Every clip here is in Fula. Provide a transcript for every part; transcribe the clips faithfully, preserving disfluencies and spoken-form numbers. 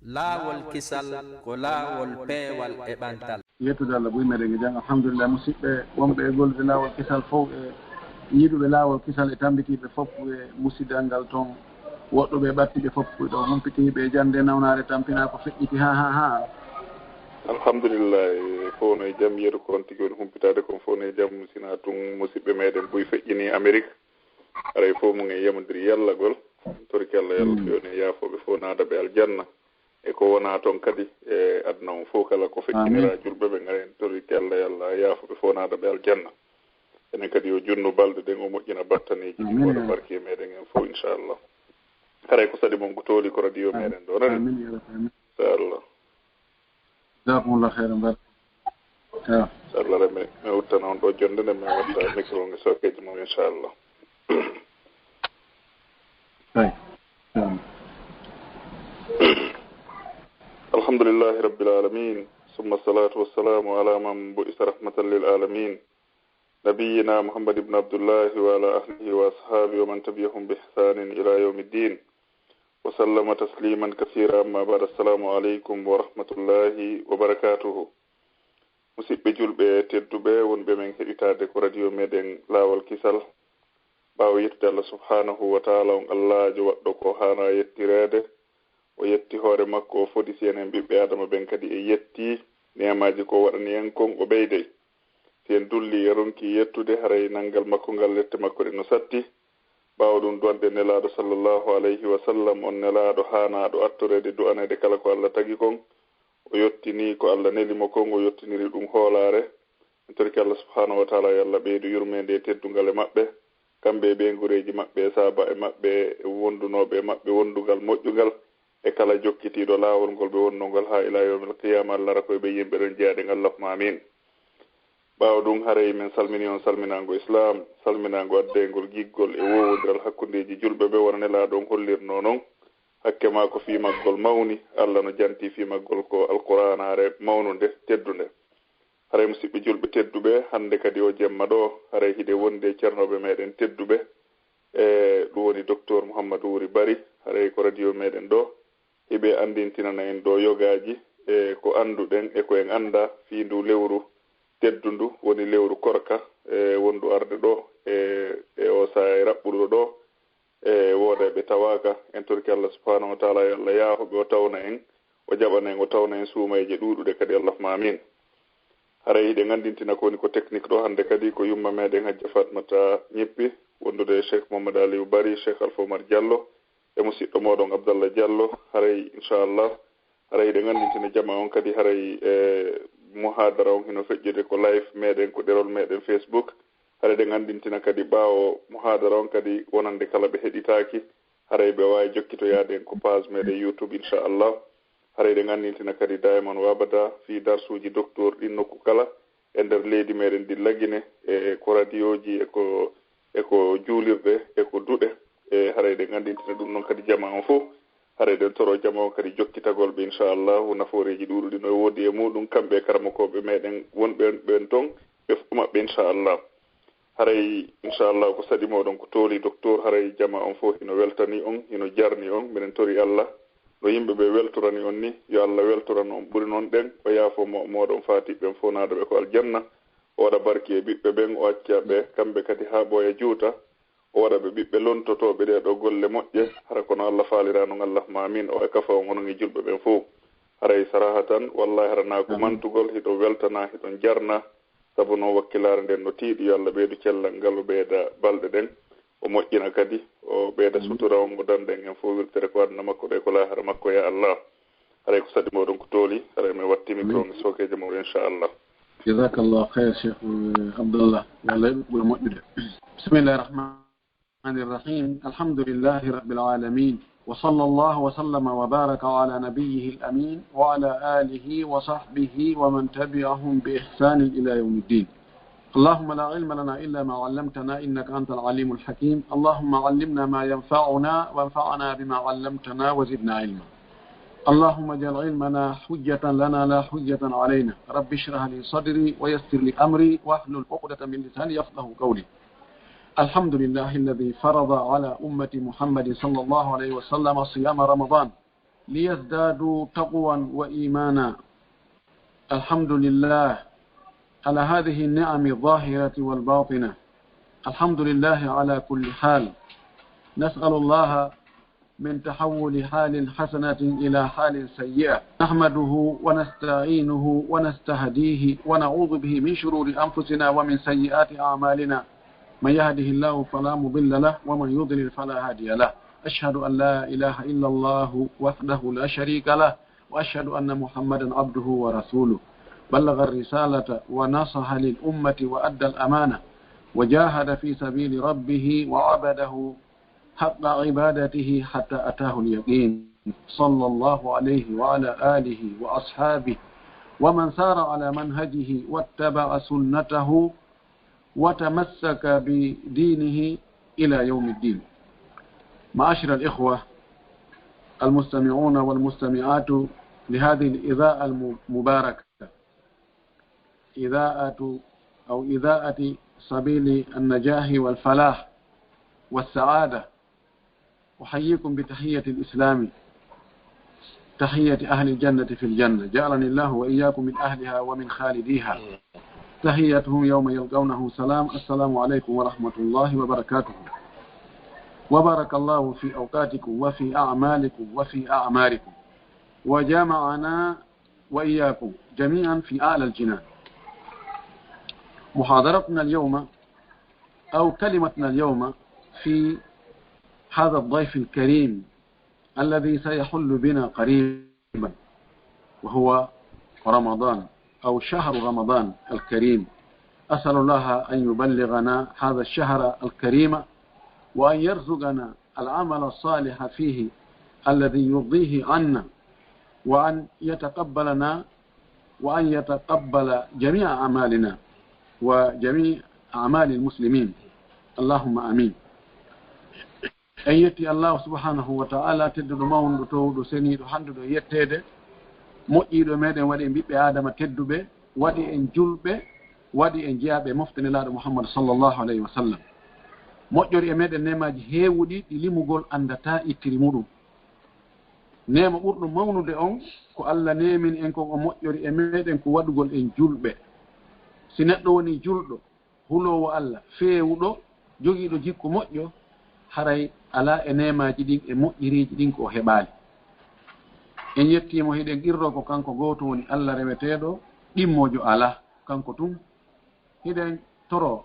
Laawol kisal ko laawol peewal e ɓantal. Yettude Allah, buy meɗen e jam. Alhamdulillah, musidɓe wonɓe e gollude laawol kisal fof, e yiɗuɓe laawol kisal, e tambitiiɓe fof, e musidal ngal toon, woɗɗuɓe e ɓattiiɓe fof, ɗo humpitiiɓe e jannde nawnaare tampinaa ko feƴƴiti, ha, ha, ha. Alhamdulillah, e fof no e jam, yeru ko on tigi woni humpitaade kon fof no e jam, sinaa tun musidɓe meɗen buy feƴƴini Amerik. Haray fof mum en yamondiri yallagol. Torki Allah yalla Mm. Feewni e yaafooɓe fof naada ɓe aljanna. E ko wonaa toon kadi e aduna on fof kala ko feƴƴinira Amin. Julɓe ɓe, ngaren torki Allah yalla yaafooɓe fof naada ɓe aljanna. Enen kadi o junnu balɗe ɗen, o moƴƴina battaneeji ɗi, Amin, o waɗa ya. Barke e meɗen en fof, inchallah. Haray ko saɗi mon ko tooli ko radio Ah, meɗen ɗo, nani? Amin, ya Rabbi, amin. Inchallah. Jazakumullah khairan, bar-, ya. Inchallah, mi, mi uddana on ɗo jonde nde, mi watta micro nge sookeeji mon, inchallah. Ay, ya. Alhamdulillahi Rabbil Alamin, summa salatu wassalamu ala man bu'isa rahmatan lil alamin, nabiyyina Muhammad ibn Abdullahi wa ala ahlihi wa ashabihi wa man tabi'ahum bi ihsanin ila yawmiddin, wa sallama tasliman kathira, amma ba'd. Assalamu alaikum wa rahmatullahi wa barakatuhu. Musidɓe julɓe tedduɓe wonɓe men heɗitaade ko radio meɗen Laawol Kisal, ɓaawo yettude Allah subhanahu wa ta'ala, on Allaajo waɗɗo ko haana yettireede, o yetti hoore makko, o fodi si enen ɓiɓɓe Aadama ɓen kadi e yetti neemaaji ko waɗani en kon, o ɓeydey. Si en dulli e ronki yettude, haray nanngal makko ngal, lette makko ɗen no satti. Ɓaawo ɗum, du'anɗen Nelaaɗo sallallahu alayhi wa sallam, on Nelaaɗo haanaaɗo attoreede, du'aneede kala ko Allah tagi kon. O yettini ko Allah neli mo kon, o yettiniri ɗum hoolaare. En torike Allah subhanahu wa ta'ala, yo Allah ɓeydu yurmeende e teddungal e maɓɓe, kamɓe e ɓeynguureeji maɓɓe, e sahaaba'en maɓɓe, e wondunooɓe e maɓɓe wondungal moƴƴungal, e kala jokkitiiɗo laawol ngol ɓe wonnoo ngol haa ila yawmil qiyaama. Allah ara ko e ɓe yimɓe ɗon jeyaɗen, Allahumma amin. Ɓaawo ɗum, haray men salmini on salminaango Islaam, salminaango addeengol giggol e woowondiral hakkundeeji julɓe ɓe, wano Nelaaɗo on hollirnoo non. Hakke maa ko fii maggol mawni, Allah no janti fii maggol ko Alqur'aanaare mawnunde, teddunde. Haray musidɓe julɓe tedduɓe, hannde kadi o jemma ɗo, haray hiɗen wondi e cernooɓe meɗen tedduɓe, e ɗum woni Doktor Muhammadu Wuri Bari, haray ko radio meɗen ɗo, hiɓe anndintinana en ɗo yogaaji e ko annduɗen e ko en anndaa fii ndu lewru teddundu, woni lewru korka, e wondu arde ɗo e, e o saaya raɓɓuɗo ɗo, e wooda ɓe tawaaka. En torki Allah subhanahu wa ta'ala, yo Allah yaafu ɓe, o tawna en, o jaɓana en, o tawna en suumayje ɗuuɗuɗe kadi, Allahumma amin. Haray hiɗen anndintina ko woni ko technique ɗo hannde kadi, ko yumma meɗen Hajja Fatmata Ñippi, wondude e Cheikh Mohammad Aliou Bari, Cheikh Alpha Oumar Diallo, e musiɗɗo moɗon Abdallah Diallo. Haray, inchallah, haray hiɗen anndintina jama on kadi, haray, e, muhadara on hino feƴƴude ko live meɗen, ko ɗerol meɗen Facebook. Haray hiɗen anndintina kadi ɓaawo muhadara on kadi wonande kala ɓe heɗitaaki, haray ɓe waawi jokkitoyaade en ko page meɗen YouTube, inchallah. Haray hiɗen anndintina kadi daiman wa abada fii darsuuji doktor ɗin nokku kala e nder leydi meɗen ndi Lagine, e ko radioji, e ko, e ko juulirɗe, e ko duɗe. E haray hiɗen anndintina ɗum non kadi jama on fof. Haray hiɗen toro jama on kadi jokkitagol ɓe, inchallahu, nafooreeji ɗuuɗuɗi no woodi e muɗum, kamɓe e karamokooɓe meɗen wonɓe ɓen ton, ɓe fof maɓɓe, inchallah. Haray, inchallah, ko saɗi moɗon ko tooli, doktor, haray jama on fof hino weltani on, hino jarni on. Minen tori Allah, no yimɓe ɓe weltorani on ni, yo Allah weltoran on ɓuri non ɗen, o yaafo mo, moɗon faatiɓe ɓen fof, naada ɓe ko aljanna, o waɗa barki e ɓiɓɓe ɓen, o acca ɓe kamɓe kadi haa ɓooya juuta, o waɗa ɓe ɓiɓɓe lontotooɓe ɗee ɗoo golle moƴƴe, hara kono Allah faalira non, Allahumma amin, o kafa on onon e julɓe ɓen fof. Haray sarahatan, wallahi, hara naa ko mantugol, hiɗon weltana, hiɗon jarna, sabu non wakkilaare nden no tiiɗi. Yo Allah ɓeydu cellal ngal, o ɓeyda balɗe ɗen, o moƴƴina kadi, o ɓeyda sutura on, o danda en fof wirtere ko aduna makko ɗo e ko laahara makko, ya Allah. Haray ko saɗi moɗon ko tooli, haray mi watti micro mi sookeejo moɗon, inchallah. Jazakallah khair, Cheikh, eh, Abdallah. Yo Allah yoɓ ɓuri moƴƴude. Bismillahir Rahmanir Rahim. Alhamdulillahi Rabbil Alamin. وصلى الله وسلم وبارك على نبيه الأمين وعلى آله وصحبه ومن تبعهم بإحسان إلى يوم الدين. اللهم لا علم لنا إلا ما علمتنا إنك أنت العليم الحكيم. اللهم علمنا ما ينفعنا وانفعنا بما علمتنا وزدنا علما. اللهم اجعل علمنا حجة لنا لا حجة علينا. رب اشرح لي صدري ويسر لي أمري واحلل عقدة من لساني يفقهوا قولي. الحمد لله الذي فرض على أمة محمد صلى الله عليه وسلم صيام رمضان. ليزدادوا تقوى وإيمانا. الحمد لله على هذه النعم الظاهرة والباطنة. الحمد لله على كل حال. نسأل الله من تحول حال حسنة إلى حال سيئة. نحمده ونستعينه ونستهديه ونعوذ به من شرور أنفسنا ومن سيئات أعمالنا. من يهده الله فلا مضل له ومن يضلل فلا هادي له. أشهد أن لا إله إلا الله وحده لا شريك له، وأشهد أن محمدا عبده ورسوله. بلغ الرسالة ونصح للأمة وأدى الأمانة وجاهد في سبيل ربه وعبده حق عبادته حتى أتاه اليقين. صلى الله عليه وعلى آله وأصحابه ومن سار على منهجه واتبع سنته وتمسك بدينه إلى يوم الدين. معاشر الإخوة المستمعون والمستمعات لهذه الإذاعة المباركة، إذاعة أو إذاعة سبيل النجاح والفلاح والسعادة، أحييكم بتحية الإسلام، تحية أهل الجنة في الجنة، جعلني الله وإياكم من أهلها ومن خالديها. تحيتهم يوم يلقونه سلام، السلام عليكم ورحمة الله وبركاته. وبارك الله في أوقاتكم وفي أعمالكم وفي أعماركم، وجمعنا وإياكم جميعا في أعلى الجنان. محاضرتنا اليوم أو كلمتنا اليوم في هذا الضيف الكريم الذي سيحل بنا قريبا، وهو رمضان أو شهر رمضان الكريم. أسأل الله أن يبلغنا هذا الشهر الكريم، وأن يرزقنا العمل الصالح فيه الذي يرضيه عنا، وأن يتقبلنا، وأن يتقبل جميع أعمالنا وجميع أعمال المسلمين. اللهم آمين. En yetti Allahu subhanahu wa ta'ala, tedduɗo, mawnuɗo, towuɗo, seniiɗo, handuɗo e yetteede, moƴƴiiɗo meɗen, waɗi en ɓiɓɓe Aadama tedduɓe, waɗi en julɓe, waɗi en jeyaaɓe mofte Nelaaɗo Muhammad sallallahu alayhi wa sallam. Moƴƴori e meɗen neemaaji heewuɗi ɗi limugol anndataa ittiri muɗum. Neema ɓurɗo mawnude on ko Allah neemini en kon, o moƴƴori e meɗen ko waɗugol en julɓe. Si neɗɗo woni julɗo, huloowo Allah, feewuɗo, jogiiɗo jikku moƴƴo, haray alaa e neemaaji ɗin e moƴƴiriiji ɗin ko o heɓaali. En yettii mo, hiɗen qirroo ko kanko gooto woni Allah reweteeɗo, ɗimmoojo alaa, kanko tun. Hiɗen toroo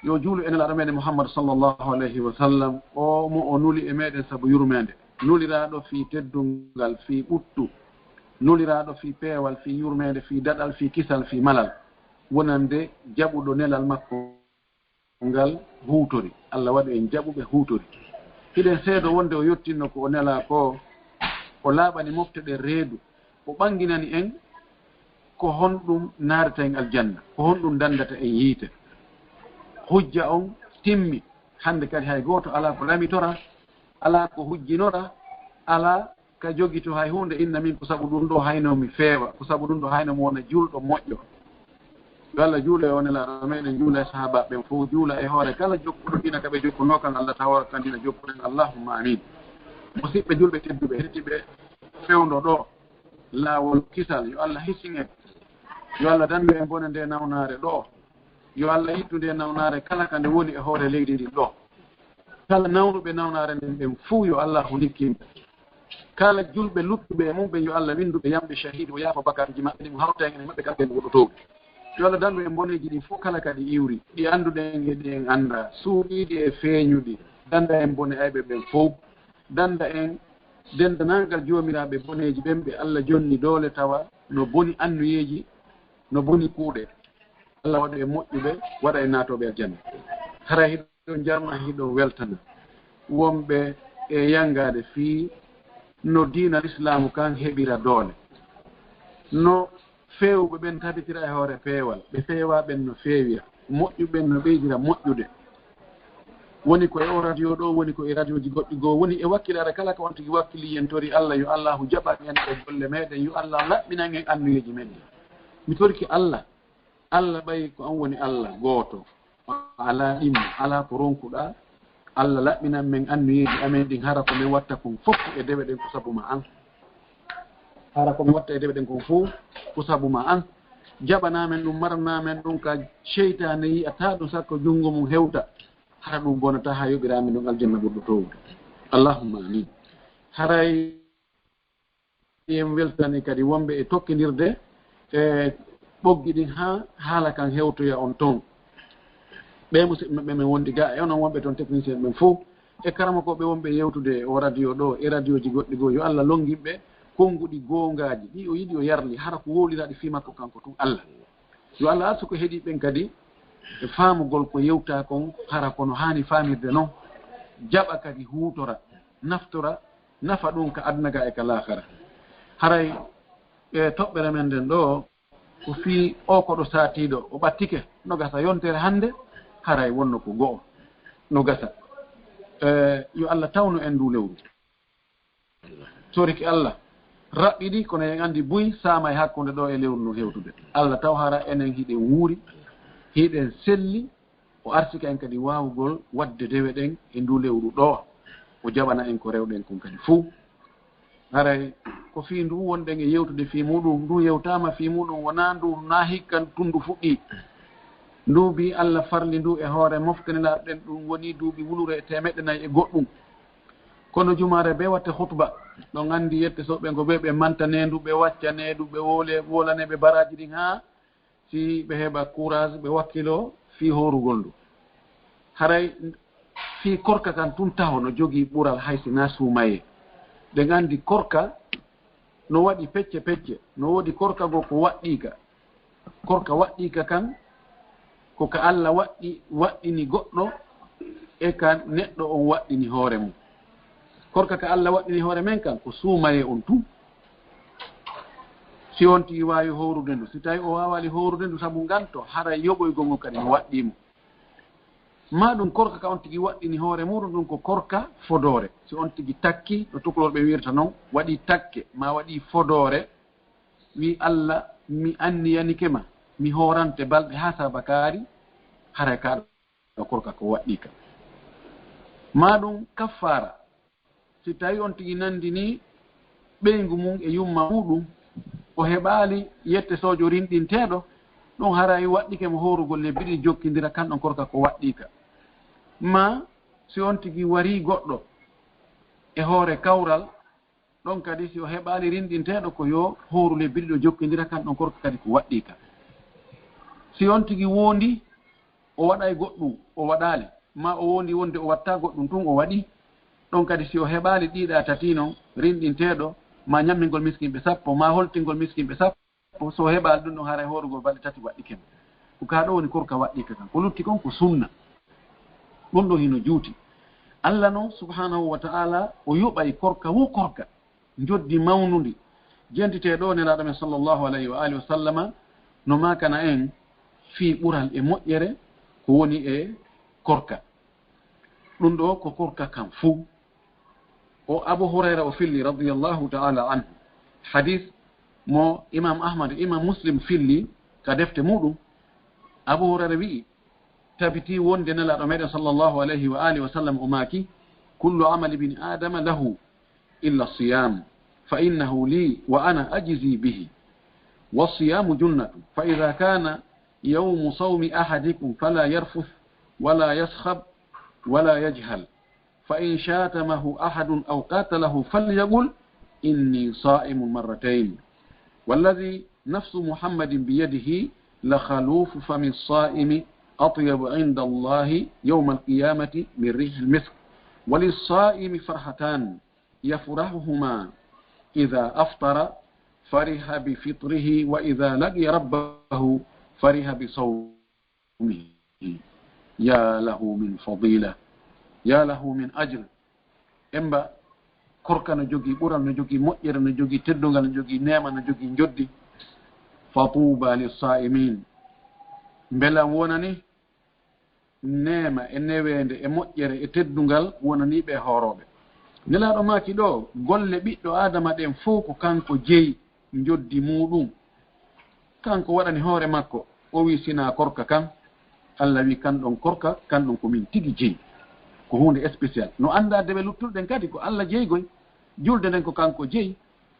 yo juulu e Nelaaɗo meɗen Muhammad sallallahu alayhi wa sallam, o mo o nuli e meɗen sabu yurmeende, nuliraaɗo fii teddungal, fii ɓuttu, nuliraaɗo fii peewal, fii yurmeende, fii daɗal, fii kisal, fii malal, wonande jaɓuɗo nelal makko ngal huutori. Allah waɗu en jaɓuɓe huutori. Hiɗen seedo wonde o yottinno ko o nelaa ko, o laaɓani mofte ɗen reedu, o ɓanginani en ko honɗum naarata en aljanna, ko honɗum dandata en yiite. Hujja on timmi, hannde kadi hay gooto alaa ko ɗamitora, alaa ko hujjinora, alaa ka jogito hay huunde inna min ko sabu ɗum ɗo hayno mi feewa, ko sabu ɗum ɗo hayno mi wona julɗo moƴƴo. Yo Allah juula e o Nelaaɗo meɗen, juula e sahaabaaɓe ɓen fow, juula e hoore kala jokkuɗo diina ka ɓe jokkunoo kan, Allah tawora kan diina jokkuɗen. Allahumma amin. Musiɓɓe julɓe tedduɓe, heɗiiɓe fewndo ɗo, laawol kisal, yo Allah hisin en. Yo Allah dandu en bone nde nawnaare ɗo. Yo Allah ittu nde nawnaare kala ka nde woni e hoore leydi ndin ɗo. Kala nawnuɓe nawnaare nden ɓen fuu, yo Allaahu likkin ɓe. Kala julɓe luttuɓe e mum ɓen, yo Allah winndu ɓe yamɓe shahiid, o yaafa bakkaatuuji maɓɓe ɗin, o hawta en e maɓɓe kamɓe wonɓe ɗo towɓe. Yo Allah dandu en boneeji ɗin fuu kala ka ɗi iwri, ɗi annduɗen e ɗi en anndaa, suuɗiiɗi e feeñuɗi. Danda en bone ayɓe ɓen fow. Danda en denndanaagal joomiraaɓe boneeji ɓen ɓe Allah jonni doole tawa no boni annuyeeji, no boni kuuɗe. Allah waɗu en moƴƴuɓe, waɗa en naatooɓe aljanna. Hara hiɗon jarna, hiɗon weltana wonɓe e yanngaade fii no diina Lislaamu kan heɓira doole. No feewuɓe ɓen tabitira e hoore peewal, ɓe feewaa ɓen no feewira, moƴƴuɓe ɓen no ɓeydira moƴƴude. Woni ko e o radio ɗo, woni ko e radioji goɗɗi goo, woni e wakkilaare kala ko on tigi wakkiliyentori. Allah, yo Allaahu jaɓan en e golle meɗen, yo Allah laɓɓinan en annuyeeji men ɗin. Mi torike Allah, Allah ɓay ko an woni Allah gooto, alaa ɗimmo, alaa ko ronkuɗaa. Allah laɓɓinan men annuyeeji amen ɗin, hara ko men watta kon fow e dewe ɗen ko sabu ma an. hara ko mi watta e dewe ɗen kon fof, ko sabu ma an. Jaɓanaa men ɗum, maranaa men ɗum ka seytaane yi'ataa ɗum, sakko junngo mum hewta. Hara ɗum bonataa haa yoɓiraa men ɗum aljanna ɓurɗo toowude. Allahumma amin. Haray en weltani kadi wonɓe e tokkindirde e ɓoggi ɗin haa haala kan hewtoya on ton. Ɓe musidɓe maɓɓe men wondi ga e onon wonɓe ton technicien ɓen fof, e karamokooɓe wonɓe yewtude o radio ɗo, e radioji goɗɗi goo, yo Allah longin ɓe konnguɗi goongaaji, ɗi o yiɗi o yarli, hara ko wowliraaɗi fii makko kanko tun Allah. Yo Allah arsuku heɗiiɓe ɓen kadi e faamugol ko yewtaa kon, hara kono haani faamirde non, jaɓa kadi huutora, naftora, nafa ɗum ka aduna ga e ka laakara. Haray e toɓɓere men nden ɗo, ko fii o koɗo saatiiɗo, o ɓattike, no gasa yontere hannde, haray wonno ko go'o, no gasa. E, yo Allah tawnu en ndu lewru. Toriki Allah, raɓɓiɗi, kono en anndi buy saama e hakkunde ɗo e lewru ndun hewtude. Allah taw hara enen hiɗen wuuri, hiɗen selli, o arsika en kadi waawugol waɗde dewe ɗen e ndu lewru ɗo, o jaɓana en ko rewɗen kon kadi fuu. Haray ko fii ndu wonɗen e yewtude fii muɗum, ndu yewtaama fii muɗum, wonaa ndu naa hikka tundu fuɗɗii. Ndu bi Allah farli ndu e hoore mofte Nelaaɗo ɗen, ɗum woni duuɓi wulure e teemeɗɗe nayi e goɗɗum. Kono jumaare bee watte khutba, ɗon anndi yette soɓe ngo ɓe, ɓe mantanee ndu, ɓe waccanee ndu, ɓe wole-, wolanee ɓe baraaji ɗin haa si ɓe heɓa courage, ɓe wakkiloo fii hoorugol ndu. Haray fii korka kan tun taho no jogii ɓural hay si naa suumayee. Ɗen anndi korka no waɗi pecce pecce, no woodi korka goo ko waɗɗiika. Korka waɗɗiika kan, ko ka Alla waɗɗi-, waɗɗini goɗɗo e ka neɗɗo on waɗɗini hoore mum. Korka ka Alla waɗɗini hoore men kan, ko suumayee on tun. Si on tigi waawi hoorude ndu, si tawi o waawaali hoorude ndu sabu nganto, haray yoɓoygol ngol kadi no waɗɗii mo. Maa ɗum korka ka on tigi waɗɗini hoore muuɗum, ɗum ko korka fodoore. Si on tigi takki, no tukulorɓe wiirta non, waɗi takke, maa waɗi fodoore, wi, "Alla, mi anniyanike ma, mi hoorante balɗe haa saabakaari," haray kaa ɗo korka ko waɗɗii ka. Maa ɗum kaffaara, si tawi on tigi nandini ɓeyngu mum e yumma muuɗum, o heɓaali yette soojo rinɗinteeɗo, ɗum haray waɗɗike mo hoorugol lebbi ɗiɗi jokkindira, kan ɗon korka ko waɗɗii ka. Maa si on tigi warii goɗɗo e hoore kawral, ɗon kadi si o heɓaali rinɗinteeɗo ko yo hooru lebbi ɗiɗo jokkindira, kan ɗon korka kadi ko waɗɗii ka. Si on tigi woondi, o waɗay goɗɗum, o waɗaali, maa o woondi wonde o watta goɗɗum tun, o waɗi, ɗon kadi si o heɓaali ɗiɗa tati non, rinɗinteeɗo, maa ñammingol miskinɓe sappo, maa holtingol miskinɓe sappo, so o heɓaali ɗum ɗon, haray hoorugol balɗe tati waɗɗike mo. Ko kaa ɗo woni korka waɗɗii ka kan. Ko lutti kon ko sunna. Ɗum ɗo hino juuti. Alla non, subhanahu wa ta'ala, o yoɓay korka wo korka. Njoddi mawnundi. Jentitee ɗo Nelaaɗo men sallallahu alayhi wa alihi wa sallama no maakana en fii ɓural e moƴƴere ko woni e korka. Ɗum ɗo ko korka kan fuu. O Abu Hurayra o filli radiyallahu ta'ala anhu. Hadis mo Imam Ahmad, Imam Muslim filli ka defte muɗum. Abu Hurayra wi'i, tabiti wonde Nelaaɗo meɗen sallallahu alayhi wa alihi wa sallam o maaki, "Kullu amali ibni Adama lahu illa siyam, fa innahu li wa ana ajzi bihi. Wa siyamu junnatu, fa idha kana yawmu sawmi ahadikum fala yarfuth wala yaskhab wala yajhal. Fa in shatamahu ahadun aw qatalahu falyaqul inni sa'imun marratayn. Walladhi nafsu Muhammadin biyadihi la khalufu fami sa'imi atyabu inda Allahi yawma al-qiyamati min rihil misk. Wa lis-sa'imi farhatan yafrahuhuma idha aftara fariha bi fitrihi wa idha laqiya rabbahu fariha bi sawmihi. Ya lahu min fadila, ya lahu min ajr." Emba korka no jogii ɓural, no jogii moƴƴere, no jogii teddungal, no jogii neema, no jogii njoddi. Fa tuuba lis-saa'imin. Mbelan wonani neema e neweende e moƴƴere e teddungal wonanii ɓe hoorooɓe. Nelaaɗo maaki ɗo, golle ɓiɗɗo Aadama ɗen fow ko kanko jeyi njoddi muuɗum. Kanko waɗani hoore makko, o wi sinaa korka kan. Alla wi kan ɗon korka, kan ɗon ko min tigi jeyi. Ko huunde spécial. No anndaa dewe luttuɗe ɗen kadi ko Alla jeygoy. Julde nden ko kanko jeyi.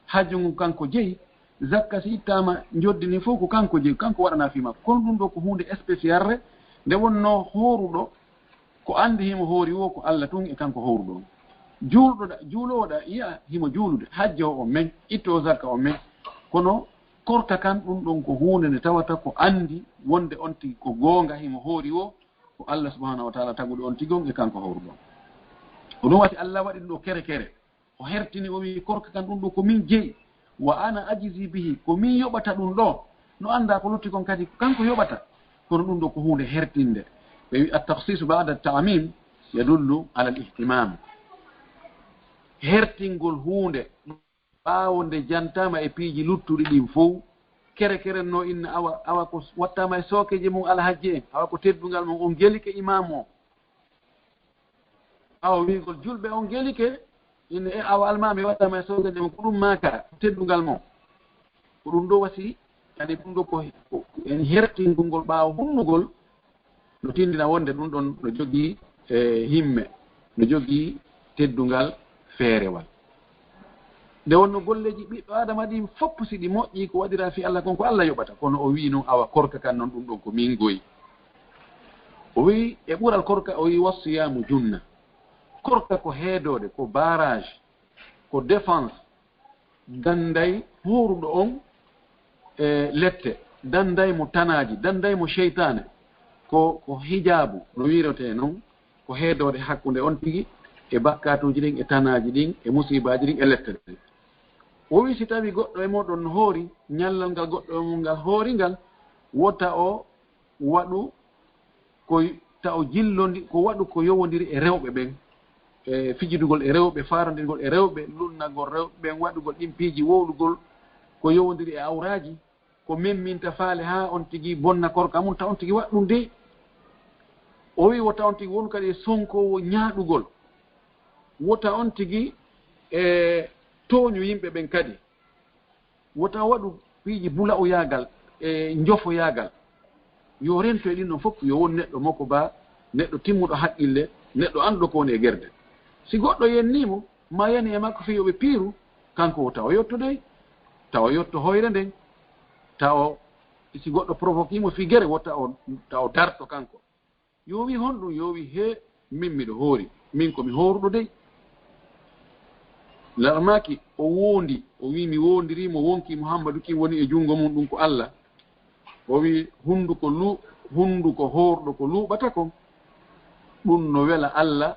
Hajju ngun kanko jeyi, zakka si ittaama njoddi ndin fof ko kanko jeyi, kanko waɗanaa fii makko. Kono ɗun ɗoo ko huunde spécial re, nde wonnoo hooruɗo ko anndi himo hoori woo ko Alla tun e kanko hooruɗo on. Juulɗo ɗa, juuloowo ɗa, yi'a himo juulude, hajjoowo on men, ittoowo zakka on men. Kono korka kan ɗun ɗon ko huunde nde tawata ko anndi wonnde on tigi ko goonga himo hoori woo ko Alla subhanahu wa taala taguɗo on tigi on e kanko hooruɗo on. Ko ɗun waɗi Alla waɗi ɗun ɗoo kere kere. O hertini, o wi'i, "Korka kan ɗun ɗoo ko min jeyi, wa ana ajzi bihi, ko min yoɓata ɗun ɗoo." No anndaa ko lutti kon kadi ko kanko yoɓata. Kono ɗun ɗoo ko huunde hertinde. Ɓe wi'i, "At-takhsis ba'da at-ta'mim yadullu ala al-ihtimam." Hertingol huunde ɓaawo nde jantaama e piiji luttuɗi ɗin fow, kere kere no inna awa, awa ko wattaama e sookeeje mun alhajji en, awa ko teddungal mun, on gelike imaamu o. Awa wi'ugol julɓe on gelike, ine e awa almaami waɗaama e soogeeje mum, ko ɗum maaka, ko teddungal mum. Ko ɗum ɗo wasi, yani ɗum ɗo ko, ko en hertingol ɓaawo hunnugol, no tindina wonde ɗum ɗon no jogii, e, himme, no jogii teddungal feerewal. Nde wonno golleeji ɓiɗɗo Aadama ɗin fof, si ɗi moƴƴii, ko waɗiraa fii Alla kon, ko Alla yoɓata. Kono o wi'i non, awa korka kan non, ɗum ɗon ko min goyi. O wi'i, e ɓural korka, o wi'i, "Wassiyaamu junna." Korka ko heedoode, ko barrage, ko défense, danday hooruɗo on e lette, danday mo tanaaji, danday mo seytaane. Ko, ko hijaabu, no wi'irete non, ko heedoode hakkunde on tigi e bakkaatuuji ɗin, e tanaaji ɗin, e musiibaaji ɗin, e lette ɗin. O wi'i, si tawi goɗɗo e mooɗon no hoori, ñallal ngal goɗɗo e mon ngal hoori ngal, wota o waɗu ko, ta o jillondi-, ko waɗu ko yowondiri e rewɓe ɓen, e fijidugol e rewɓe, faarondirgol e rewɓe, lunnagol rewɓe ɓen, waɗugol ɗin piiji, wowlugol ko yowondiri e awraaji, ko memminta faale haa on tigi bonna korka mun, ta on tigi waɗa ɗum de. O wi'i, wota on tigi wonu kadi e sonkoowo ñaaɗugol, wota on tigi e tooñu yimɓe ɓen kadi. Wota waɗu piiji bula'uyaagal e njofoyaagal. Yo rento e ɗin ɗon fof, yo won neɗɗo moko ba, neɗɗo timmuɗo haqqille, neɗɗo annduɗo ko woni e gerde. Si goɗɗo yennii mo, ma yani e makko fii yo ɓe piiru, kanko wota o yotto dey, ta o yotto hoyre nden, ta o, si goɗɗo provoquii mo fii gere, wota o, ta o darto kanko. Yo wi honɗum? Yo wi, "He, min miɗo hoori, min ko mi hooruɗo dey." Larmaaki o wondi, o wi, "Mi wondirii mo, wonki Muhammadu kin woni e junngo mum, ɗum ko Alla." O wi, "Hunnduko lu-, hunnduko hooruɗo ko luuɓata kon, ɗum no wela Alla,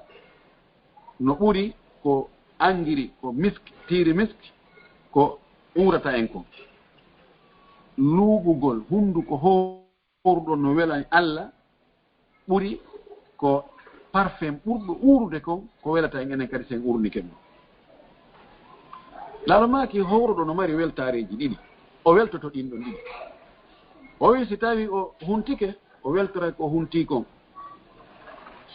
no ɓuri ko angiri, ko misk, tiiri misk, ko uurata en kon." Luuɓugol hunnduko hooruɗo hooruɗo no welani Alla ɓuri ko parfum ɓurɗo uurude kon, ko welata en enen kadi si en uurnike ɗum. Laalo maaki hooruɗo no mari weltaareeji ɗiɗi, o weltoto ɗin ɗon ɗiɗi. O wi si tawi o huntike, o weltoray ko o hunti kon.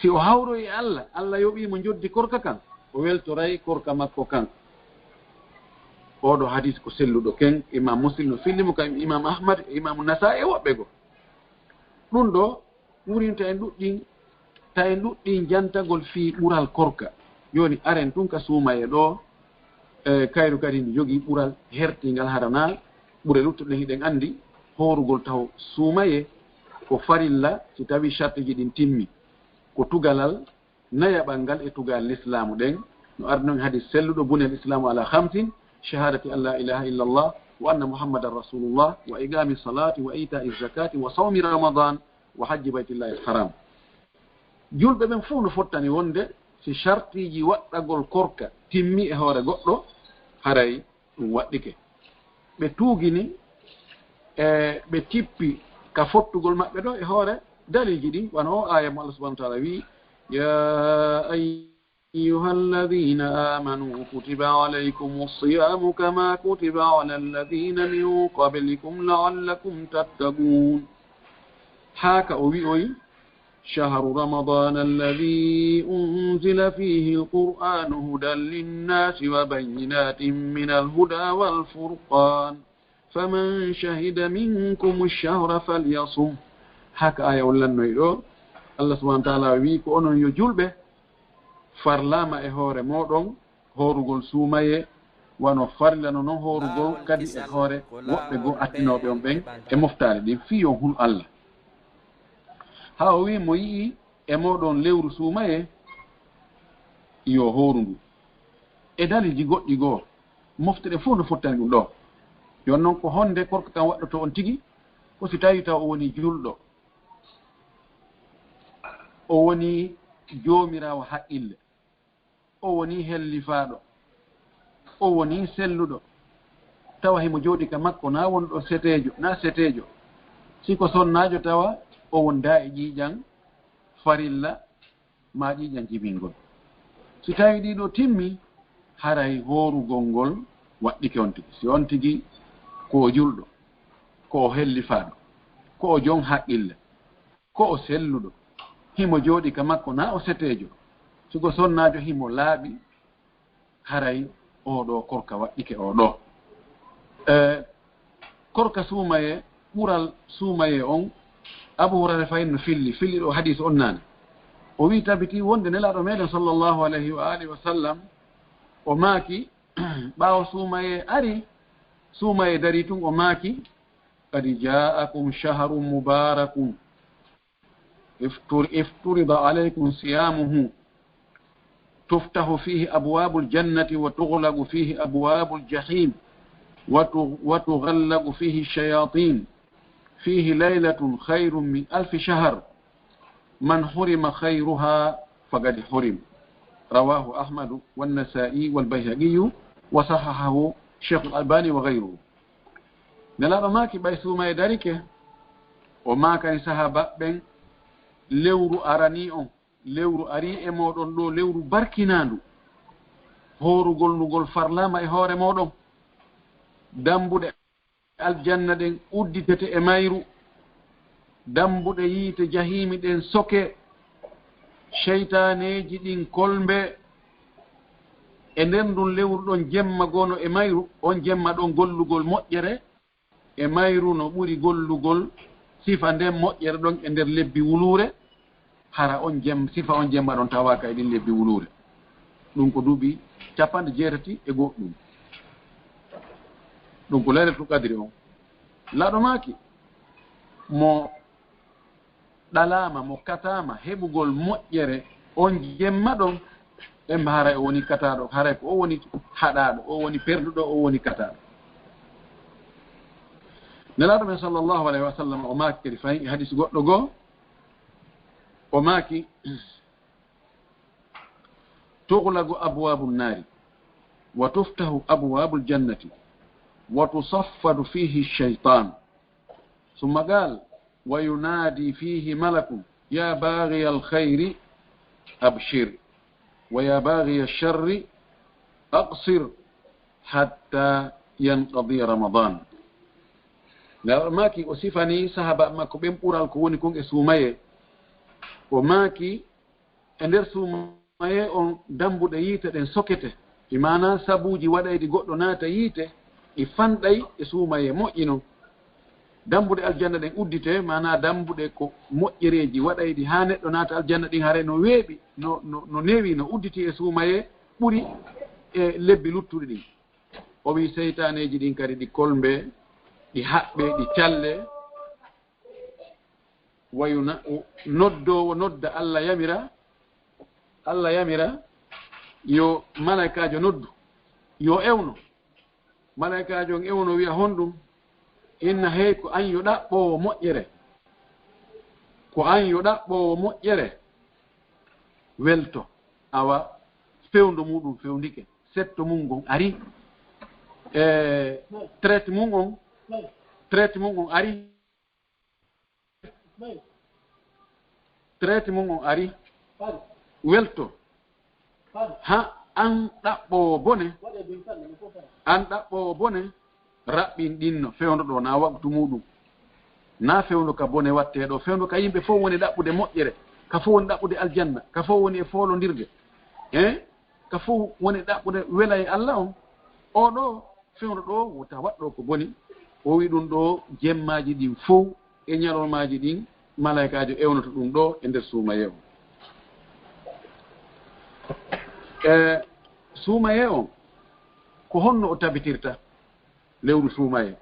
Si o hawroyi e Alla, Alla yoɓii mo njoddi korka kan, o weltoray korka makko kan. Oɗo hadis ko selluɗo ken, Imam Muslim no filli mo, kam Imam Ahmad, Imam Nasa'i e woɓɓe goo. Ɗum ɗo wurinta en ɗuɗɗin, ta en ɗuɗɗin jantagol fii ɓural korka. Jooni aren tun ka suumaye ɗo, e, kayru kadi ndi jogii ɓural hertingal, hara naa ɓure luttuɗe hiɗen anndi. Hoorugol taho suumaye ko farilla si tawi shartiji ɗin timmi. Ko tugalal nayaɓal ngal e tugal lislaamu ɗen, no ardi non e hadis selluɗo, "Buniyal islaamu ala khamsin, shahadati an la ilaha illallah, wa anna Muhammadan rasulullah, wa iqami salati, wa ita'i zakati, wa sawmi ramadan, wa hajji baytillahi haram." Julɓe ɓen fof no fottani wonde si shartiji waɗɗagol korka timmi e hoore goɗɗo, haray ɗum waɗɗike. Ɓe tuugini, e ɓe tippi ka fottugol maɓɓe ɗo e hoore daliiji ɗin, wano o aaya mo Allah subhanahu wa ta'ala wi'i, "Ya ayyuhalladhina amanu kutiba alaykumus siyamu kama kutiba ala alladhina min qablikum la'allakum tattaqun." Haa ka o wi'oyi, "Shahru Ramadana alladhi unzila fihi al-Qur'anu hudan linnasi wa bayyinatin min al-huda wal furqan. Faman shahida minkum ash-shahra falyasum." Haka aya on lannoyi ɗo. Allah subhanahu wa ta'ala wi ko onon yo julɓe, farlama e hoore moɗon hoorugol suumaye, Wano farilla no non hoorugol kadi e hoore woɓɓe goo attinooɓe on ɓen e moftaali ɗin fii yo on hulu Alla. Haa o wi'i mo yi'i e mooɗon lewru suumayee yo hooru ndu. E daliiji goɗɗi goo, mofte ɗen fow no fottani ɗum ɗoo. Yo non ko honde korka kan waɗɗotoo on tigi? Ko si tawii taw o wonii julɗo, o wonii joomiraawo haqqille, o wonii hellifaaɗo, o wonii selluɗo, tawa himo jooɗii ka makko, naa wonɗo seteejo, naa seteejo. Si ko sonnaajo, tawa o wondaa e ƴiiƴan farilla maa ƴiiƴan jibingol. Si tawii ɗii ɗoo timmii, haray hoorugol ngol waɗɗike on tigi. Si on tigi ko o julɗo, ko o hellifaaɗo, ko o jon haqqille, ko o selluɗo, himo jooɗii ka makko, naa o seteejo. Si ko sonnaajo, himo laaɓi, haray oo ɗoo korka waɗɗike oo ɗoo. E, korka suumayee, ɓural suumayee on, Abu Hurayra fahin no filli, filli ɗoo hadiis on naane. O wi'i, tabitii wonde Nelaaɗo meɗen sallallahu alayhi wa alihi wa sallam, o maaki, ɓaawo suumayee ari, suumayee darii tun, o maaki, "Qad ja'akum shahrun mubarakun, iftur-, ifturida alaykum siyamuhu, tuftahu fihi abwabul jannati wa tughlaqu fihi abwabul jahim, wa tu-, wa tughallaqu fihi shayatin, fihi laylatun khayrun min alfi shahr, man hurima khayruha faqad hurim." Rawahu Ahmadu wan Nasa'i wal Bayhaqiyu wa sahahahu Sheikhul Albani wa ghayruhu. Nelaaɗo maaki, ɓay suumayee darike, o maakani sahaaba ɓen, lewru aranii on, lewru arii e mooɗon ɗoo, lewru barkinaandu, hoorugol ndu ngol farlaama e hoore mooɗon. Dambuɗe aljanna ɗen udditete e mayru, dambuɗe yiite jahiimi ɗen soke, seytaaneeji ɗin kolmbe. E nder ndun lewru ɗon jemma gono e mayru, on jemma ɗon gollugol moƴƴere e mayru no ɓuri gollugol sifa nden moƴƴere ɗon e nder lebbi wuluure, hara on jem-, sifa on jemma ɗon tawaaka e ɗin lebbi wuluure. Ɗum ko duuɓi capanɗe jeetati e goɗɗum. Ɗum ko Laylatul Qadri on. Nelaaɗo maaki, mo ɗalaama, mo kataama heɓugol moƴƴere on jemma ɗon, ɓen haray o woni kataaɗo, haray ko o woni haɗaaɗo, o woni perduɗo, o woni kataaɗo. Nelaaɗo men sallallahu alayhi wa sallam o maaki kadi fahin e hadis goɗɗo goo, o maaki, "Tughlaqu abwabu nnari, wa tuftahu abwabu ljannati, wa tusaffadu fihi shaytan." Summa qal, "Wa yunadi fihi malakun, ya baghiya alkhayri, abshir, wa ya baghiya alsharri, aqsir, hatta yanqadi Ramadan." Nelaaɗo maaki, o sifani sahaaba makko ɓen ɓural ko woni kon e suumayee. O maaki, e nder suumayee on, dambuɗe yiite ɗen sokete, bi maanaa sabuuji waɗayɗi goɗɗo naata yiite, ɗi fanɗay e suumayee moƴƴi non. Dambuɗe aljanna ɗen uddite, maanaa dambuɗe ko moƴƴereeji waɗayɗi haa neɗɗo naata aljanna ɗin, haray no weeɓi, no, no, no newi, no udditi e suumayee ɓuri e lebbi luttuɗi ɗin. O wi'i, seytaaneeji ɗin kadi ɗi kolmbe, ɗi haɓɓe, ɗi calle. Wayu na-, o-, noddoowo nodda, Alla yamira, Alla yamira yo malaykaajo noddu, yo ewno. Malaykaajo on ewno, wi'a, honɗum? Inna, hey, ko an yo ɗaɓɓoowo moƴƴere. Ko an yo ɗaɓɓoowo moƴƴere. Welto, awa, fewndo muɗum fewndike, setto mum ngon ari. E traite mum on, traite mum on ari. Traite mum on ari. Welto. Ha an ɗaɓɓoowo bone, an ɗaɓɓoowo bone, raɓɓin ɗinno, fewndo ɗo na waqtu muɗum. Na fewndo ka bone watte ɗo, fewndo ka yimɓe fof woni ɗaɓɓude moƴƴere, ka fof woni ɗaɓɓude aljanna, ka fof woni e foolondirde. Eh? Ka fof woni ɗaɓɓude wela e Allah on. O ɗo fewndo ɗo, wota waɗ ɗo ko boni. O wi ɗum ɗo, jemmaaji ɗin fof e ñalormaaji ɗin, malaykaajo ewnoto ɗum ɗo e nder suumayee on. E suumayee on, Ko honno o tabitirta lewru suumaye?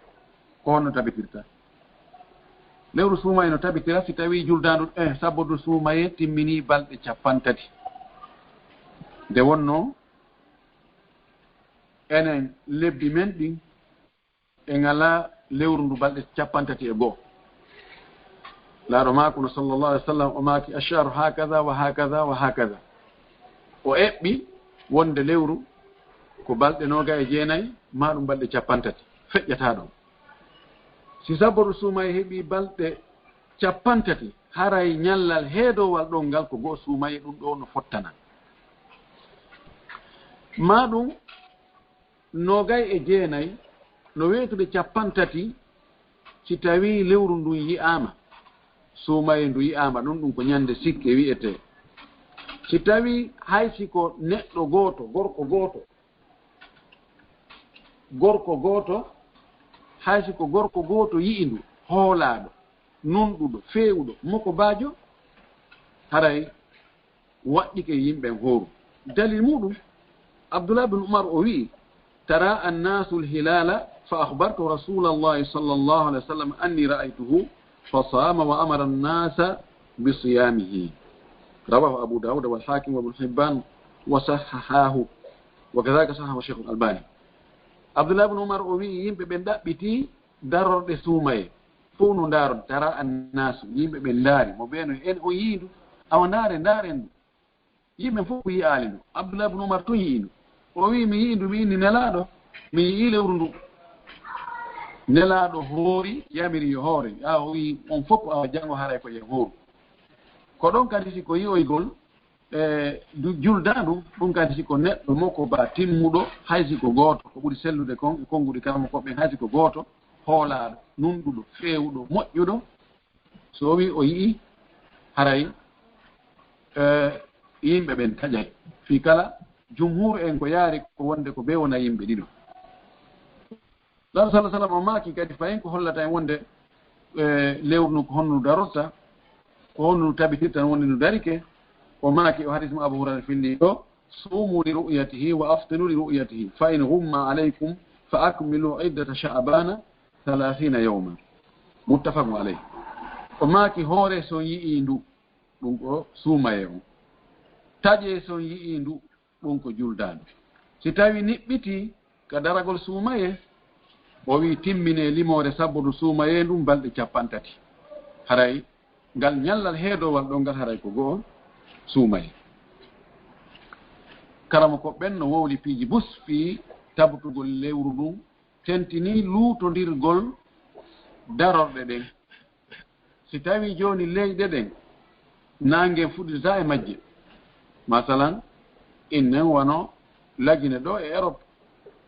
Ko honno tabitirta? Lewru suumaye no tabitira si tawii juldaandu, eh, sabodu suumaye timminii balɗe cappanɗe tati. Nde wonnoo enen lebbi men ɗin, en alaa lewru ndu balɗe cappanɗe tati e go'o. Laaɗo maaku no, sallallahu alaihi wasallam, o maaki, "Ash-shahru hakadha wa hakadha wa hakadha." O eɓɓi wonde lewru ko balɗe noogay e jeenay, maa ɗum balɗe cappanɗe tati. Feƴƴataa ɗon. Si saboru suumaye heɓii balɗe cappanɗe tati, haray ñallal heedoowal ɗon ngal ko go'o suumaye, ɗum ɗoo no fottana. Maa ɗum noogay e jeenay no weetude cappanɗe tati, si tawii lewru ndun yi'aama, suumaye ndu yi'aama, ɗum, ɗum ko ñande sikke wi'etee. Si tawii hay si ko neɗɗo gooto, gorko gooto, gorko gooto, hay si ko gorko gooto yi'i ndu, hoolaaɗo, nunɗuɗo, feewuɗo, mokobaajo, haray waɗɗike yimɓen hooru. Dalil muɗum, Abdullah bin Umar o wi'i, "Tara annasu alhilala fa akhbartu Rasulallahi sallallahu alaihi wasallam anni ra'aytuhu fa sama wa amara annasa bi siyamihi." Rawahu Abu Dawud wal Hakim wa Ibn Hibban wa sahahahu, wa kadhalika sahahahu Sheikh Al-Albani. Abdullah bin Umar o wi'i, yimɓe ɓen ɗaɓɓiti darorɗe suumaye. Fow no ndaaro, tara annasu, yimɓe ɓen ndaari mo, ɓe no, "En, on yi'i ndu?" "Awa, ndaaren, ndaaren ndu." Yimɓe fow yi'aali ndu. Abdullah ibn Umar tun yi'i ndu. O wi'i, "Mi yi'i ndu, mi inni Nelaaɗo, mi yi'i lewru ndu." Nelaaɗo hoori, yamiri yo hoore. A o wi'i, "On fow, awa, janngo haray ko en hooru." Ko ɗon kadi si ko yi'oygol, e, du-, juldaandu, ɗum kadi si ko neɗɗo mokobaa timmuɗo, hay si ko gooto, ko ɓuri sellude kon e konnguɗi karamokooɓe ɓen, hay si ko gooto, hoolaaɗo, nunɗuɗo, feewuɗo, moƴƴuɗo, so o wi'i o yi'i, haray, e, yimɓe ɓen taƴay. Fii kala, jumhuur en ko yaari ko wonde ko bee wona yimɓe ɗiɗo. Laaɗo sallallahu alaihi wasallam o maaki kadi fayin ko hollata en wonde, e, lewru ndu ko honno ndu darorta, ko honno ndu tabitirta wonde ndu darike. O maaki o hadis mo Abu Hurayra fillii ɗoo, "Sumu li ru'yatihi wa aftiru li ru'yatihi, fa in ghumma alaykum fa akmilu iddata sha'bana thalathina yawman." Muttafaqun alayh. O maaki, "Hoore so on yi'i ndu, ɗum ko suumaye on. Taƴe so on yi'i ndu, ɗum ko juldaandu. Si tawi niɓɓitii ka daragol suumaye," o wi'i, "timminee limoore saboru suumaye ndun balɗe cappanɗe tati. Haray ngal ñallal heedoowal ɗon ngal haray ko go'o suumaye." Karamokooɓe ɓen no wowli piiji bus fii tabutugol lewru ndun, tentinii luutondirgol darorɗe ɗen. Si tawii jooni leyɗe ɗen, naange fuɗirtaa e majje. Masalan, innen wano Lagine ɗoo e Europe,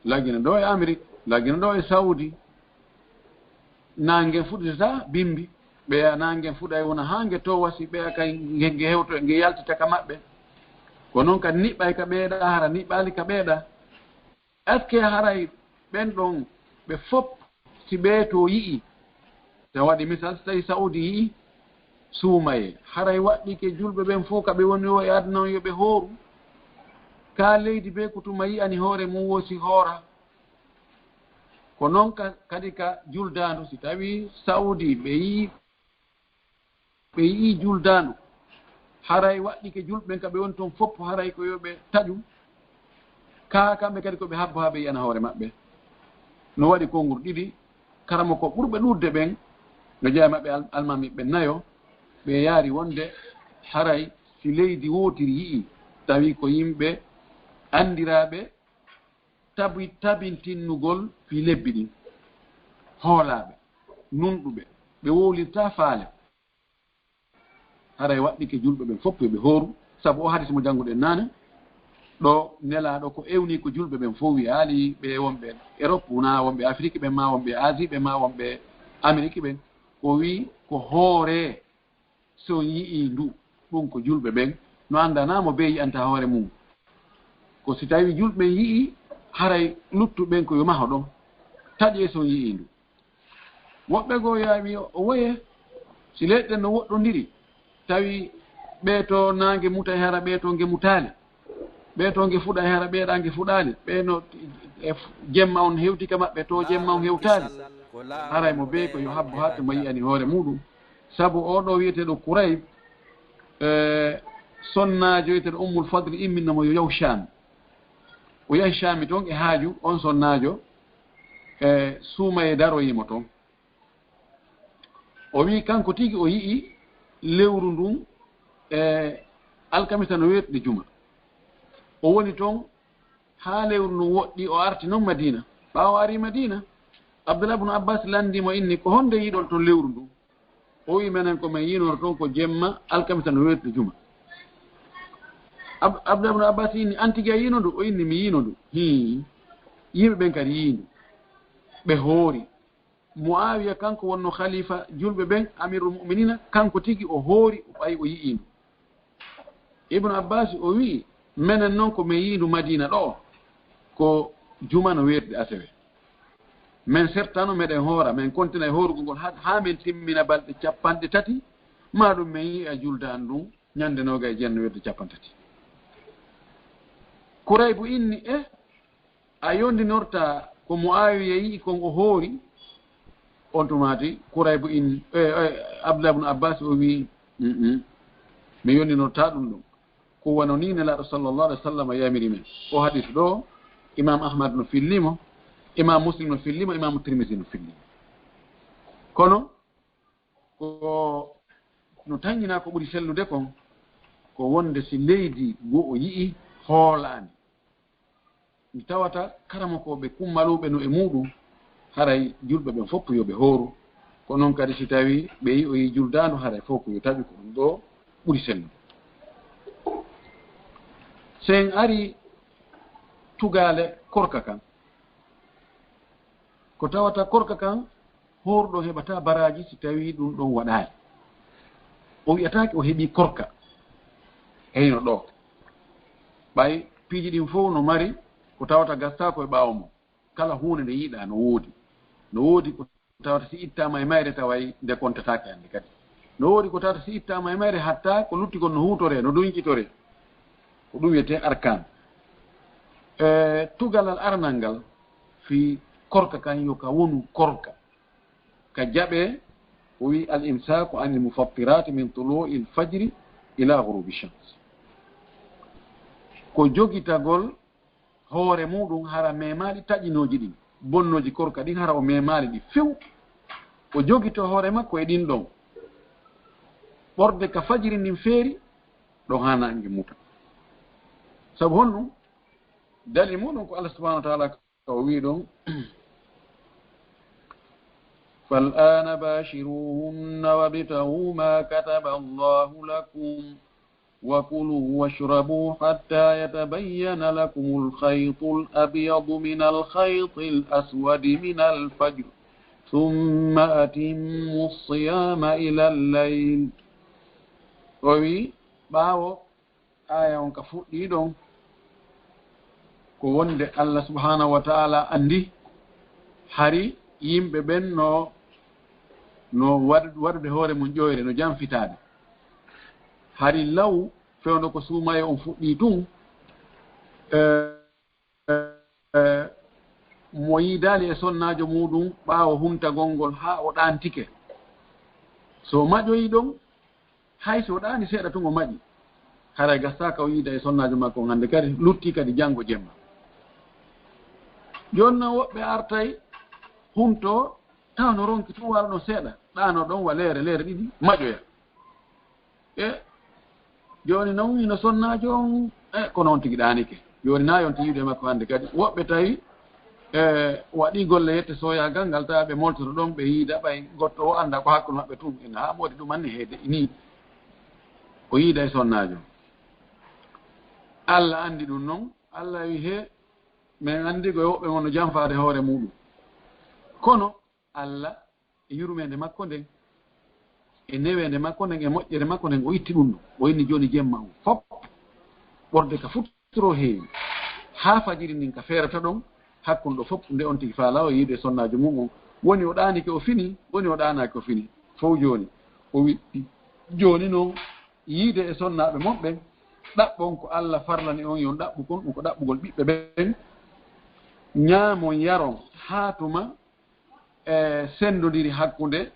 Lagine ɗoo e Amérique, Lagine ɗoo e Saudi. Naange fuɗirtaa bimbi. Ɓeya naange fuɗay wona haa nge towasi, ɓeya kay nge, nge hewto, nge yaltita ka maɓɓe. Ko non kadi niɓɓay ka ɓeeɗa, hara niɓɓaali ka ɓeeɗa. Est-ce que haray ɓen ɗon ɓe fow, si ɓee to yi'i, si a waɗi misal, si tawi Saudi yi'i suumaye, haray waɗɗike julɓe ɓen fow ka ɓe woni o e aduna on yo ɓe hooru? Ka leydi bee ko tuma yi'ani hoore mum wo si hoora. Ko non ka, kadi ka juldaandu, si tawi Saudi ɓe yi'i ɓe yi'i juldaandu, haray waɗɗike julɓe ɓen ka ɓe woni ton fow, haray ko yo ɓe taƴu. Kaa kamɓe kadi ko ɓe habbo haa ɓe yi'ana hoore maɓɓe. No waɗi kongur ɗiɗi, karamoko ɓurɓe ɗuuɗde ɓen, no jeyaa maɓɓe al-, almaami ɓe nayo, ɓe yaari wonde haray si leydi wootiri yi'i, tawi ko yimɓe anndiraaɓe tabi-, tabintinnugol fii lebbi ɗin, hoolaaɓe, nunɗuɓe, ɓe wowlirtaa faale. Haray waɗɗike julɓe ɓen fow yo ɓe hooru, sabu o hadis mo jannguɗen naane, ɗo Nelaaɗo ko ewnii ko julɓe ɓen fow wi'aali, ɓe wonɓe Europe, wonaa wonɓe Afrik ɓen, maa wonɓe Asie ɓen, maa wonɓe Amérique ɓen, o wi'i ko hooree si on yi'ii ndu, ɗum ko julɓe ɓen no anndanaa mo bee yi'anta hoore mum. Ko si tawii julɓe ɓen yi'ii, haray luttuɓe ɓen ko yo maho ɗon, taƴee si on yi'ii ndu. Woɓɓe goo yaa wi'a o woye, si leyɗe ɗen no woɗɗondiri, tawi ɓee to naange muta e hara ɓee to nge mutaali, ɓee to nge fuɗa e hara ɓee ɗaa nge fuɗaali, ɓee no e f-, jemma on hewti ka maɓɓe, to jemma on hewtaali. Haray mo bee ko yo habbo haa to mo yi'ani hoore muuɗum. Sabu oo ɗoo wi'eteeɗo Kurayb, e, sonnaajo wi'eteeɗo Ummul Fadli imminno mo yo yahu Shaam. O yahi Shaami ton e haaju, on sonnaajo, e, suumayee daroyi mo ton. O wi'i kanko tigi o yi'i lewru ndun, e, alkamisa no weetude juma. O woni ton haa lewru ndun woɗɗi, o arti non Madiina. Ɓaawo o ari Madiina, Abdullah ibn Abbas lanndii mo inni, "Ko honde yi'ɗon ton lewru ndun?" O wi'i, "Menen ko men yi'unoo ton ko jemma alkamisa no weetude juma." Ab-, Abdullah ibn Abbas inni, "An tigi a yi'unoo ndu?" O inni, "Mi yi'unoo ndu." Hii. Yimɓe ɓen kadi yi'i ndu. Ɓe hoori. Muawiya kanko wonno khalifa julɓe ɓen, amirul mu'minina, kanko tigi o hoori, o ɓay o yi'i ndu. Ibnu Abbas o wi'i, "Menen non ko men yi'i ndu Madiina ɗoo, ko juma no weetude asewe. Men sertano, meɗen hoora, men kontina e hoorugol ngol haa, haa men timmina balɗe cappanɗe tati, maa ɗum men yi'a juldaandu ndun ñande noogay e jeenayi no weetude cappanɗe tati." Kuraybu inni, "E, a yondinorta ko Muawiya yi'i kon o hoori?" On tumaati Kuraybu in, e, e, Abdullah ibn Abbas o wi'i, "Mm-mm, mi yondinorta ɗum ɗon. Ko wano nii Nelaaɗo sallallahu alaihi wasallam yamiri men." O hadis ɗoo, Imam Ahmad no filli mo, Imam Muslim no filli mo, Imam Tirmidhi no filli mo. Kono ko no tanƴinaa ko ɓuri sellude kon, ko wonde si leydi go'o yi'i hoolaani, ndi tawata karamokooɓe kummaluuɓe no e muuɗum, haray julɓe ɓen fof yo ɓe hooru. Ko noon kadi si tawii ɓe yi'oyii juldaandu, haray fof ko yo taƴu, ko ɗum ɗoo ɓuri sellude. Si en arii tugaale korka kan, ko tawata korka kan, hoorɗo heɓataa baraaji si tawii ɗum ɗon waɗaali. O wi'ataake o heɓii korka. Heyno ɗoo. Ɓay piiji ɗin fof no mari ko tawata gastaako e ɓaawo mum. Kala huunde nde yiɗaa no woodi. No woodi ko tawata si ittaama e mayre taway nde kontataake hannde kadi. No woodi ko tawata si ittaama e mayre hatta ko lutti kon no huutoree, no duñcitoree. Ko ɗum wiyetee arkaan. E, tugalal aranal ngal fii korka kan yo ka wonu korka. Ka jaɓee, o wi'i, "Al imsaaku anil mufattirati min tulu'il fajri ila ghurubi shams." Ko jogitagol hoore muuɗum hara memaali taƴinooji ɗin, bonnooji korka ɗin hara o memaali ɗi few. O jogito hoore makko e ɗin ɗon. Ɓorde ka fajiri ndin feeri, ɗon haa naange muta. Sabu honɗum? Dalil muuɗum ko Allah subhanahu wa ta'ala ka o wi'i ɗon, "Fal ana bashiruhunna wabtaghu ma kataba Allahu lakum, wa kulu washrabu hatta yatabayyana lakumul khaytul abyadu minal khaytil aswadi minal fajr, thumma atimmu siyama ilal layl." O wi'i, ɓaawo aaya on ka fuɗɗii ɗon, ko wonde Allah subhanahu wa ta'ala anndi hari yimɓe ɓen no, no waɗ-, waɗude hoore mum ƴoyre, no janfitaade. Hari law fewndo ko suumaye on fuɗɗii tun, eh, eh, mo yiidaali e sonnaajo muuɗum ɓaawo huntagol ngol haa o ɗaantike. So maƴoyi ɗon, hay so ɗaani seeɗa tun o maƴi, haray gasaaka o yiida e sonnaajo makko on hannde kadi, lutti kadi janngo jemma. Jooni non woɓɓe artay hunto, tawa no ronki tun wara ɗon seeɗa, ɗaano ɗon wa leere, leere ɗiɗi, maƴoya. E jooni non hino sonnaajo on, e kono on tigi ɗaanike. Jooni na yonti yiide makko hannde kadi. Woɓɓe tawi, e waɗi golle yette soyaagal ngal, tawa ɓe moltoto ɗon, ɓe yiida ɓay gotto o annda ko hakkunde maɓɓe tun. Ina haa moodi ɗum anni heede ini. O yiida e sonnaajo. Allah anndi ɗum non. Allah wi he, men anndi ko woɓɓe mon no janfaade hoore muuɗum. Kono Allah e yurmeende makko nden, e neweende makko nden, e moƴƴere makko nden, o itti ɗum ɗo. O inni jooni jemma on fop, ɓorde ka futtoro heewi, haa fajiri ndin ka feerata ɗon, hakkunde ɗo fop, nde on tigi faalaa o yiide sonnaajo mum on. Woni o ɗaanike o fini, woni o ɗaanaaki o fini. Fow jooni, o wi, jooni non, yiide e sonnaaɓe mon ɓen, ɗaɓɓon ko Allah farlani on, yon ɗaɓɓu kon, ɗum ko ɗaɓɓugol ɓiɓɓe ɓen. Ñaamon yaron haa tuma e senndondiri hakkunde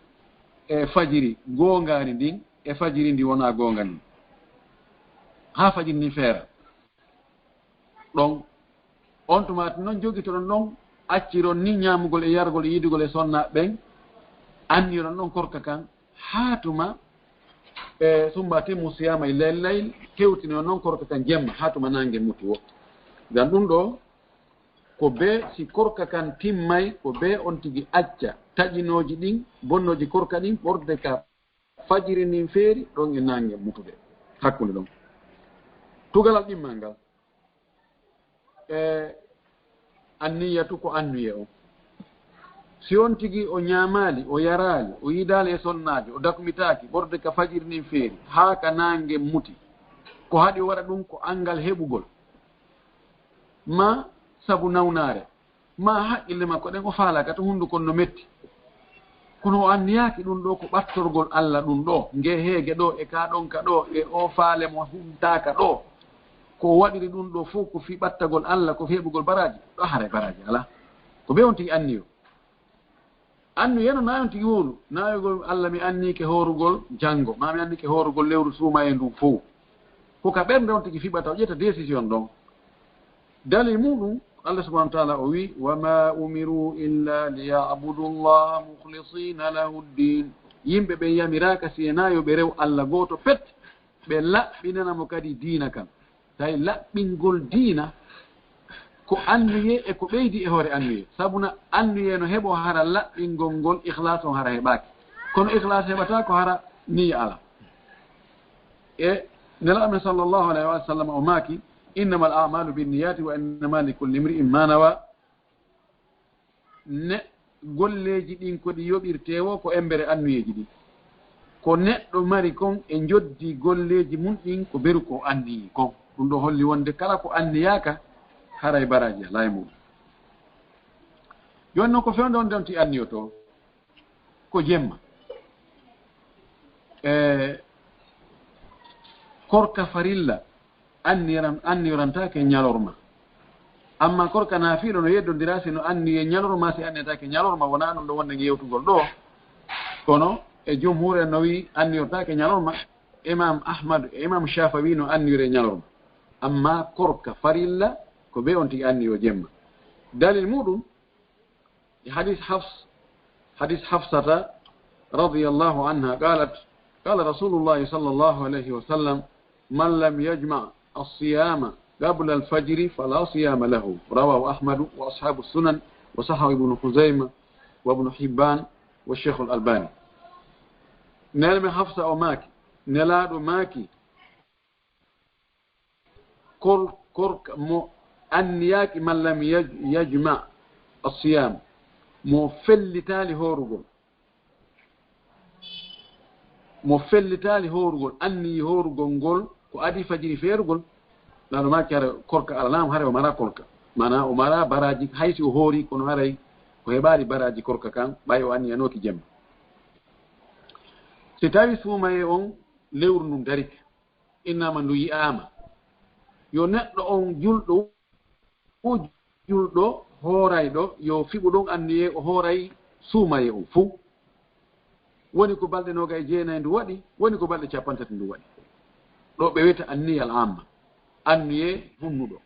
e fajiri goongaari ndin e fajiri ndi wonaa goonga ndin, haa fajiri ndin feera. Ɗon, on tuma non jogitoɗon ɗon, acciron ni ñaamugol e yarugol e yidugol e sonnaaɓe ɓen, anniron ɗon korka kan haa tuma, e summa atimmu siyama ila layl, hewtinoyon non korka kan jemma haa tuma naange muti wo. Ngam ɗum ɗo, ko bee si korka kan timmay, ko bee on tigi acca taƴinooji ɗin, bonnooji korka ɗin, ɓorde ka fajiri ndin feeri, ɗon e naange mutude hakkunde ɗon. Tugalal ɗimmal ngal, e anniyatu ko annuye on. Si on tigi o ñaamaali, o yaraali, o yiidaali e sonnaajo, o dakmitaaki, ɓorde ka fajiri ndin feeri, haa ka naange muti, ko haɗi o waɗa ɗum ko anngal heɓugol, maa sabu nawnaare, maa haqqille makko ɗen o faalaaka to hunduko no metti. Kono o anniyaaki ɗum ɗo ko ɓattorgol Alla ɗum ɗo, nge heege ɗo, e ka ɗon ka ɗo, e o faale mo huntaaka ɗo. Ko o waɗiri ɗum ɗo fof ko fii ɓattagol Alla, ko fii heɓugol baraaji, ɗo haray baraaji alaa. Ko bee on tigi anniyo. Annuye no naayon tigi wowlu, naayugol Alla mi anniyike hoorugol janngo, maa mi anniyike hoorugol lewru suumaye ndun fow. Ko ka ɓernde on tigi fiɓata, o ƴetta décision ɗon. Dalil muɗum, Allah subhanahu wa ta'ala o wi, "Wa ma umiru illa liyabudu llaha mukhlisina lahu ddin." Yimɓe ɓen yamiraaka si e naayo ɓe rew Alla gooto pet, ɓe laɓɓinana mo kadi diina kan. Tawi laɓɓingol diina ko annuye e ko ɓeydi e hoore annuye. Sabuna annuye no heɓo hara laɓɓingol ngol, ikhlas on hara heɓaaki. Kono ikhlas heɓata ko hara niyya ala. E Nelaaɗo men sallallahu alayhi wa sallam o maaki, "Innamal a'malu binniyati wa innama likulli imri'in ma nawa." Ne, golleeji ɗin ko ɗi yoɓirtee wo ko embere annuyeeji ɗin. Ko neɗɗo mari kon e njoddi golleeji mun ɗin ko beru ko anniyi kon. Ɗum ɗo holli wonde kala ko anniyaaka, haray baraaji alaa e muɗum. Jooni non ko fewndo on donti anniyoto ko jemma. E korka farilla anniran-, anniyorantaake ñalorma. Amma korka naafiilo no yeddondira si no anniye ñalorma, si anniyataake ñalorma, wonaa ɗum ɗo wonde nge yewtugol ɗo. Kono e jumhuur en no wi'i anniyortaake ñalorma. Imam Ahmad e Imam Shafi'i no anniyore ñalorma. Amma korka farilla ko be on tigi anniyo jemma. Dalil muɗum, حديث حفص، حديث حفصة رضي الله عنها قالت: قال رسول الله صلى الله عليه وسلم: "من لم يجمع الصيام قبل الفجر فلا صيام له." رواه أحمد وأصحاب السنن وصححه ابن خزيمة وابن حبان والشيخ الألباني. Nelaaɗo men Hafsa o maaki, Nelaaɗo maaki, Kor-, korka mo anniyaaki, man lam yaj-, yajma asiyam, mo fellitaali hoorugol, mo fellitaali hoorugol, anniyi hoorugol ngol ko adii fajiri feerugol, Nelaaɗo maaki hara korka alanaamo, hara o mara korka. Maanaa o mara baraaji, hay si o hoori, kono haray o heɓaali baraaji korka kan, ɓay o anniyanooki jemma. Si tawi suumayee on lewru ndun darike, innaama ndu yi'aama. Yo neɗɗo on julɗo, o julɗo hoorayɗo, yo fiɓu ɗon anniyee o hooray suumayee on fow. Woni ko balɗe noogay e jeenay ndu waɗi, woni ko balɗe cappanɗe tati ndu waɗi. Ɗo ɓe wiyata anniyal amma, anniyee hunnuɗo.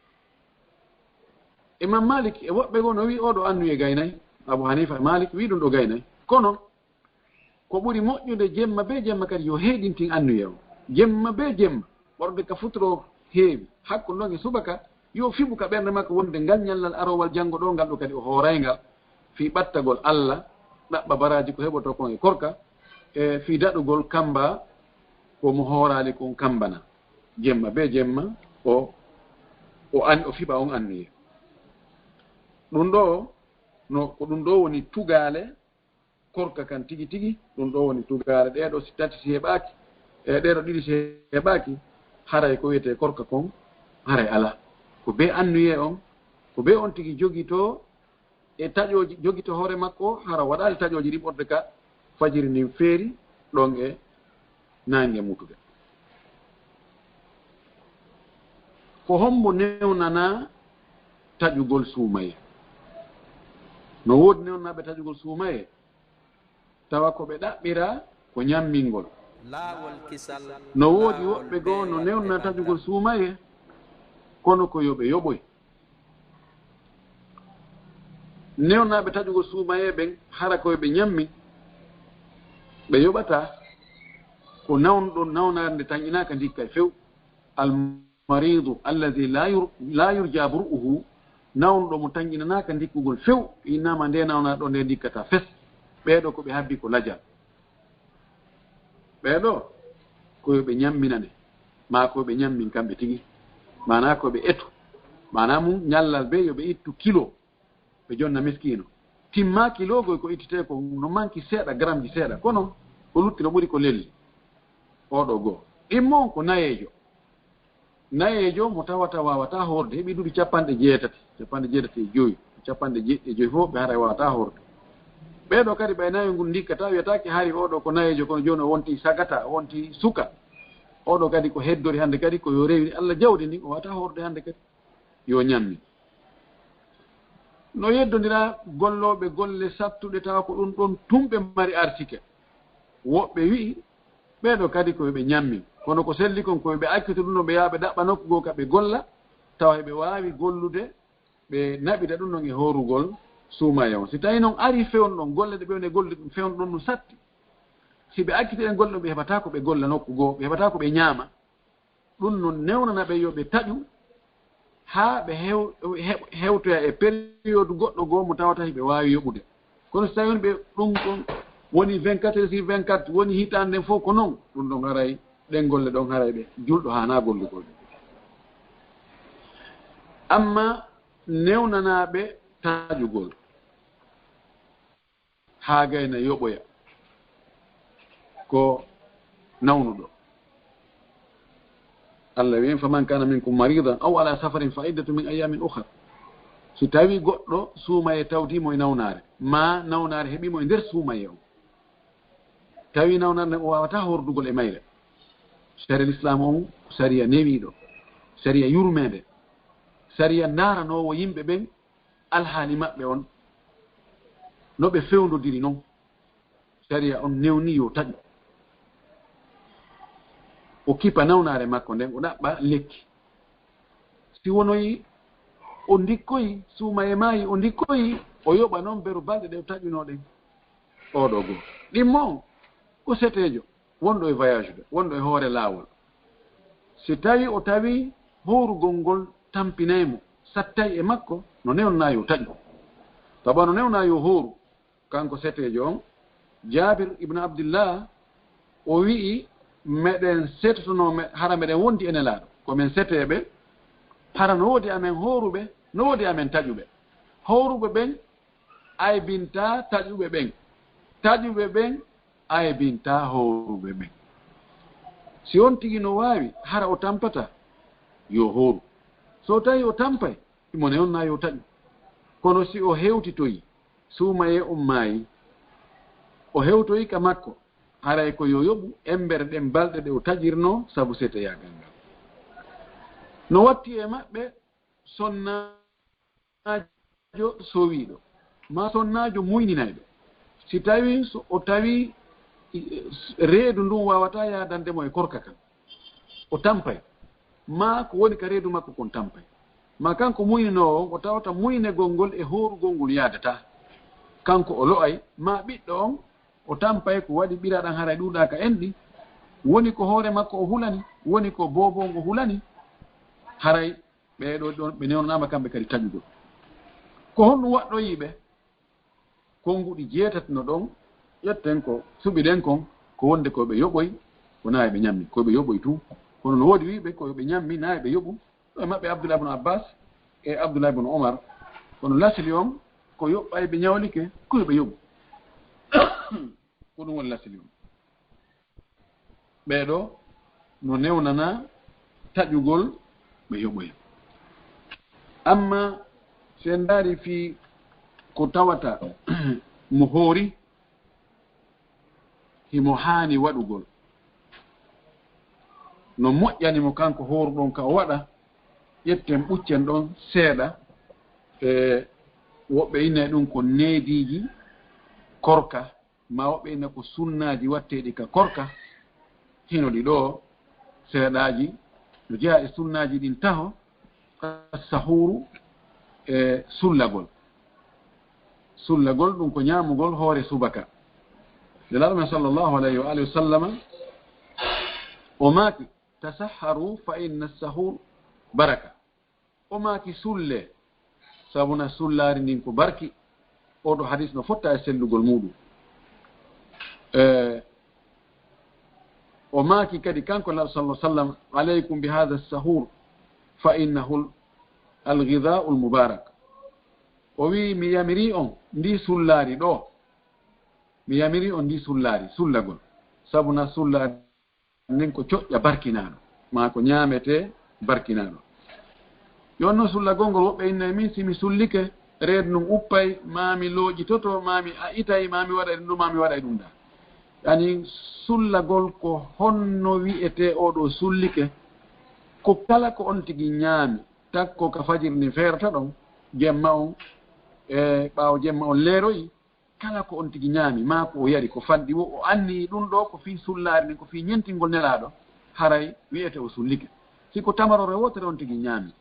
Imam Malik e woɓɓe goo no wi'i oo ɗo anniyee gaynay. Abu Hanifa e Malik wi'i ɗum ɗo gaynay. Kono ko ɓuri moƴƴude jemma bee jemma kadi yo heedintin anniye on. Jemma bee jemma, ɓorde ka futuro heewi, hakkunde on e subaka, yo fiɓu ka ɓernde makko wonde ngal ñallal aroowal janngo ɗo, ngal ɗo kadi o hooray ngal fii ɓattagol Alla, ɗaɓɓa baraaji ko heɓotoo kon e korka, e fii daɗugol kamba ko mo hooraali kon kambana. Jemma bee jemma o, o an-, o fiɓa on anniye. Ɗum ɗo, no, ko ɗum ɗo woni tugaale korka kan tigi tigi, ɗum ɗo woni tugaale ɗee ɗo si tati si heɓaaki, e ɗee ɗo ɗiɗi si heɓaaki, haray ko wiyetee korka kon, haray alaa. Ko bee anniyee on, ko bee on tigi jogitoo e taƴooji, jogitoo hoore makko, hara waɗaali taƴooji ɗin ɓorde ka fajiri ndin feeri ɗon e naange mutude. Ko hombo newnanaa taƴugol suumayee? No woodi newnanaaɓe taƴugol suumayee, tawa ko ɓe ɗaɓɓira ko ñammingol. No woodi woɓɓe goo no newna taƴugol suumayee, kono ko yo ɓe yoɓoy. Newnaaɓe taƴugol suumayee ɓen, hara ko yo ɓe ñammin, ɓe yoɓataa. Ko nawnuɗo nawnaare nde tanƴinaaka ndikka e few. Al maridu alladi la yur-, la yurja buru'uhu, nawnuɗo mo tanƴinanaaka ndikkugol few, innama nde nawnaare ɗo nde ndikkata fes. Ɓee ɗoo ko ɓe habbi ko lajal. Ɓee ɗoo ko yo ɓe ñamminane, maa ko yo ɓe ñammin kamɓe tigi. Maanaa ko ɓe etu. Maanaa mum ñallal bee yo ɓe ittu kilo, ɓe jonna miskiino. Timmaa kiloogoy ko ittitee ko no manki seeɗa, gramji seeɗa, kono ko lutti no ɓuri ko lelli. Oo ɗoo goo. Ɗimmo on ko nayeejo. Nayeejo mo tawata waawataa hoorde, heɓi duuɓi capanɗe jeetati, capanɗe jeetati e joy, capanɗe jeeɗiɗi e joy fof ɓe haray waawataa hoorde. Ɓee ɗoo kadi ɓay nayo ngun ndikkata, wiyataake hari oo ɗoo ko nayeejo, kono jooni o wonti sagata, o wonti suka. Oo ɗoo kadi ko heddori hannde kadi ko yo rewi Allah jawdi ndin, o waawataa hoorde hannde kadi. Yo ñammi. No yeddondira gollooɓe golle sattuɗe tawa ko ɗum ɗon tun ɓe mari arsike. Woɓɓe wi'i, ɓee ɗoo kadi ko yo ɓe ñammin. Kono ko selli kon ko yo ɓe accito ɗum ɗon ɓe yaha ɓe ɗaɓɓa nokku goo ka ɓe golla, tawa eɓe waawi gollude, ɓe naɓida ɗum ɗon e hoorugol suumayee on. Si tawii non arii fewndo ɗon, golle ɗe ɓe woni e gollude ɗum fewndo ɗon no satti. Si ɓe acciti ɗen golle ɗon ɓe heɓataa ko ɓe golla nokku goo, ɓe heɓataa ko ɓe ñaama. Ɗum non newnana ɓe yo ɓe taƴu haa ɓe hew-, hew-, hewtoya e période goɗɗo goo mo tawata hiɓe waawi yoɓude. Kono si tawii woni ɓe ɗum kon woni vingt-quatre heures sur vingt-quatre, woni hitaande nden fof ko non, ɗum ɗon haray, ɗen golle ɗon haray ɗe, julɗo haanaa gollugol ɗe. Amma newnanaaɓe taƴugol, haa gayna yoɓoya ko nawnuɗo. Allah wi'i, "Faman kana minkum maridan aw ala safarin fa iddatu min ayyamin ukhar." Si tawi goɗɗo suumayee tawti mo e nawnaare, maa nawnaare heɓi mo e nder suumayee on, tawi nawnaare nden o waawataa hordugol e mayre. Sariya Lislaam on ko sariya newiiɗo, sariya yurmeende, sariya ndaaranoowo yimɓe ɓen alhaali maɓɓe on, no ɓe fewndodiri non. Sariya on newni yo taƴu. O kipa nawnaare makko nden, o ɗaɓɓa lekki. Si wonoyi o ndikkoyi, suumayee maayi o ndikkoyi, o yoɓa non beru balɗe ɗe o taƴunoo ɗen. Oo ɗoo goo. Ɗimmo on, ko seteejo, wonɗo e voyage de, wonɗo e hoore laawol. Si tawi o tawi hoorugol ngol tampinay mo, sattay e makko, no newnanaa yo taƴu. Tawa no newnaa yo hooru, kanko seteejo on, Jaabir ibn Abdillah, o wi'i, meɗen setotonoo, me-, hara meɗen wondi e Nelaaɗo. Ko men seteeɓe, hara no woodi amen hooruɓe, no woodi amen taƴuɓe. Hooruɓe ɓen aybintaa taƴuɓe ɓen. Taƴuɓe ɓen aybintaa hooruɓe ɓen. Si on tigi no waawi, hara o tampataa, yo hooru. So tawi o tampay, himo newnanaa yo taƴu. Kono si o hewtitoyi, suumayee on maayi, o hewtoyi ka makko, haray ko yo yoɓu embere ɗen balɗe ɗe o taƴirnoo sabu seteyaagal ngal. No watti e maɓɓe sonna sonnaajo sowiiɗo, maa sonnaajo muyninayɗo, si tawii so o tawii, eh, reedu ndun waawataa yaadande mo e korka kan, o tampay, maa ko woni ka reedu makko kon tampay, maa kanko muyninoowo on o tawata muynegol ngol e hoorugol ngol yaadataa, kanko o lo'ay, maa ɓiɗɗo on o tampay ko waɗi ɓiraaɗan haray ɗuuɗaa ka enɗi, woni ko hoore makko o hulani, woni ko boobo on o hulani, haray ɓee ɗoo ɗon ɓe newnanaama kamɓe kadi taƴugol. Ko honɗum waɗɗoyii ɓe? Konnguɗi jeetati no ɗon, ƴetten ko suɓiɗen kon, ko wonde ko ɓe yoɓoy, ko naa e ɓe ñammi, ko ɓe yoɓoy tun. Kono no woodi wi'ɓe ko ɓe ñammi, naa e ɓe yoɓu. Ɗo e maɓɓe Abdullah ibn Abbas e Abdullah ibn Omar. Kono lasili on, ko yoɓɓay ɓe ñawlike, ko ɓe yoɓu. Ko ɗum woni lasili on. Ɓee ɗoo no newnanaa taƴugol ɓe yoɓoya. Amma si en ndaari fii ko tawata mo hoori, himo haani waɗugol. No moƴƴani mo kanko hooruɗon ka o waɗa, ƴetten ɓuccen ɗon seeɗa, e Woɓɓe inna ɗum ko neediiji korka, ma woɓɓe inna ko sunnaaji watteeɗi ka korka. Hino ɗi ɗo seeɗaaji no jeyaa e sunnaaji ɗin taho. Sahuru e sullagol. Sullagol ɗum ko ñaamugol hoore subaka. Nelaaɗo men sallallahu alayhi wa alihi wa sallama o maaki: "Tasahharu fa inna sahur baraka." O maaki: "Sulle, sabuna sullaari ndin ko barki." Oɗo hadis no fotta e sellugol muɗum. E, o maaki kadi kanko Nelaaɗo sallallahu alaihi wasallam: "Alaykum bi hadha sahur fa innahu al-ghidha'u al-mubarak." O wi: "Mi yamiri on ndi sullaari ɗo. Mi yamiri on ndi sullaari, sullagol. Sabuna sullaari nin ko coƴƴa barkinaaɗo, maa ko ñaametee barkinaaɗo." Yo no sullagol ngol, woɓɓe inna e min, si mi sullike, reedu ndun uppay, maa mi looƴitoto, maa mi a itay, maa mi waɗay ɗum ɗo, maa mi waɗay ɗum ɗa. Yani, sullagol ko honno wi'etee oɗo sullike? Ko kala ko on tigi ñaami, takko ka fajiri ndin feerata ɗon, jemma on, e ɓaawo jemma on leeroyi, kala ko on tigi ñaami, maa ko o yari, ko fanɗi wo, o anni ɗum ɗo, ko fii sullaari ndin, ko fii ñentingol Nelaaɗo, haray wi'ete o sullike. Si ko tamaroore wootere on tigi ñaami,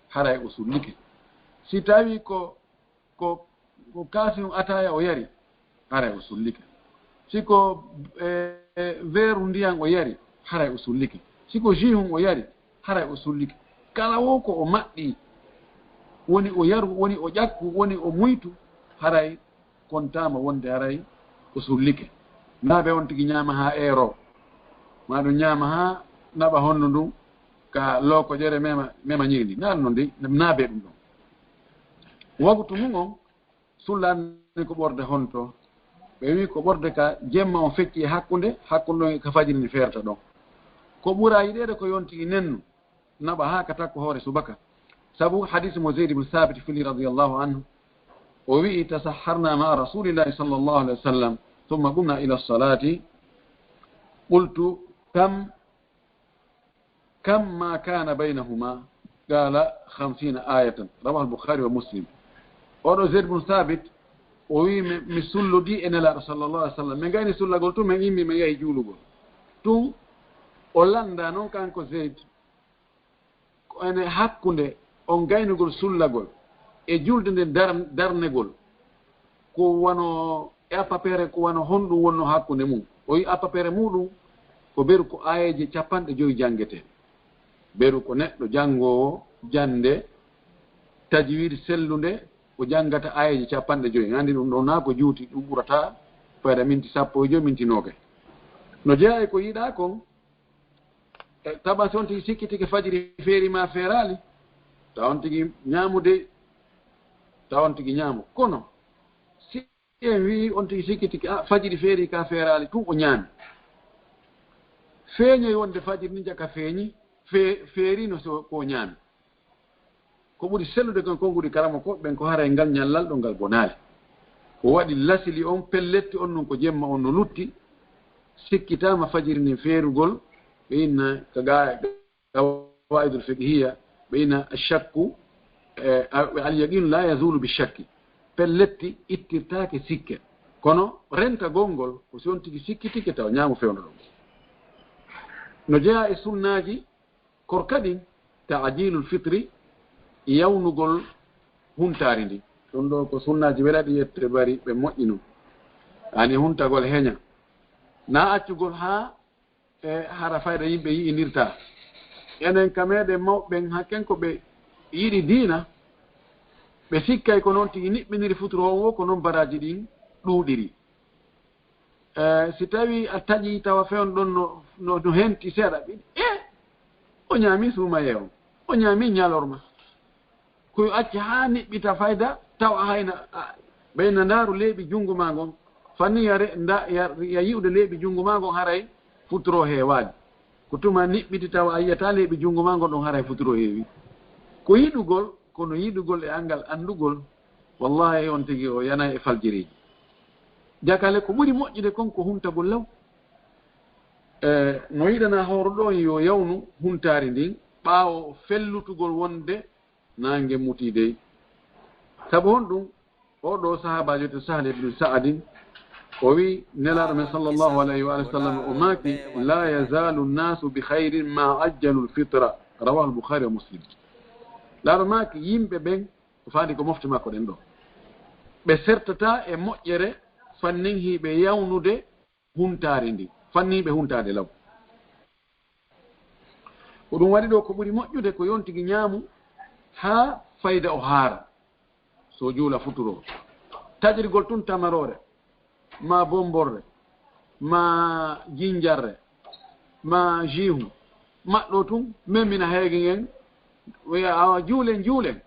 haray o sullike. Si tawi ko, ko, ko kaasihun ataaya o yari, haray o sullike. Si ko, e, e, veeru ndiyan o yari, haray o sullike. Si ko jihun o yari, haray o sullike. Kala wo ko o maɓɓi, woni o yaru, woni o ƴakku, woni o muytu, haray kontaama wonde haray o sullike. Naa ɓe on tigi ñaama haa eero, maa ɗum ñaama haa naɓa honno ndun ka looko ƴere mema, mema ñiiri ndi. Naa ɗum non de, naa ɓe ɗum ɗon. Wagutu mum on, sullaani ko ɓorde honto? Ɓe wi ko ɓorde ka jemma on fecci e hakkunde, hakkunde on e ka fajiri ndi feerta ɗon. Ko ɓura yiɗeede ko yo on tigi nennu, naɓa haa ka takko hoore subaka. Sabu hadis mo Zayd ibn Thabit fili radiyallahu anhu, o wi'i: "Tasahharna ma'a Rasulillahi sallallahu alaihi wasallam, thumma qumna ila salati. Qultu: kam, kam ma kana baynahuma?" Qala: "Khamsina ayatan." Rawahu al-Bukhari wa Muslim. Oɗo Zayd ibn Thabit, o wi'i: "Mi, mi sullodi e Nelaaɗo sallallahu alaihi wasallam. Min gayni sullagol tun, min immi, min yahi juulugol." Tun o landa non kanko Zayd, ko ene hakkunde on gaynugol sullagol e julde nden dar-, darnegol, ko wano, e à peu près ko wano honɗum wonno hakkunde mum? O wi à peu près muɗum ko beru ko aayeeje capanɗe jowi janngetee. Beru ko neɗɗo janngoowo jannde tajwid sellunde, o janngata aayeeje capanɗe jowi. Anndi ɗum ɗo naa ko juuti, ɗum ɓurata fayda minti sappo e jowi, minti noogay. No jeyaa e ko yiɗaa kon, e, tawa si on tigi sikkitike fajiri feeri ma feeraali, tawa on tigi ñaamude, tawa on tigi ñaamu. Kono si en wi'i on tigi sikkitike, a, fajiri feeri ka feeraali, tun o ñaami. Feeñoy wonde fajiri ni jaka feeñi, fe-, feerino so ko o ñaami. Ko ɓuri sellude kon konguɗi karamokooɓe ɓen ko haray ngal ñallal ɗo ngal bonaali. Ko waɗi lasili on, pelletti on nun ko jemma on no lutti, sikkitaama fajiri ndin feerugol, ɓe inna ka ga-, qawaidul fiqhiyya, ɓe inna ashakku, e, a-, al yaqinu la yazulu bi shakki. Pelletti ittirtaake sikke. Kono rentagol ngol, ko si on tigi sikkitike tawa ñaamu fewndo ɗon. No jeyaa e sunnaaji, korka ɗin, ta'jilul fitri, yawnugol huntaari ndi. Ɗum ɗo ko sunnaaji welaɗi yette bari ɓe moƴƴi non. Ani huntagol heña. Na accugol haa, e, hara fayda yimɓe yi'indirta. Enen ka meɗen mawɓe ɓen hakken ko ɓe yiɗi diina, ɓe sikkay ko non tigi niɓɓiniri futuro on wo, ko non baraaji ɗin ɗuuɗiri. Eh, si tawi a taƴi tawa fewn ɗon no, no, no henti seeɗa, ɓe, eh, o ñaami suumayee on, o ñaami ñalorma. Ko yo acci haa niɓɓita fayda, tawa hayna, a, ɓeyna ndaaru leeɓi junngo maa ngon, fanni ya re-, nda-, ya, ya yi'ude leeɓi junngo maa ngon haray futuro heewaali. Ko tuma niɓɓiti tawa a yi'ataa leeɓi junngo maa ngon ɗon haray futuro heewi. Ko yiɗugol, kono yiɗugol e anngal anndugol, wallahi on tigi o yanay e faljireeji. Jakale ko ɓuri moƴƴude kon ko huntagol law. E, no yiɗanaa hooro ɗon yo yawnu huntaari ndin ɓaawo fellutugol wonde naange mutii dey. Sabu honɗum? O ɗo sahaabaajo to Sahl ibn Sa'adin, o wi Nelaaɗo men sallallahu alayhi wa sallam, o maaki, "La yazaalu nnaasu bi khayrin ma ajjalu lfitra." Rawahu lbukhari wa muslim. Nelaaɗo maaki, yimɓe ɓen, ko faandi ko mofte makko ɗen ɗo, ɓe sertataa e moƴƴere fannin hiɓe yawnude huntaari ndi, fannin hiɓe huntaade law. Ko ɗum waɗi ɗo, ko ɓuri moƴƴude ko yo on tigi ñaamu haa fayda o haara. So juula futuro, taƴirgol tun tamaroore, ma bomborre, ma jinjarre, ma jiihu, maɗɗo tun, men mina heege ngen, wiya, "Awa, juulen, juulen."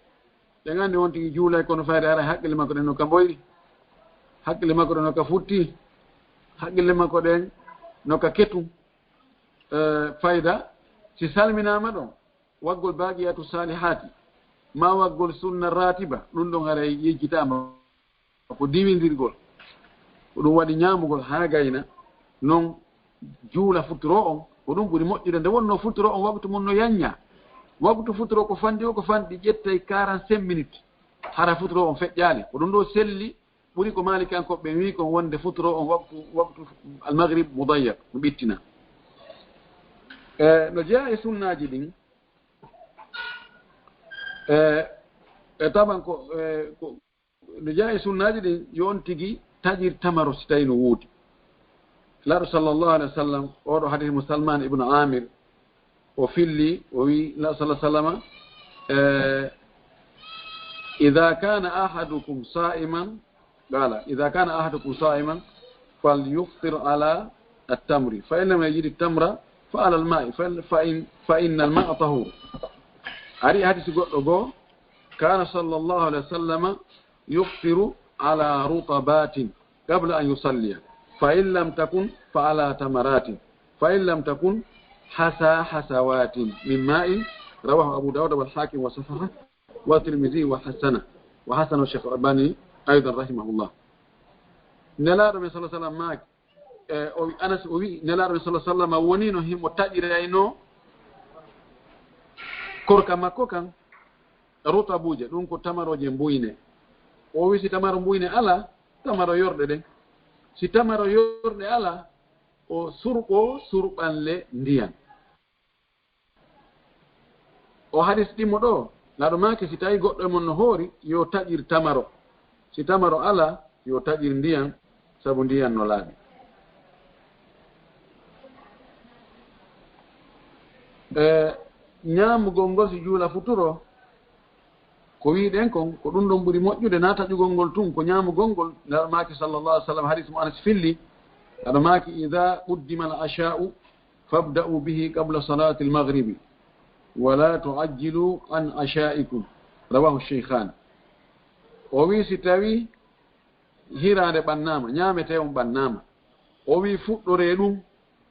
Ɓe nganndi on tigi juulay, kono fayda haray haqqille makko ɗen no ka mboyri, haqqille makko ɗen no ka futti, haqqille makko ɗen no ka ketu. Eh, fayda, si salminaama ɗon, waggol baaqiyatu saalihaati, ma waggol sunna raatiba, ɗum ɗon haray yejjitaama ko diwindirgol. Ko ɗum waɗi ñaamugol haa gayna, non juula futuro on, ko ɗum ɓuri moƴƴude. Nde wonnoo futuro on, waktu mum no yanñaa. Waktu futuro ko fanɗi o, ko fanɗi ƴettay quarante-cinq minutes, hara futuro on feƴƴaali. Ko ɗum ɗo selli, ɓuri ko Maalikankooɓe ɓe wi kon wonde futuro on waktu, waktu almagrib mudayyaq, no ɓittina. E, no jeyaa e sunnaaji ɗin, e, e taban ko, e, ko, no jeyaa e sunnaaji ɗin, yo on tigi taƴir tamaro si tawi no woodi. Nelaaɗo sallallahu alayhi wa sallam, oɗo hadis mo Salman ibn Amir, o filli, o wi, Nelaaɗo sallallahu alayhi wa sallam, eh, "Idha kana ahadukum sa'iman," qala, "Idha kana ahadukum sa'iman, falyuftir ala at-tamri, fa in lam yajid at-tamra, fa ala al-ma'i, fa, fa in, fa inna al-ma'a tahur." Ari hadis goɗɗo goo, "Kana sallallahu alayhi wa sallam yuftiru ala rutabatin qabla an yusalliya, fa in lam takun fa ala tamaratin, fa in lam takun hasa hasawatin min ma'in." Rawahu Abu Dawud wal Hakim wa sahaha wa Tirmidhi wa hasana, wa hasana Sheikh Albani aydan rahimahullah. Nelaaɗo men sallallahu alayhi wa sallam maaki, e, o wi, Anas o wi, Nelaaɗo men sallallahu alayhi wa sallam wonino himo taƴiraynoo korka makko kan rutabuuje, ɗum ko tamarooje mbuyne. O wi si tamaro mbuyne alaa, tamaro yorɗe ɗen. Si tamaro yorɗe alaa, o surɓo surɓanle ndiyan. O hadis ɗimmo ɗo, Nelaaɗo maaki, si tawi goɗɗo e mon no hoori, yo taƴir tamaro. Si tamaro alaa, yo taƴir ndiyan, sabu ndiyan no laaɓi. E, ñaamugol ngol si juula futuro, ko wiɗen kon, ko ɗum ɗon ɓuri moƴƴude, na taƴugol ngol tun, ko ñaamugol ngol. Nelaaɗo maaki sallallahu alayhi wa sallam, hadis mo Anas filli, Nelaaɗo maaki, "Idha quddima al-asha'u, fabda'u bihi qabla salati al-maghribi, wa la tu'ajjilu an asha'ikum." Rawahu Shaykhan. O wi, si tawi hiraande ɓannaama, ñaametee on ɓannaama, o wi, fuɗɗoree ɗum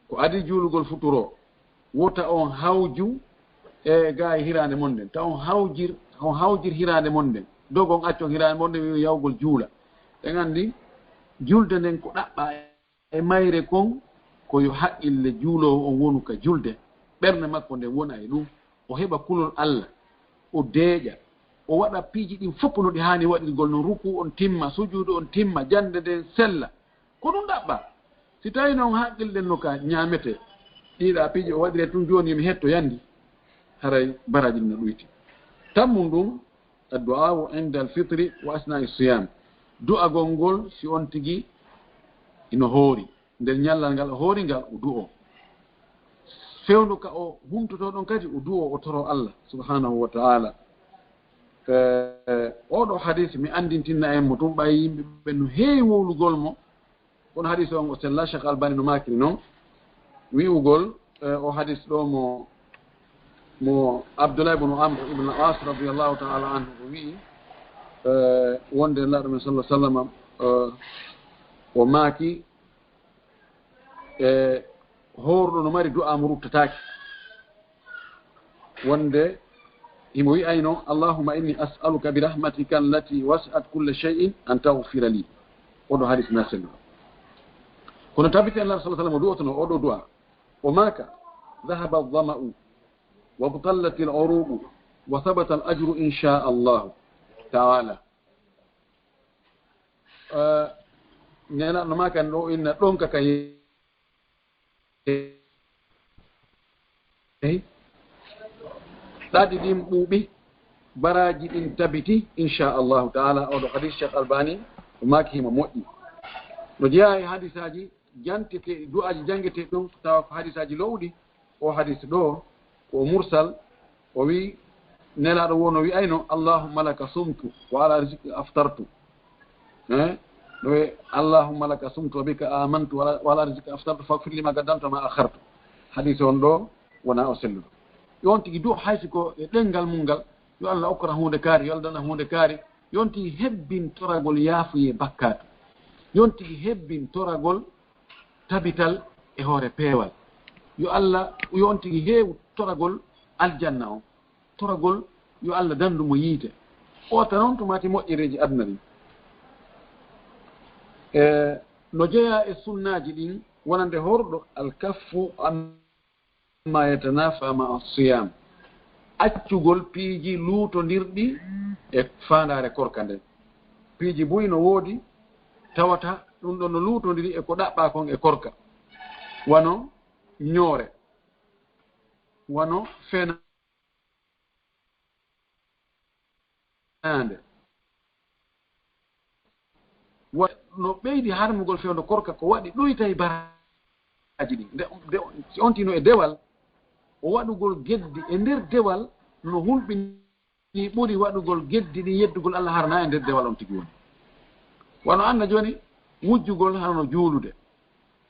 ko adii juulugol futuro, wota on hawju e gaa e hiraande mon nden, ta on hawjir, on hawjir hiraande mon nden, dogon accon hiraande mon nden, wi yawgol juula. En anndi julde nden ko ɗaɓɓa e mayre kon, ko yo haqqille juuloowo on wonu ka julde, ɓernde makko nden wona e ɗum, o heɓa kulol Alla, o deeƴa, o waɗa piiji ɗin fof no ɗi haani waɗirgol non, ruku on timma, sujuudu on timma, jannde nden sella. Ko ɗum ɗaɓɓa. Si tawi non haqqille ɗen no ka ñaametee, ɗiɗa piiji o waɗiree tun jooni, yo mi hetto yandi, haray baraaji ɗin no ɗuyti. Tammum ɗum, addu'a'u inda al-fitri wa asna'i siyam. Du'agol ngol si on tigi ino hoori. Nder ñallal ngal o hoori ngal, o du'o. Fewndo ka o humtotoo ɗon kadi, o du'o, o toroo Allah subhanahu wa ta'ala. Eh, oɗo hadis mi anndintinna en mo tun, ɓay yimɓe ɓen no heewi wowlugol mo. Kono hadis on o sella, Cheikh Albani no maakiri non. Wi'ugol, eh, o hadis ɗo mo, mo Abdullah ibn Amr ibn al-As radiyallahu ta'ala anhu o wi'i, eh, wonde Nulaaɗo men sallallahu alaihi wasallam, eh, o maaki, e hoorɗo no mari du'a mo ruttataake. Wonde himo wi'ayno, "Allahumma inni as'aluka bi rahmatika allati wasi'at kulla shay'in an taghfira li." Oɗo hadis na selluɗo. Kono tabiti Nulaaɗo sallallahu alaihi wasallam o du'otono oɗo du'a. O maaka, "Dhahaba adh-dhama'u wa btallat al-uruqu wa thabata al-ajru insha Allahu ta'ala." Eh, Nelaaɗo maaki ɗo inna ɗonka kan yehi. Ɗaɗi ɗin ɓuuɓi, baraaji ɗin tabiti, insha Allahu ta'ala. Oɗo hadis Cheikh Albani o maaki himo moƴƴi. No jeyaa e hadisaaji jantete, du'aaji janngetee ɗum, tawa ko hadisaaji lowɗi. O hadis ɗo ko mursal. O wi, Nelaaɗo wo no wi'ayno, "Allahumma laka sumtu wa ala rizqika aftartu." Eh? No wi, "Allahumma laka sumtu wa bika amantu wa ala, wa ala rizqika aftartu faghfir li ma qaddamtu wa ma akhartu." Hadis on ɗo wona o selluɗo. Yon tigi du haysi ko e ɗengal mum ngal, yo Allah okkora huunde kaari, yo Allah dana huunde kaari. Yon tigi hebbin toragol yaafuye bakkaatu. Yon tigi hebbin toragol tabital e hoore peewal. Yo Allah, yo on tigi heewu toragol aljanna on, toragol yo Allah dandu mo yiite. Oota noon to mati moƴƴereeji aduna ɗin. E no jeyaa e sunnaaji ɗin, wonande horɗo, alkaffu amma yatanafa ma siyam, accugol piiji luutondirɗi e faandaare korka nden. Piiji buy no woodi, tawata ɗum ɗon no luutondiri e ko ɗaɓɓaa kon e korka, wano ñoore, wano fenaande. Wa-, no ɓeydi harmugol fewndo korka ko waɗi ɗuytay baraaji ɗin. Nde, nde, si on tino e dewal, o waɗugol geddi e nder dewal no hulɓini ɓuri waɗugol geddi ɗin yeddugol Allah harana e nder dewal on tigi woni. Wano anna jooni, wujjugol hara no juulude,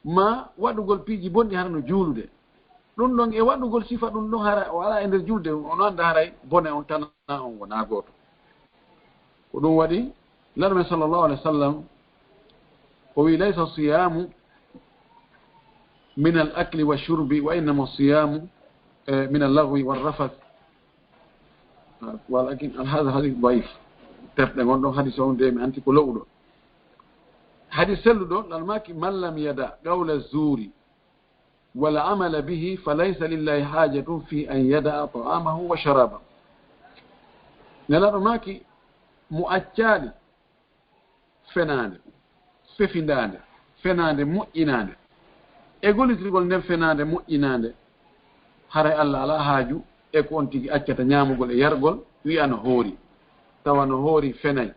ma waɗugol piiji bonɗi hara no juulude. Ɗum ɗon e waɗugol sifa ɗum ɗon hara o alaa e nder julde, on annda haray bone on tana on wonaa gooto. Ko ɗum waɗi Nelaaɗo men sallallahu alaihi wasallam o wi, "Laysa siyamu min al akli wa shurbi, wa innama siyamu, eh, min al lagwi wa rafath." Walakin al hadha hadith daif. Terɗe ngon ɗon hadis on de mi anti ko lo'uɗo. Hadis selluɗo, Nelaaɗo maaki, "Man lam yada qawla zuri wal amala bihi, fa laysa lillahi hajatun fi an yada'a ta'amahu wa sharabahu." Nelaaɗo maaki, mo accaali fenaande, fefindaande, fenaande moƴƴinaande, e gollitirgol nden fenaande moƴƴinaande, haray Allah alaa haaju e ko on tigi accata ñaamugol e yargol, wi'a no hoori, tawa no hoori fenay,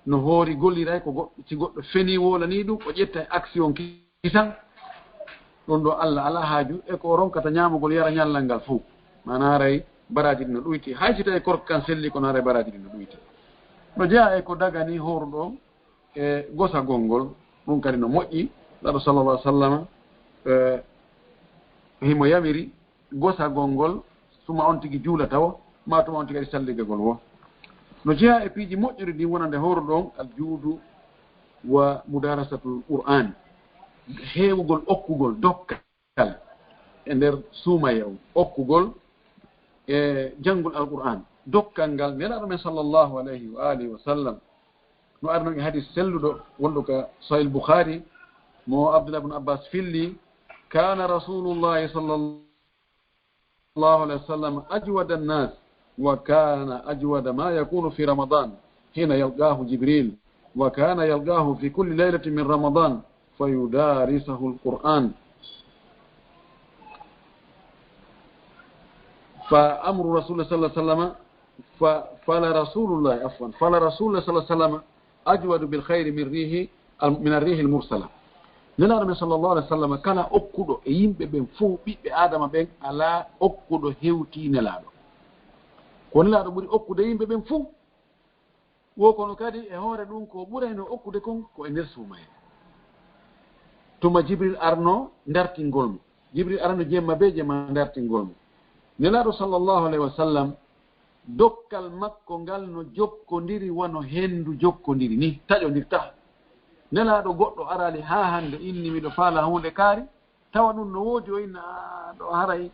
no hoori golliray ko goɗɗo, si goɗɗo fenii wolanii ɗum, o ƴettay action ki-, kisan. Ɗum ɗo Allah alaa haaju e ko o ronkata ñaamugol yara ñallal ngal fow. Maanaa haray baraaji ɗin no ɗuyti. Hay si tawii korka kan selli, kono haray baraaji ɗin no ɗuyti. No jeyaa e ko dagani hooruɗo e gosagol ngol, ɗum kadi no moƴƴi. Nelaaɗo sallallahu alaihi wasallam, eh, himo yamiri gosagol ngol, tuma on tigi juulata o, ma tuma on tigi waɗi salligagol o. No jeyaa e piiji moƴƴuɗi ɗin wonande hooruɗo on, al juudu wa mudarasatul Qur'an, heewugol okkugol dokkal e nder suumaye on, okkugol e janngol Alqur'an. Dokkal ngal Nelaaɗo men sallallahu alayhi wa alihi wa sallam no ari non e hadis selluɗo wonɗo ka Sahih Bukhari, mo Abdullah ibn Abbas filli, "Kana Rasulullahi sallallahu alayhi wa sallam ajwada an-nas, wa kana ajwada ma yakunu fi Ramadan, hina yalqahu Jibril, wa kana yalqahu fi kulli laylatin min Ramadan, fa yudarisuhu al-Qur'an." Fa amru Rasulullah sallallahu alayhi wa sallam, fa, fala Rasulullah, afwan, fala Rasulullah sallallahu alayhi wa sallam ajwadu bil khayri min rihi al-, min ar-rihi al-mursala. Nelaaɗo men sallallahu alayhi wa sallam, kala okkuɗo e yimɓe ɓen fow, ɓiɓɓe Aadama ɓen, alaa okkuɗo hewtii Nelaaɗo. Ko Nelaaɗo ɓuri okkude yimɓe ɓen fow. Wo kono kadi e hoore ɗum ko ɓurayno okkude kon ko e nder suumayee. Tuma Jibril arno ndartingol mo. Jibril arno jemma be jemma ndartingol mo. Nelaaɗo sallallahu alayhi wa sallam, dokkal makko ngal no jokkondiri wano henndu jokkondiri ni, taƴondirta. Nelaaɗo goɗɗo araali haa hannde inni miɗo faala huunde kaari, tawa ɗum no woodi o inna, "Ah, ɗo haray,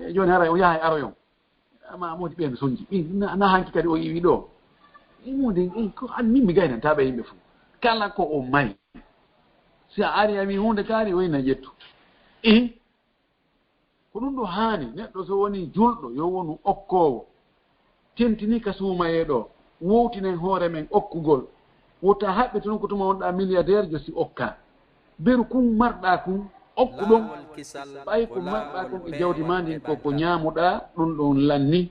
e jooni haray o yahay aroyon." Amma moodi ɓeen sonji. Ɓe na, na hanki kadi o iwi ɗo. E moodi, e ko an min mi gaynanta ɓe yimɓe fof. Kala ko o may. Si a ari a wi huunde kaari o inna ƴettu. E ko ɗum ɗo haani neɗɗo so woni julɗo yo wonu okkoowo. Tentini ka suumayee ɗo. Wowtinen hoore men okkugol. Wota haɓɓe tun ko tuma wonɗa milliardaire jo si okka. Beru kun marɗa kun, okku ɗon. Ɓay ko marɗa kun e jawdi ma ndin ko ko ñaamuɗa, ɗun ɗon lanni.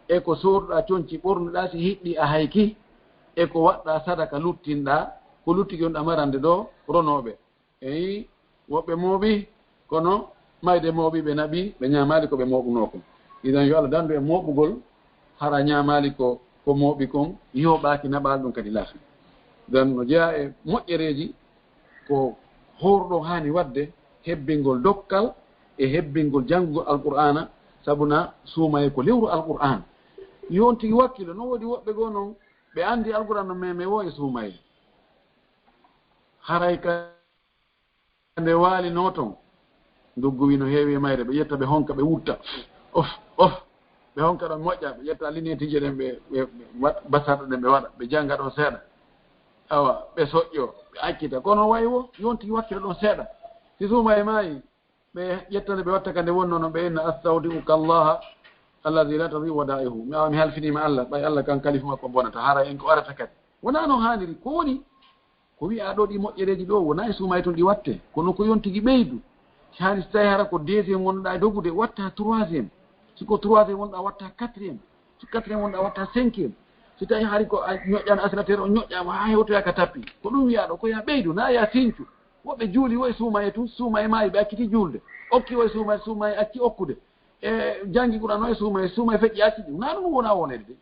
E ko sooduɗa conci ɓornuɗa si hiɗɗi a hayki. E ko waɗɗa sadaka luttinɗa, ko luttiki on ɗa marande ɗo ronooɓe. Eyi, woɓɓe mooɓi, kono mayde mooɓi ɓe naɓi, ɓe ñaamaali ko ɓe mooɓunoo kon. Idan yo Allah dandu e mooɓugol, hara ñaamaali ko, ko mooɓi kon, yoɓaaki naɓaali ɗum kadi laafi. Idan no jeyaa e moƴƴereeji ko hoorɗo haani waɗde, hebbingol dokkal e hebbingol janngugol Alqur'aana, sabu na suumaye ko lewru Alqur'aana. Yo on tigi wakkilo, no woodi woɓɓe goo noon, ɓe anndi Alqur'aana no meme woo e suumaye. Haray ka nde waalinoo ton, nduggu wii no heewi e mayre, ɓe ƴetta, ɓe honka, ɓe wutta. Of, of, ɓe honka ɗon moƴƴa, ɓe ƴetta lineetije ɗen, ɓe, ɓe, ɓe wat-, basarɗe ɗen, ɓe waɗa, ɓe jannga ɗon seeɗa. Awa, ɓe soƴƴoo, ɓe accita. Kono wayi wo, yonti wakkilo ɗon seeɗa. Si suuma e maayi, ɓe ƴetta nde ɓe watta ka nde wonnoo non, ɓe inna, "Astawdi'uka Allaha alladhi la tadhi'u wada'ihu." Mi, awa, mi halfiniima Allah, ɓay Allah kan kalifu makko bonata, hara en ko arata kadi. Wonaa non haaniri, ko woni? Ko wi'aa ɗoo ɗi moƴƴereeji ɗoo, wonaa e suumaye tun ɗi wattee, kono ko yontigi ɓeydu. Si haani, si tawii hara ko deuxième wonɗaa e dogude, watta troisième. Si ko troisième wonɗaa, watta quatrième. Si quatrième wonɗaa, watta cinquième. Si tawii hari ko a ñoƴƴaano aspirateur, o ñoƴƴaama haa hewtoya ka tappi. Ko ɗum wi'aa ɗoo, ko yaa ɓeydu, naa yaa sincu. Woɓɓe juuli wo e suumaye tun, suumaye maayi ɓe acciti juulde. Okki wo e suumaye, suumaye acci okkude. E janngi Qur'aan wo e suumaye, suumaye feƴƴi acci ɗum. Naa ɗum wonaa wonede de.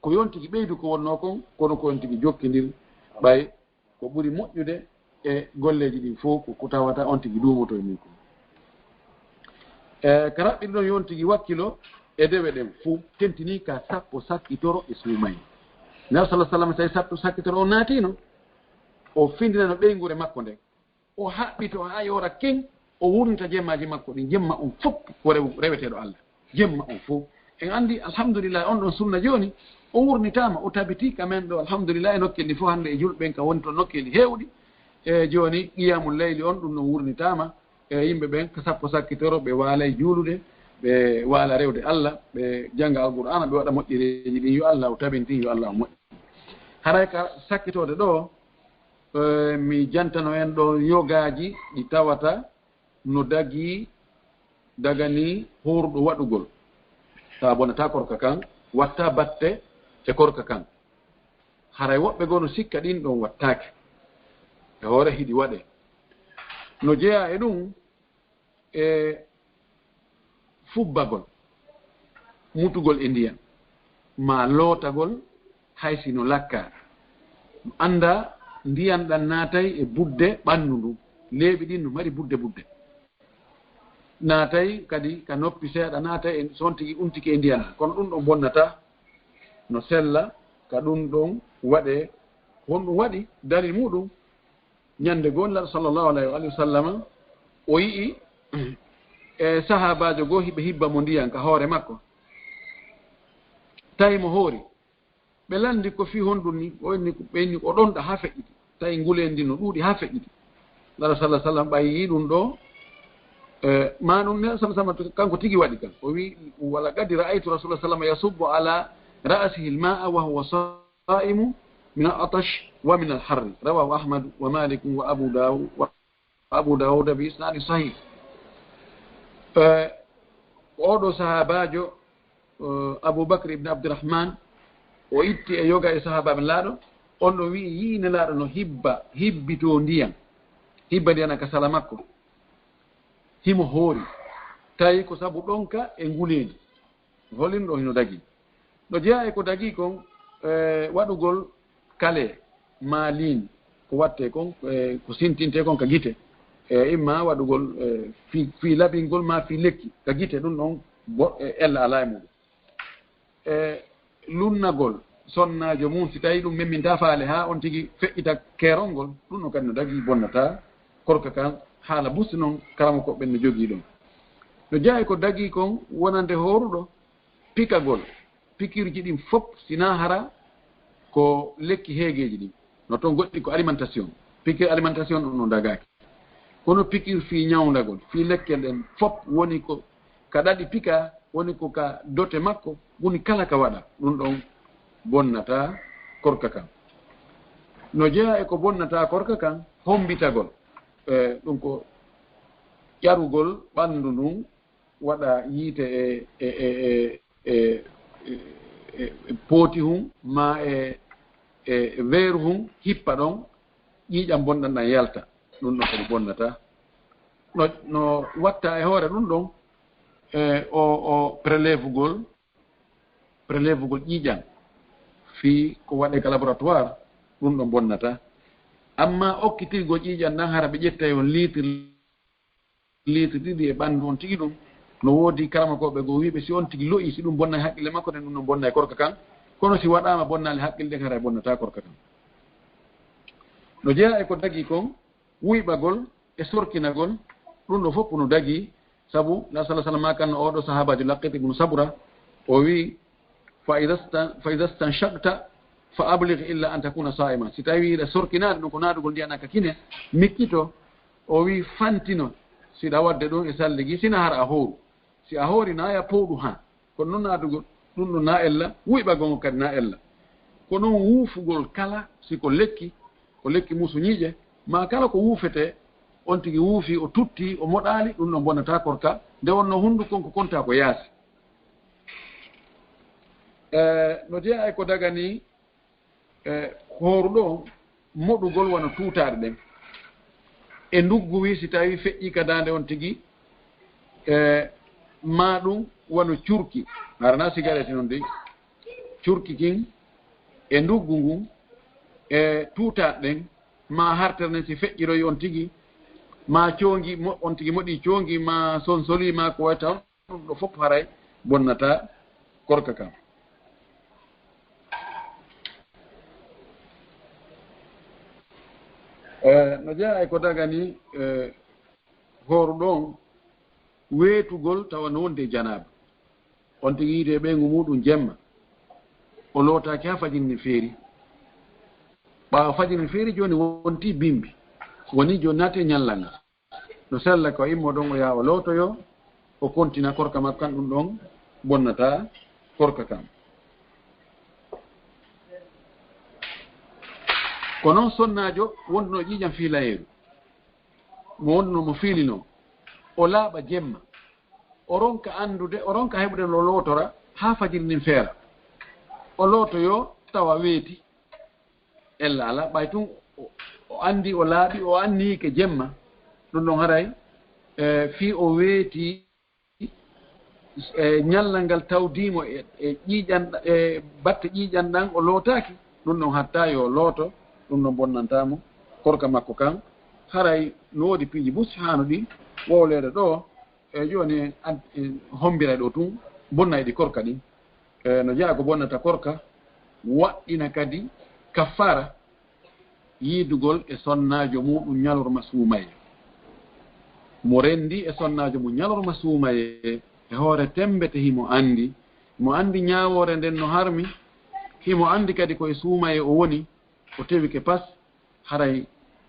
Ko yontigi ɓeydu ko wonnoo kon, kono ko yontigi jokkindir, ɓay ko ɓuri moƴƴude e golleeji ɗin fow ko, ko tawata on tigi duumoto e mum kon. E, ka raɓɓiɗi ɗon yontigi wakkilo e dewe ɗen fow, tentinii ka sappo sakkitoro e suumaye. Nabi sallallahu alaihi wasallam, tawi sappo sakkitoro on naatino, o findinano ɓeynguure makko nden. O haɓɓito haa yoora ken, o wurnita jemmaaji makko ɗin. Jemma on fof ko rew-, reweteeɗo Allah. Jemma on fof. En anndi, alhamdulillah, on ɗon sunna jooni, o wurnitaama, o tabitii ka men ɗo, alhamdulillah, e nokkeeli fof hannde e julɓe ɓen ka woni to nokkeeli heewɗi. E jooni, qiyamul layli on, ɗum ɗon wurnitaama. E yimɓe ɓen, ka sappo sakkitoro, ɓe waalay juulude, ɓe waala rewde Allah, ɓe jannga Alqur'aana, ɓe waɗa moƴƴereeji ɗin. Yo Allah o tabintin, yo Allah o moƴƴin. Haray ka sakkitoode ɗo, Eh, mi jantano en ɗo yogaaji ɗi tawata no dagii, daganii hoorɗo waɗugol. Taa bonata korka kan, watta batte e korka kan. Haray woɓɓe goo no sikka ɗin ɗon wattaake. E hoore hiɗi waɗee. No jeyaa e ɗum, e fubbagol, mutugol e ndiyan, maa lootagol hay si no lakkaa. Anndaa ndiyan ɗan naatay e budde ɓannu ndun. Leeɓi ɗin no mari budde budde. Naatay kadi ka noppi seeɗa, naatay e, so on tigi untike e ndiyan ɗan. Kono ɗum ɗon bonnataa, no sella, ka ɗum ɗon waɗee. Honɗum waɗi? Dalil muɗum, ñande goo Nulaaɗo sallallahu alayhi wa sallama o yi'i, e, sahaabaajo goo hiɓe hibba mo ndiyan ka hoore makko. Tawi mo hoori. Ɓe lanndi ko fii honɗum ni, o inni, ɓe inni o ɗonɗa haa feƴƴiti. Tawi nguleendi no ɗuuɗi haa feƴƴiti. Nulaaɗo sallallahu alayhi wa sallam ɓay yi'i ɗum ɗo, e, maa ɗum ne sallallahu alayhi wa sallam kanko tigi waɗi kan. O wi'i, "Wa laqad ra'aytu Rasuula sallallahu alayhi wa sallam yasubbu ala ra'sihi al-ma'a wa huwa sa'imun min al-'atash wa min al-harri." Rawahu Ahmad wa Malik wa Abu Dawud, wa Abu Dawud bi isnadin sahih. Eh, oɗo sahaabaajo, eh, Abu Bakr ibn Abdurrahman, o itti e yoga e sahaabaaɓe Nulaaɗo, on ɗon wi'i, yi'i Nulaaɗo no hibba, hibbitoo ndiyan, hibba ndiyan ka sala makko. Himo hoori. Tawi ko sabu ɗonka e nguleendi. Holin ɗo hino dagii? No jeyaa e ko dagii kon, eh, waɗugol kale maa liin, ko wattee kon, eh, ko sintintee kon ka gite. Eh, imma waɗugol, eh, fii, fii laɓingol maa fii lekki ka gite, ɗum ɗon bo-, eh, ella alaa e muɗum. E lunnagol sonnaajo mum, si tawii ɗum memmintaa faale haa on tigi feƴƴita keerol ngol, ɗum ɗon kadi no dagii, bonnataa korka kan, haala busti non karamokooɓe ɓen no jogii ɗum. No jeyaa e ko dagii kon wonande hooruɗo, pikagol, pikirji ɗin fof, si naa hara ko lekki heegeeji ɗin. No toon goɗɗi ko alimentation. Pikir alimentation ɗum no dagaaki. Kono pikir fii ñawndagol, fii lekkel ɗen fof woni ko ka ɗaɗi pika, woni ko ka dote makko, woni kala ka waɗa, ɗum ɗon bonnataa korka kan. No jeyaa e ko bonnata korka kan, hommbitagol. E, ɗum ko ƴarugol ɓanndu ndun, waɗa yiite e, e, e, e, e, e, e pooti hun, maa e, e, e weeru hun, hippa ɗon, ƴiiƴan bonɗan ɗan yalta. Ɗum ɗon kadi bonnata. No, no watta e hoore ɗum ɗon, e, o, o prélèvegol, prélèvegol ƴiiƴan, fii ko waɗee ka laboratoire, ɗum ɗon bonnata. Amma okkitirgol ƴiiƴan ɗan, hara ɓe ƴettay on litre, litre ɗiɗi e ɓanndu on tigi ɗum. No woodi karamakooɓe goo wiiɓe, si on tigi lo'i, si ɗum bonnay haqqille makko, nden ɗum ɗon bonnay korka kan. Kono si waɗaama bonnaali haqqille ɗen, haray bonnataa korka kan. No jeyaa e ko dagii kon, wuyɓagol e sorkinagol, ɗum ɗo fof no dagii, sabu Nulaaɗo sallallaahu alayhi wa sallam maakanno oo ɗoo sahaabaajo Laqiit ibnu Sabura, o wi'i, "Fa idha sta-, fa idha stanshaqta fa abligh illa an takuna saa'iman." Si tawii hiɗa sorkinaade ɗum ko naatugol ndiyan ɗan ka kine, mikkito, o wi'i, fantino, si hiɗa waɗde ɗum e salligi, sina hara a hooru. Si a hoori na ya powɗu haa. Kono noon naatugol, ɗum ɗo na ella, wuyɓagol ngol kadi na ella. Ko noon wuufugol kala, si ko lekki, ko lekki muusu ñiiƴe, maa kala ko wuufetee, on tigi wuufi, o tutti, o moɗaali, ɗum ɗon bonnataa korka, nde wonnoo hunndukon ko kontaa ko yaasi. E, no jeyaa e ko daganii, e, hooruɗo on moɗugol wano tuutaaɗe ɗen. E nduggu wii si tawii feƴƴii ka daande on tigi, e, maa ɗum wano curki, hara na sigaret non dey, curki kin, e nduggu ngun, e tuutaaɗe ɗen, maa hartere nden si feƴƴiroyi on tigi, maa coongi mo-, on tigi moɗii coongi, maa sonsoli, maa ko wayi taw, ɗum ɗo fof haray bonnataa korka kan. E, no jeyaa e ko daganii, e, hooruɗo on weetugol tawa no wondi e janaaba. On tigi yiide e ɓeyngu muuɗum jemma, o lootaaki haa fajiri ndin feeri. Ɓaawo fajiri ndin feeri, jooni wonti bimbi. Woni jooni naati e ñallal ngal. No sella ko immo ɗon o yaha o lootoyoo, o kontina korka makko kan, ɗum ɗon bonnataa korka kan. Ko noon sonnaajo wonduno ƴiiƴam fiilayeeru, mo wonduno mo fiilinoo, o laaɓa jemma, o ronka anndude, o ronka heɓude no lootora haa fajiri ndin feera. O lootoyoo tawa weeti, ella alaa, ɓay tun o, o anndi o laaɓi, o anniike jemma, ɗum ɗon haray, e, fii o weeti, e, ñallal ngal tawdiimo e, e ƴiiƴan, e batte ƴiiƴan ɗan o lootaaki, ɗum ɗon hatta yo looto, ɗum ɗon bonnantaa mo korka makko kan. Haray no woodi piiji busi haano ɗi wowleede ɗoo, e jooni en ad-, en hombiray ɗoo tun, bonnay ɗi korka ɗin. E, no jeyaa ko bonnata korka, waɗɗina kadi kaffaara, yiidugol e sonnaajo muuɗum ñalorma suumayee. Mo renndi e sonnaajo mum ñalorma suumayee, e hoore temmbete himo anndi, himo anndi ñaawoore nden no harmi, himo anndi kadi ko e suumayee o woni, o tewike pas, haray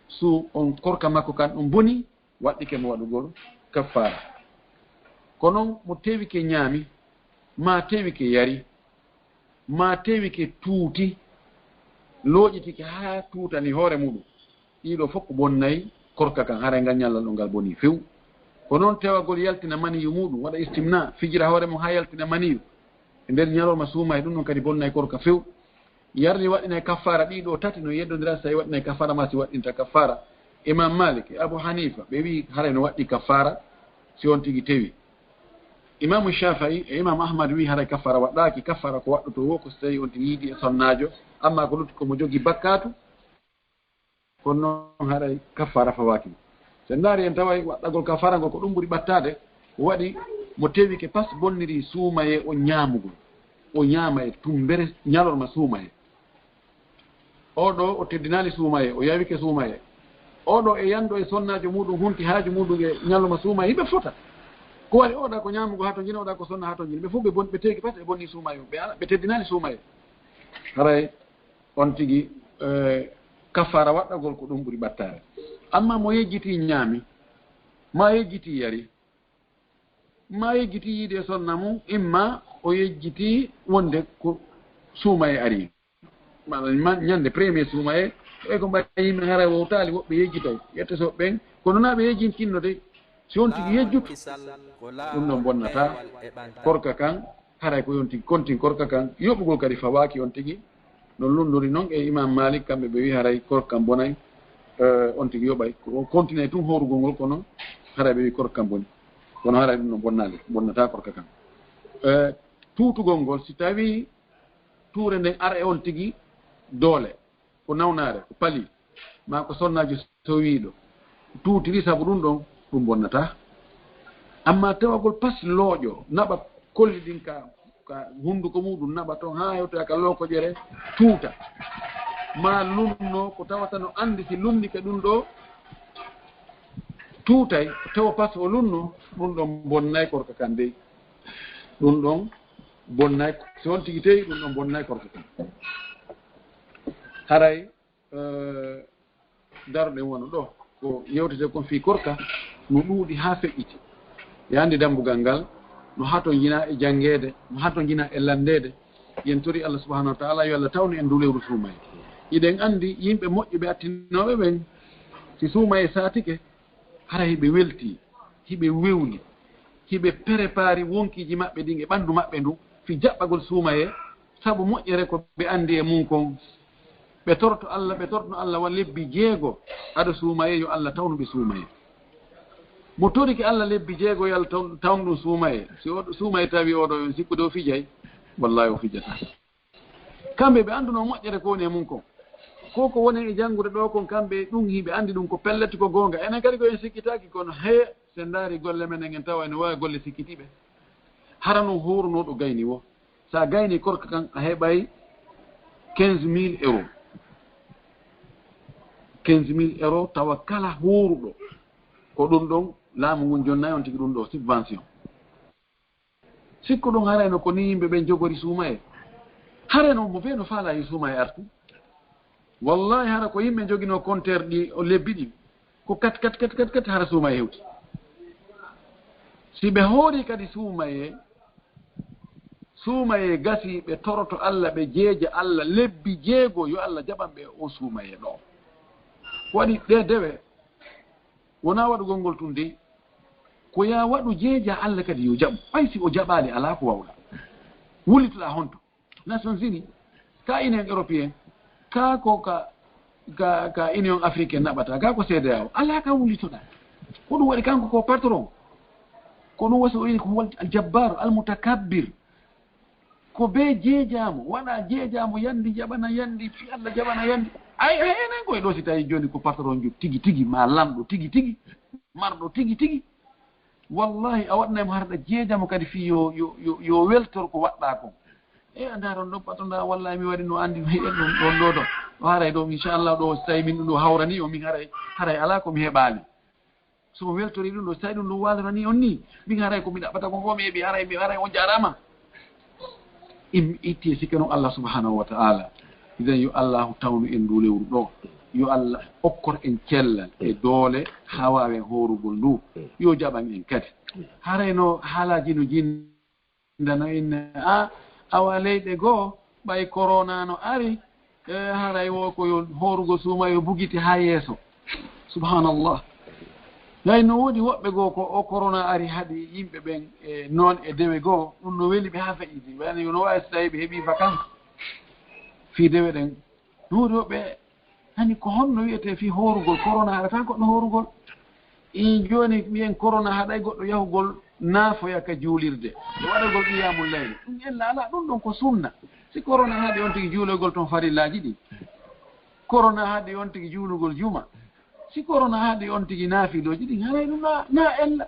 suu on korka makko kan ɗum boni, waɗɗike mo waɗugol kaffaara. Kono mo tewike ñaami, maa tewike yari, maa tewike tuuti, looƴitike haa tuutani hoore muɗum, ɗii ɗoo fof ko bonnay korka kan, haray ngal ñallal ɗoo ngal bonii few. Ko noon tewagol yaltina maniyu muɗum, waɗa istimna, fijira hoore mum haa yaltina maniyu e nder ñalorma suumayee, ɗum ɗon kadi bonnay korka few. Yarni waɗɗinay kaffaara ɗii ɗoo tati no yeddondira, si tawi waɗɗinay kaffaara maa si waɗɗinta kaffaara. Imam Malik e Abu Hanifa, ɓe wi'i haray no waɗɗi kaffaara si on tigi tewi. Imaamu Shafi'i e Imam Ahmad wi'i haray kaffaara waɗɗaaki, kaffaara ko waɗɗotoo wo ko si tawi on tigi yiidi e sonnaajo, amma ko lutti ko mo jogii bakkaatu, kono noon haray kaffaara fawaaki mo. Si en ndaari en taway waɗɗagol kaffaara ngol ko ɗum ɓuri ɓattaade, ko waɗi mo tewike pas bonniri suumayee o ñaamugol. O ñaama e tumbere ñalorma suumayee. Oo ɗoo o teddinaali suumayee, o yawike suumayee. Oo ɗoo e yanndo e sonnaajo muɗum hunti haaju muɗum e ñalorma suumayee, hiɓe fota. Ko waɗi oo ɗaa ko ñaamugol haa to jini, oo ɗaa ko sonna haa to jini. Ɓe fof ɓe bon-, ɓe tewike pas ɓe bonni suumayee, ɓe ala-, ɓe teddinaali suumayee. Haray on tigi, eh, kaffaara waɗɗagol ko ɗum ɓuri ɓattaare. Amma mo yejjitii ñaami, maa yejjitii yari, maa yejjitii yiide e sonna mum, imma o yejjitii wonde ko suumayee ari. Maanaam, ma-, ñande premier suumayee, E ko mbaɗi yimɓe haray wowtaali, woɓɓe yejjitay. Yette so ɓen, kono naa ɓe yejjintinno de. Si on tigi yejjutu, ɗum ɗon bonnata korka kan. Haray ko on tigi kontin korka kan. Yoɓugol kadi fawaaki on tigi. No lunndori non e Imam Malik, kamɓe ɓe wi haray korka kan bonay, eh, on tigi yoɓay. Ko o kontinay tun hoorugol ngol, kono haray ɓe wi korka kan boni. Kono haray ɗum ɗon bonnaali, bonnata korka kan. Eh, tuutugol ngol, si tawi tuure nden ara e on tigi doole, ko nawnaare, ko pali, maa ko sonnaajo sowiiɗo, tuutiri sabu ɗum ɗon, ɗum bonnataa. Ammaa tawagol pas looƴo, naɓa kolli ɗin ka, ka hunnduko muuɗum, naɓa ton haa hewtoya ka lookojere, tuuta. Maa lunno ko tawata no anndi si lunnike ɗum ɗo, tuutay, tawa pas o lunno, ɗum ɗon bonnay korka kan dey. Ɗum ɗon bonnay, si on tigi teyi, ɗum ɗon bonnay korka kan. Haray, eh, daroɗen wano ɗo, ko yewtete kon fii korka, no ɗuuɗi haa feƴƴiti. E anndi dambugal ngal, no hatonjinaa e janngeede, no hatonjinaa e lanndeede. Yen tori Allah subhanahu wa ta'ala, yo Allah tawnu en ndu lewru suumaye. Hiɗen anndi yimɓe moƴƴuɓe attinooɓe ɓen, si suumaye saatike, hara hiɓe weltii, hiɓe wewni, hiɓe prépari wonkiiji maɓɓe ɗin e ɓanndu maɓɓe ndu, fii jaɓɓagol suumaye, sabu moƴƴere ko ɓe anndi e mun kon. Ɓe toroto Allah, ɓe toroto Allah wa lebbi jeego, ado suumaye, yo Allah tawnu ɓe suumaye. Mo torike Allah lebbi jeego, yo Allah taw-, tawnu ɗum suumaye. Si o, suumaye tawi oɗo, on sikkude o fijay, wallahi o fijata. Kamɓe ɓe annduno moƴƴere ko woni e mun kon. Ko ko woni e janngude ɗo kon, kamɓe ɗum hiɓe anndi ɗum ko pellet, ko goonga. Enen kadi ko en sikkitaaki, kono hee, si en ndaari golle men, en tawa ene waawi golle sikkitiiɓe. Hara non hoorunoɗo gayni wo, sa gayni korka kan, a heɓay quinze mille euros. Quinze mille euros tawa kala hooruɗo. Ko ɗum ɗon laamu ngun jonnay on tigi ɗum ɗo subvention. Sikku ɗum harayno ko ni yimɓe ɓen jogori suumaye. Harayno mo fee no faala yo suumaye artu. Wallahi hara ko yimɓe joginoo compteur ɗi o lebbi ɗin. Ko kat, kat, kat, kat, kat hara suumaye hewti. Si ɓe hoori kadi suumaye, suumaye gasi ɓe toroto Allah, ɓe jeeja Allah lebbi jeego yo Allah jaɓan ɓe o suumaye ɗo. Waɗi ɗe dewe, wonaa waɗugol ngol tun dey. Ko yaa waɗu jeeja Allah kadi yo jaɓu. Ɓay si o jaɓaali alaa ko wawɗa. Wullitoɗaa honto? Nations Unies, ka Union Européen, ka ko ka, ka, ka Union Africaine naɓata, ka ko C D A O. Alaa ka wullitoɗaa. Ko ɗum waɗi kanko ko patron. Ko ɗum wasi o wi'i ko huwal al jabbar, al mutakabbir. Ko be jeejaamo, waɗa jeejaamo yandi, jaɓana yandi, fi Allah jaɓana yandi. Ay, ay, enen koye ɗo si tawi jooni ko patron jo tigi tigi, ma lanɗo tigi tigi, marɗo tigi tigi. Wallahi, a waɗanay mo harɗa jeejamo kadi fii yo, yo, yo, yo weltor ko waɗɗaa kon. E, a ndaaron ɗo, pato ndaa, wallahi, mi waɗi no anndi, mi heɓen ɗum ɗon ɗo, ɗo. Ɗo haray ɗo, inchallah, ɗo, so tawi min ɗum ɗo hawrani o, min haray, haray alaa ko mi heɓaali. So o weltori ɗum ɗo, so tawi ɗum ɗum waalorani on ni, min haray ko mi ɗaɓɓata ko fof mi heɓi, haray, mi haray on jaaraama. Im itti e sikke non Allah subhanahu wa ta'ala. Idan yo Allahu tawnu en ndu lewru ɗo. Yo Allah okkor en cellal e doole haa waawen hoorugol ndu. Yo jaɓan en kadi. Haray no haalaaji no jinndano en, a, awa leyɗe goo, ɓay korona no ari, e, haray wo ko yo hoorugol suuma yo bugiti haa yeeso. Subhanallah. Hay no woodi woɓɓe goo ko o korona ari haɗi yimɓe ɓen, e, noon e dewe goo, ɗum no weli ɓe haa feƴƴiti. Wayno yo no waawi so tawi ɓe heɓii vacances fii dewe ɗen. No woodi woɓɓe, hani ko honno wi'etee fii hoorugol, korona haɗataa goɗɗo hoorugol? In jooni mbiyen korona haɗay goɗɗo yahugol naafoya ka juulirde. E waɗagol qiyamul layli. Ɗum en laalaa, ɗum ɗon ko sunna. Si korona haɗi on tigi juulogol ton farillaaji ɗin. Korona haɗi on tigi juulugol juma. Si korona haɗi on tigi naafilooji ɗin, haray ɗum na, na ella.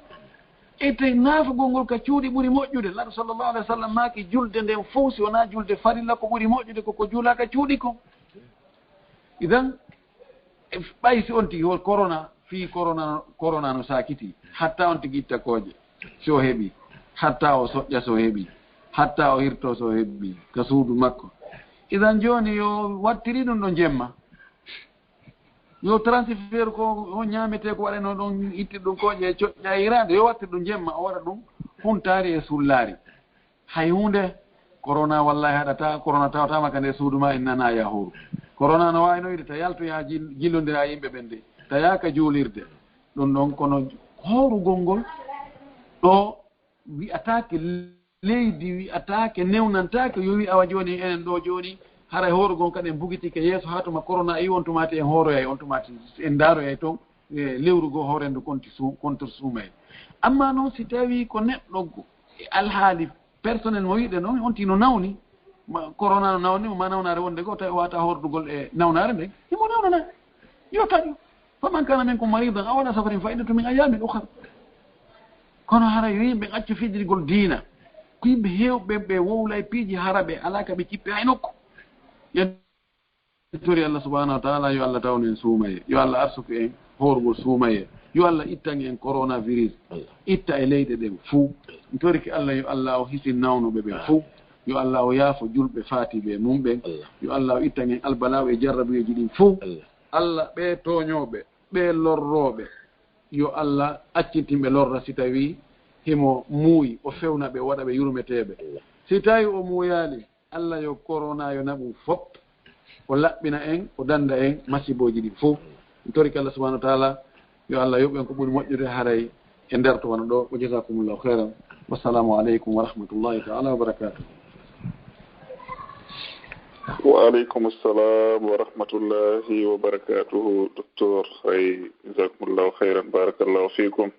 Ete naafugol ngol ka cuuɗi ɓuri moƴƴude. Laɗo sallallahu alaihi wa sallam maaki julde nden fow, si wonaa julde farilla, ko ɓuri moƴƴude ko ko juulaa ka cuuɗi kon. Idan, e, ɓay si on tigi hol korona, fii korona, korona no saakiti, hatta on tigi itta kooƴe, si o heɓi, hatta o soƴƴa so heɓi, hatta o hirto so heɓi, ka suudu makko. Idan jooni yo wattiri ɗum ɗo jemma. Yo transfert ko on ñaametee ko waɗanoo ɗon, itti ɗum kooƴe e coƴƴa e hiraande, yo wattir ɗum jemma, o waɗa ɗum huntaari e sullaari. Hay huunde, korona wallahi haɗataa, korona tawataama ka nder suudu ma, en nanaa yaa hooru. Korona no waawino wiide ta yaltoyaa jil-, jillondiraa e yimɓe ɓen de, ta yaaka juulirde. Ɗum ɗon kono hoorugol ngol ɗo wi'ataake leydi, wi'ataake, newnantaake, yo wi' awa jooni enen ɗo jooni, haray hoorugol kadi en bugitike yeeso haa tuma korona e on tumaati en hooroyay, on tumaati en ndaaroyay toon, e lewru goo hoorendu konti su-, contre suumayee. Amma noon si tawii ko neɗɗo go-, e alhaali personnel mo wi'de noon, on tino nawni, ma, korona no nawni mo, ma nawnaare wonde goo, tawi o waata hoordugol e nawnaare nden, himo nawnana, yo taƴu. Faman kana minkum maridan aw ala safarin fa iddatun min ayyamin ukhar. Kono hara yo yimɓe accu fijirgol diina. Ko yimɓe heewɓe ɓe wowla e piiji hara ɓe alaa ka ɓe cippi hay nokku. Yen tori Allah subhanahu wa ta'ala, yo Allah tawnu en suumayee. Yo Allah arsuku en hoorugol suumayee. Yo Allah ittan en coronavirus. Allah. Itta e leyɗe ɗen fuu. En torike Allah, yo Allah o hisin nawnuɓe ɓen fuu. Yo Allah o yaafo julɓe faatiiɓe e mum ɓen. Allah. Yo Allah o ittan en albalaaw e jarrabuyeeji ɗin fuu. Allah. Allah, ɓe tooñooɓe, ɓe lorrooɓe, yo Allah accintin ɓe lorra si tawii himo muuyi, o fewna ɓe, o waɗa ɓe yurmeteeɓe. Allah. Si tawii o muuyaali, Allah yo korona yo naɓu fop, o laɓɓina en, o dannda en masibooji ɗin fof. En torike Allah subhanahu wa ta'ala, yo Allah yoɓ en ko ɓuri moƴƴude haray e nder to wano ɗo. Wa jazakumullahu khairan. Wassalamu alaikum wa rahmatullahi ta'ala wa barakatuh. Wa alaikum assalam wa rahmatullahi wa barakatuh, docteur. Hay, jazakumullahu khairan, barakallahu fikum.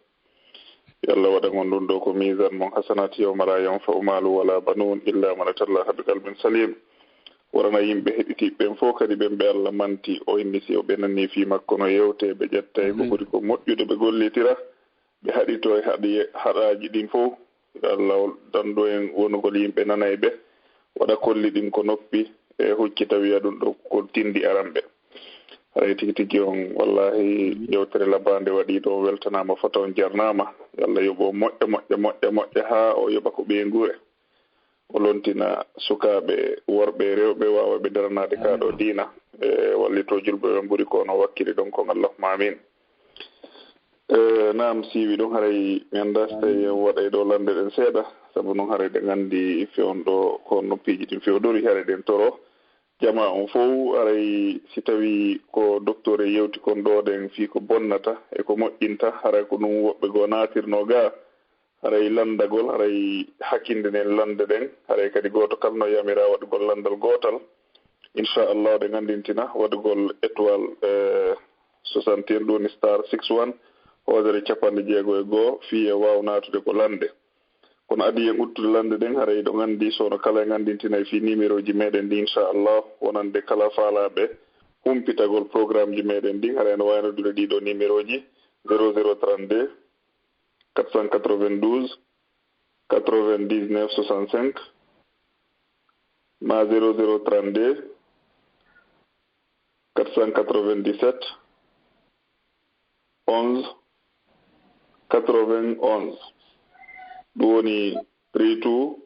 Yo Allah waɗan on ɗum ɗo ko miisan mon hasanat, yawma la yanfa'u malun wala banun illa man atallaha bi qalbin salim. Warana yimɓe heɗitiiɓe ɓen fof kadi ɓen ɓe Allah manti, o inni si o ɓe nanni fii makko no yewte, ɓe ƴettay ko ɓuri ko moƴƴude, ɓe gollitira, ɓe haɗito e haɗi-, haɗaaji ɗin fof. Yo Allah o dandu en wonugol yimɓe nanayɓe, waɗa kolli ɗin ko noppi, e huccita wiya ɗum ɗo ko tindi aranɓe. Haray tigi tigi on, wallahi, yewtere labande waɗi ɗo, weltanaama fota on, jarnaama. Yo Allah yoɓo moƴƴa, moƴƴa, moƴƴa, moƴƴa, haa o yoɓa ko ɓeynguure. O lontina sukaaɓe, worɓe, rewɓe, waawɓe daranaade kaa ɗo diina. E wallito julɓe ɓe mburi ko ono wakkili ɗon kon, Allahumma amin. E, naam, siiwi ɗum, haray mi anndaa si tawi en waɗay ɗo lande ɗen seeɗa, sabu noon haray ɗen anndi fewndo ko honno piiji ɗin fewndori, haray ɗen toro jamaa on fow, haray si tawii ko docteur e yewti kon ɗo ɗen fii ko bonnata e ko moƴƴinta, haray ko ɗum woɓɓe goo naatirnoo gaa, haray lanndagol, haray hakkinde nden lande ɗen, haray kadi gooto kala no yamiraa waɗugol lanndal gootal. Inchallah, ɗe nganndintina waɗugol étoile, eh, soixante et un, ɗum woni star six one, hoodere capanɗe jeego e goo, fii e waaw naatude ko lande. Kono adii en uttude lande ɗen, haray ɗo nganndi sono kala e nganndintinay fii numéroji meɗen ɗi, inchallah, wonande kala faalaaɓe humpitagol programmeji meɗen ɗin, haray no waawi noddude ɗiɗo numéroji, zéro zéro trente-deux, quatre cent quatre-vingt-douze, quatre-vingt-dix-neuf soixante-cinq, ma zéro zéro trente-deux, quatre cent quatre-vingt-dix-sept, onze, quatre-vingt-onze. Ɗum woni three two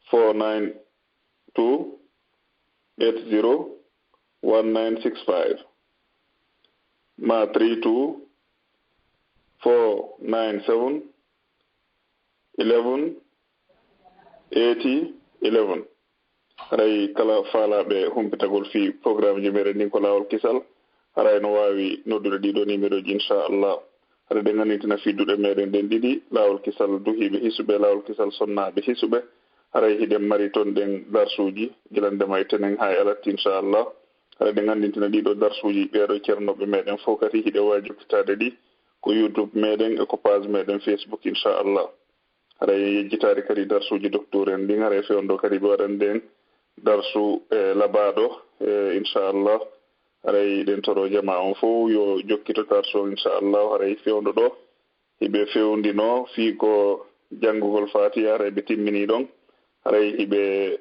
four nine two eight zero one nine six five, ma three two four nine seven eleven eighty eleven. Haray kala faalaaɓe humpitagol fii programmeji meɗen ɗin ko laawol kisal, haray no waawi noddude ɗiɗo numéroji, inchallah. Haray ɗe nganndintina fii duɗe meɗen ɗen ɗiɗi, laawol kisal duhiiɓe hisuɓe, laawol kisal sonnaaɓe hisuɓe. Haray hiɗen mari ton ɗen darsuuji, gila ndema e tenen haa e alatti, inchallah. Haray ɗe nganndintina ɗiɗo darsuuji, ɓeeɗo ceernooɓe meɗen fow kadi hiɗe waawi jokkitaade ɗi ko YouTube meɗen e ko page meɗen Facebook, inchallah. Haray en yejjitaade kadi darsuuji docteur en ɗin, haray fewndo kadi ɓe waɗan ɗen darsu, e, labaaɗo, e, inchallah. Haray ɗen toro jamaa on fow yo jokkito darsu on, inchallah. Haray fewndo ɗo hiɓe fewndino fii ko janngugol Faatiha, haray ɓe timmini ɗon. Haray hiɓe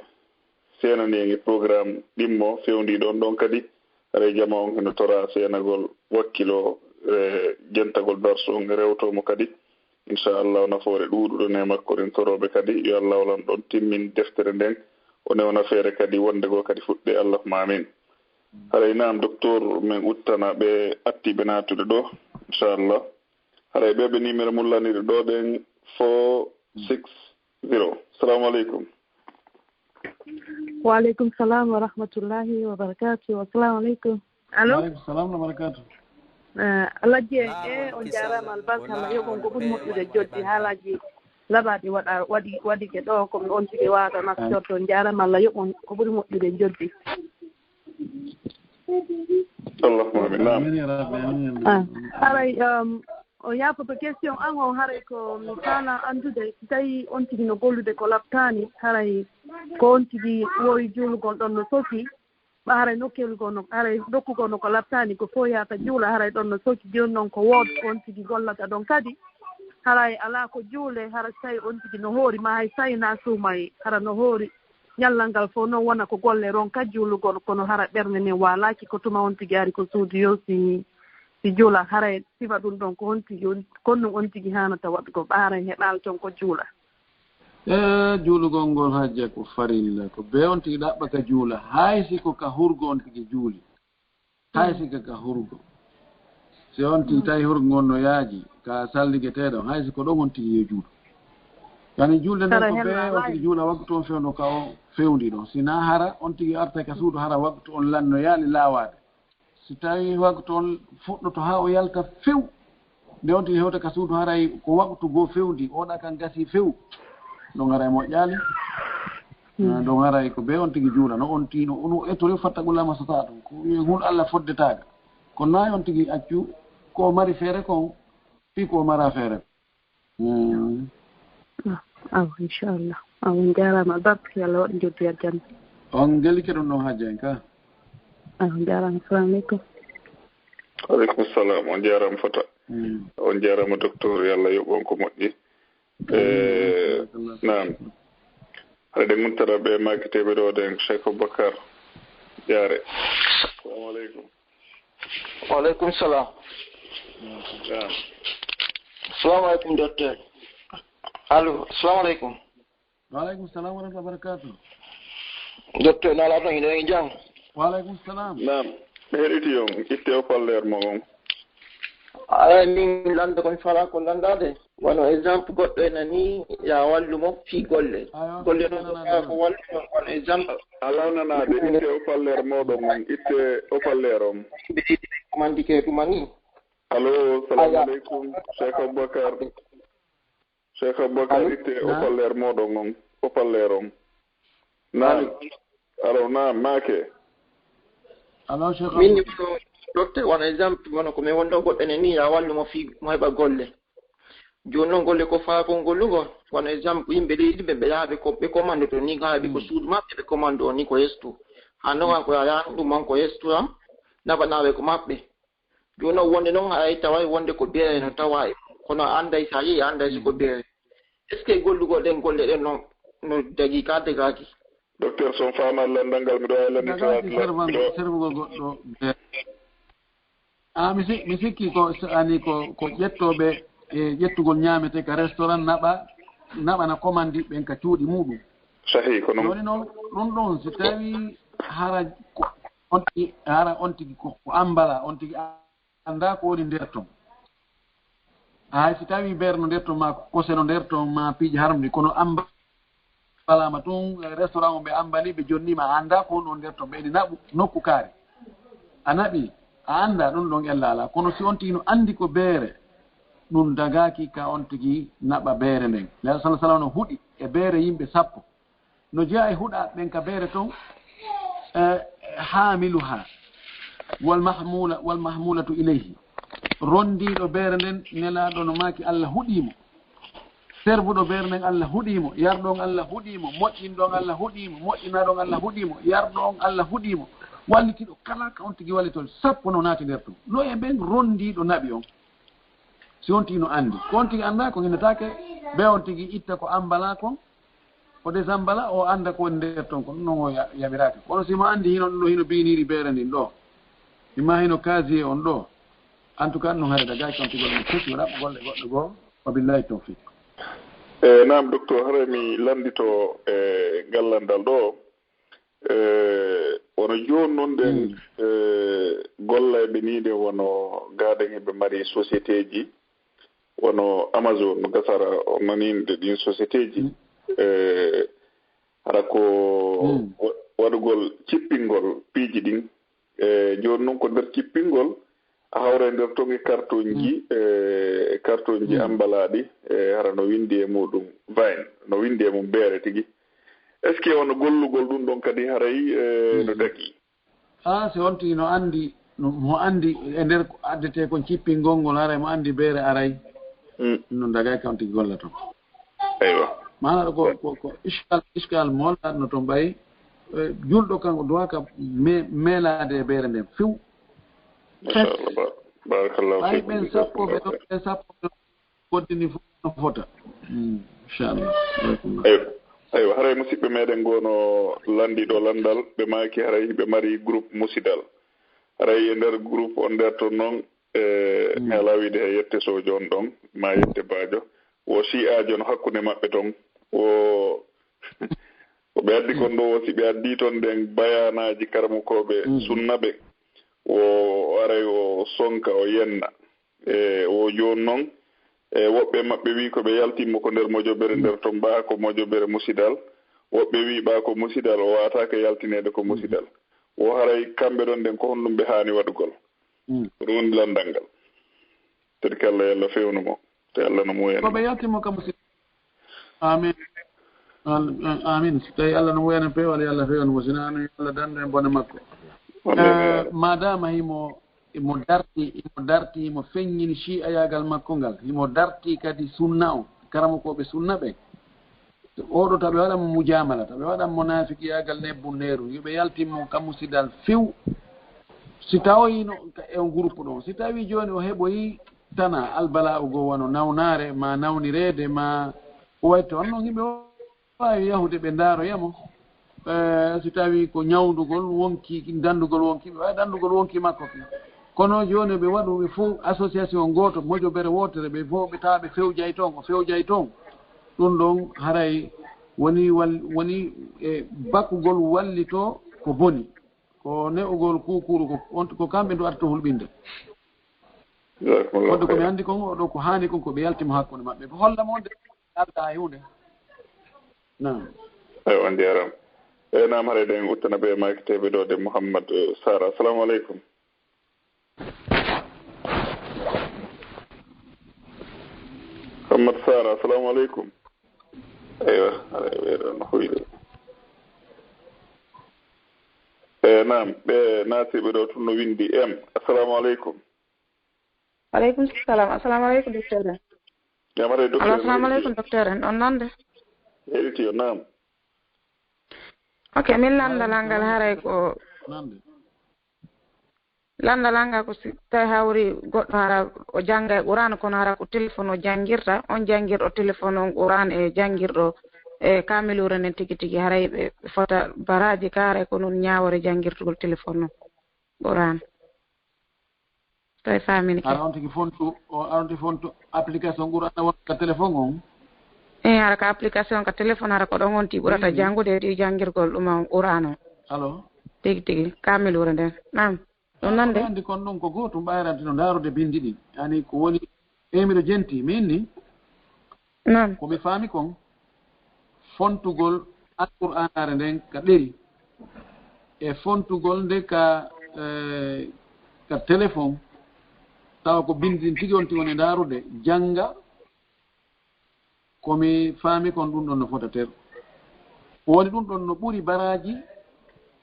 seenani en e programme ɗimmo fewndiiɗo on ɗon kadi. Haray jamaa on hino toraa seenagol wakkilo, e, jentagol darsu on, rewtoo mo kadi. Inchallah, nafoore ɗuuɗuɗo ne makko ɗen torooɓe kadi. Yo Allah o lanɗo on timmin deftere nden, o newna feere kadi wonde goo kadi fuɗɗe. Allahumma amin. Haray naam, docteur, men uttana ɓe attiiɓe naatude ɗo, inchallah. Haray ɓe ɓe numéro mum laniri ɗo ɗen, four six zero. Salamu aleykum. Waaleykum salam wa rahmatullahi wa barakatuh. Assalamu aleykum. Allo? Waaleykum salam wa barakatuh. Eh, Alhaji, eh, on jaaraama, albarka Allah yoɓon ko ɓuri moƴƴude joddi haalaaji laɓaaɗi waɗa, waɗi, waɗike ɗo, ko mi on tigi waata naftorto. On jaaraama, Allah yoɓon ko ɓuri moƴƴude joddi. Allahumma amin. Naam. Amin ya rabbi, amin ya rabbi. Ah, haray, um, o yaafoto question an on, haray ko mi faala anndude, si tawi on tigi no gollude ko laptaani, haray ko on tigi wowi juulugol ɗon no soki, ɓa haray nokkeeli goo no, haray nokku goo no ko laptaani, ko fow yahata juula, haray ɗon no soki, jooni noon ko wood on tigi gollata ɗon kadi, haray alaa ko juule, hara si tawi on tigi no hoori, ma hay si tawi na suumay, hara no hoori, ñallal ngal fof noon wona ko golle ronka juulugol, kono hara ɓernde nden waalaaki, ko tuma on tigi ari ko suudu yo si, si juula, haray sifa ɗum ɗon ko on tigi, on, kon ɗum on tigi haanata waɗugol, ɓa haray heɓaali toon ko juula. E juulugol ngol hajja ko farilla, ko bee on tigi ɗaɓɓa ka juula, hay si ko ka hurgo on tigi juuli. Hay si ka, ka hurgo. Si on tigi tawi hurgo ngon no yaaji, ka salligeteeɗo, hay si ko ɗon on tigi yo juulu. Yani juulde nden ko bee on tigi juula waktu on fewndo ka o fewndi ɗon. Si na hara on tigi arta ka suudu hara waktu on lanno yaali laawaade. Si tawi waktu on fuɗɗoto haa o yalta few, nde on tigi hewta ka suudu haray ko waktu goo fewndi, oɗa kan gasi few. Ɗon haray moƴƴaali. Ah, ɗon haray ko bee on tigi juula. No on tigi, no, no ettore fatta gulla masata ɗum. Ko wi'e hun Allah foddetaaga. Kono na on tigi accu ko o mari feere kon, fii ko o mara feere. Mm. Ah, awa, inchallah. Awa, on jaaraama, albarka, yo Allah waɗ joddi aljanna. On ngelike ɗum ɗon hajja en ka? Awa, on jaaraama. Assalamu aleykum. Waaleykum salam. On jaaraama fota. Mm. On jaaraama docteur, yo Allah yoɓ on ko moƴƴi. Eh, naam. Haɗa de guntara ɓe maakiteeɓe ɗo ɗen, Cheikh Aboubacar Diaré. Assalamu aleykum. Waaleykum salam. Naam. Assalamu aleykum, docteur. Allo, assalamu aleykum. Waaleykum salam wa rahmatullahi wa barakatuh. Docteur, na ala tan ina e jam? Waaleykum salam. Naam, mi heɗiti on, itte o palleer mo on. Ay, min lannda ko mi fala ko lanndaade. Wano exemple, goɗɗo ena ni, ya wallu mo fii golle. Aywa, golle noon ko nanaa faa ko wallu mo, wano exemple. Alaa nanaade, itte o palleer mooɗon on, itte o palleer on. Ɓe yiɗi ɓe commandike tuma ni. Allo, salamu aleykum, Cheikh Aboubacar. Cheikh Aboubacar, itte o palleer mooɗon on, o palleer on. Naam. Allo, naam, maake. Allo, Cheikh Min Abou- ni ko docteur, wano exemple, wano ko min wonno goɗɗo ene ni, ya wallu mo fii mo heɓa golle. Jooni noon golle ko faa ko ngollugo, wano exemple, yimɓe leydi ɓe, ɓe yaha ɓe ko, ɓe commande to ni, haa ɓe ko suudu maɓɓe, ɓe commande o ni ko yestu. Haa noon ko a yahan ɗum man ko yestu am, naɓanaaɓe ko maɓɓe. Jooni noon wonde noon hay taway wonde ko beere no tawa e mum. Kono a annday so a yii, a annday so ko beere. Est-ce que gollugol ɗen golle ɗen no, no dagii ka dagaaki? Docteur, so on faama lanndal ngal, miɗo waawi lannditoraade. Dagaaki servugol goɗɗo beere. Ah, mi si-, mi sikki ko, so ani ko, ko ƴettooɓe e ƴettugol ñaamete ka restaurant naɓa, naɓana commande ɓen ka cuuɗi muɗum. Sahi, ko noon. Jooni noon, ɗum ɗon, si tawi hara ko, on tigi, hara on tigi ko, ko ambala, on tigi anndaa ko woni nder ton. Hay si tawi beere no nder ton, ma kose no nder ton, ma piiji harmdi, kono ambalaama tun, eh, restaurant on ɓe ambali, ɓe jonni ma, a anndaa ko woni on nder ton, ɓe eni naɓu nokku kaari. A naɓi, a anndaa ɗum ɗon ella alaa. Kono si on tigi no anndi ko beere, ɗum dagaaki ka on tigi naɓa beere nden. Nelaɗo sallallahu alaihi wasallam no huɗi e beere yimɓe sappo. No jeyaa e huɗaaɓe ɓen ka beere ton, eh, haamiluha wal mahmula, wal mahmulatu ilayhi. Rondiiɗo beere nden, Nelaaɗo no maaki Allah huɗii mo. Servuɗo beere nden Allah huɗii mo, yarɗo on Allah huɗii mo, moƴƴinɗo on Allah huɗii mo, moƴƴinaaɗo on Allah huɗii mo, yarɗo on Allah huɗii mo. Wallitiiɗo kala ka on tigi wallitol, sappo no naati nder ton. No e ɓen rondiiɗo naɓi on. Si on tigi no anndi. Ko on tigi anndaa ko hinnataake, be on tigi itta ko ambala kon, o desambala, o annda ko woni nder ton kon, non o ya-, yaɓiraaka. Kono si mo anndi hino, ɗum ɗo hino biiniri beere ndin ɗo, ima hino casier on ɗo, en tout cas, ɗum haɗata gaay kon tigi on foti o ɗaɓɓa golle goɗɗo goo, wa billahi tawfiq. E, naam, docteur, haray mi lanndito e ngal lanndal ɗo. E, wano jooni non ɗen, e, gollayɓe nii ɗen wano gaaɗen eɓe mari société ji, wano Amazon, gasara on nani ɗe ɗin société ji. E, Hara ko wa- waɗugol cippingol piiji ɗin. E jooni noon ko nder cippingol, a hawra e nder toon e kartonji, e kartonji ambalaaɗi, e hara no winndi e muɗum vine, no winndi e mum beere tigi. Est-ce que on gollugol ɗum ɗon kadi haray e no dagii? Ah, si on tigi no anndi, no, mo anndi e nder ko addetee kon cippingol ngol, haray mo anndi beere aray. Mm. No dagay kam tigi golla toon. Eywa. Maana ko, ko, ko iskal, iskal mo lanno toon ɓay, eh, julɗo kanko duwaka me-, meelaade e beere nden few. Machallah. Ba-, barakallahu fikum. Ɓay ɓen sappo ɓe ɗon, ɓen sappo ɓe ɗon koddini fof no fota. Mm, inchallah. Barakallah. Eywa. Eywa, haray musidɓe meɗen goo no lanndi ɗo lanndal, ɓe maaki haray ɓe mari groupe musidal. Haray e nder groupe on nder toon noon, e, mi alaa wiide he yette Sojo on ɗon, ma yette Baajo. Wo shi'aajo no hakkunde maɓɓe toon. Wo, ko ɓe addi kon ɗo, wo si ɓe addi toon ɗen bayaanaaji karamokooɓe sunna ɓe, wo aray o sonka, o yenna. E, wo jooni noon, e, woɓɓe maɓɓe wii ko ɓe yaltimmo ko nder mojobere nder toon, ɓaa ko mojobere musidal. Woɓɓe wii ɓaa ko musidal, o waataaka yaltineede ko musidal. Wo haray kamɓe ɗon ɗen ko honɗum ɓe haani waɗugol? Mm. Ko ɗum woni lanndal ngal. Tedki Allah, yo Allah fewnu mo. Te Allah no muuyani mo. Ko ɓe yalti mo ka musidal. Amin. Al-, amin. So tawi Allah no muuyani peewal, yo Allah fewnu mo. Sina amin, yo Allah dandu en bone makko. Amin. Eh, madama himo, himo darti, himo darti, himo feññini shi'ayaagal makko ngal. Himo darti kadi sunna o, karamokooɓe sunna ɓe. Oɗo taɓe waɗan mo mujamala, taɓe waɗan mo naafiqiyaagal nebbun neeru, yo ɓe yaltin mo ka musidal few. Si tawoyino ka e on groupe ɗon, si tawi jooni o heɓoyi tana albala'u goo wano nawnaare, ma nawnireede, ma ko wayi toon, non yimɓe waawi yahude ɓe ndaaroya mo. Eh, si tawi ko ñawndugol wonki, dandugol wonki, ɓe waawi dandugol wonki makko ki. Kono jooni ɓe waɗu ɓe fof association gooto, mojobere wootere, ɓe fof ɓe tawa ɓe fewjay toon, o fewjay toon. Ɗum ɗon haray woni wal-, woni e bakkugol wallito ko boni. Ko ne'ugol kuukuru ko, on, ko kamɓe ndu arta hulɓinde. Jazakumullahu khairan. Wadde ko mi anndi kon, oɗo ko haani kon ko ɓe yalti mo hakkunde maɓɓe. Ko holla mo wonde aldaa e huunde. Naam. Eywa, on njaaraama. Eyi, naam, haray ɗen uttana ɓe maakiteeɓe ɗo de Mouhammad, eh, Sara. Assalamu aleykum. Mouhammad Sara, assalamu aleykum. Eywa, haray ɓe ɗo no huyde. E, naam, ɓe naatiiɓe ɗo tun no winndi M. Assalamu aleykum. Wa aleykum salam. Assalamu aleykum, docteur en. Jaam, haray docteur en. Allo, assalamu aleykum, docteur en. On nande? Heɗiti yo, naam. Ok, min lanndalal ngal haray ko, lanndalal ngal ko si tawi hawri goɗɗo hara o jannga e Qur'an, kono hara ko téléphone o janngirta, on janngirɗo téléphone on Qur'an e janngirɗo e kaamiluure nden tigi tigi, haray ɓe fota baraaji ka, haray ko non ñaawore janngirtugol téléphone on Qur'an. Tawi faamini ke. Hara on tigi fontu, o, hara on tigi fontu application Qur'an won ka téléphone on? Eh, hara ka application ka téléphone, hara ko ɗon on tigi ɓurata janngude e ɗi janngirgol ɗum on Qur'an on. Allo? Tigi tigi, kaamiluure nden. Naam. Ɗum nande? Ko anndi kon ɗum ko gootum ɓayrantino ndaarude binndi ɗin. Yani ko woni, eh, miɗo jenti, min ni? Naam. Ko mi faami kon, fontugol Alqur'aanaare nden ka ɗeri, e fontugol nde ka, eh, ka téléphone, tawa ko binndi ɗin tigi on tigi woni ndaarude, jannga, ko mi faami kon ɗum ɗon no fota ter. Woni ɗum ɗon no ɓuri baraaji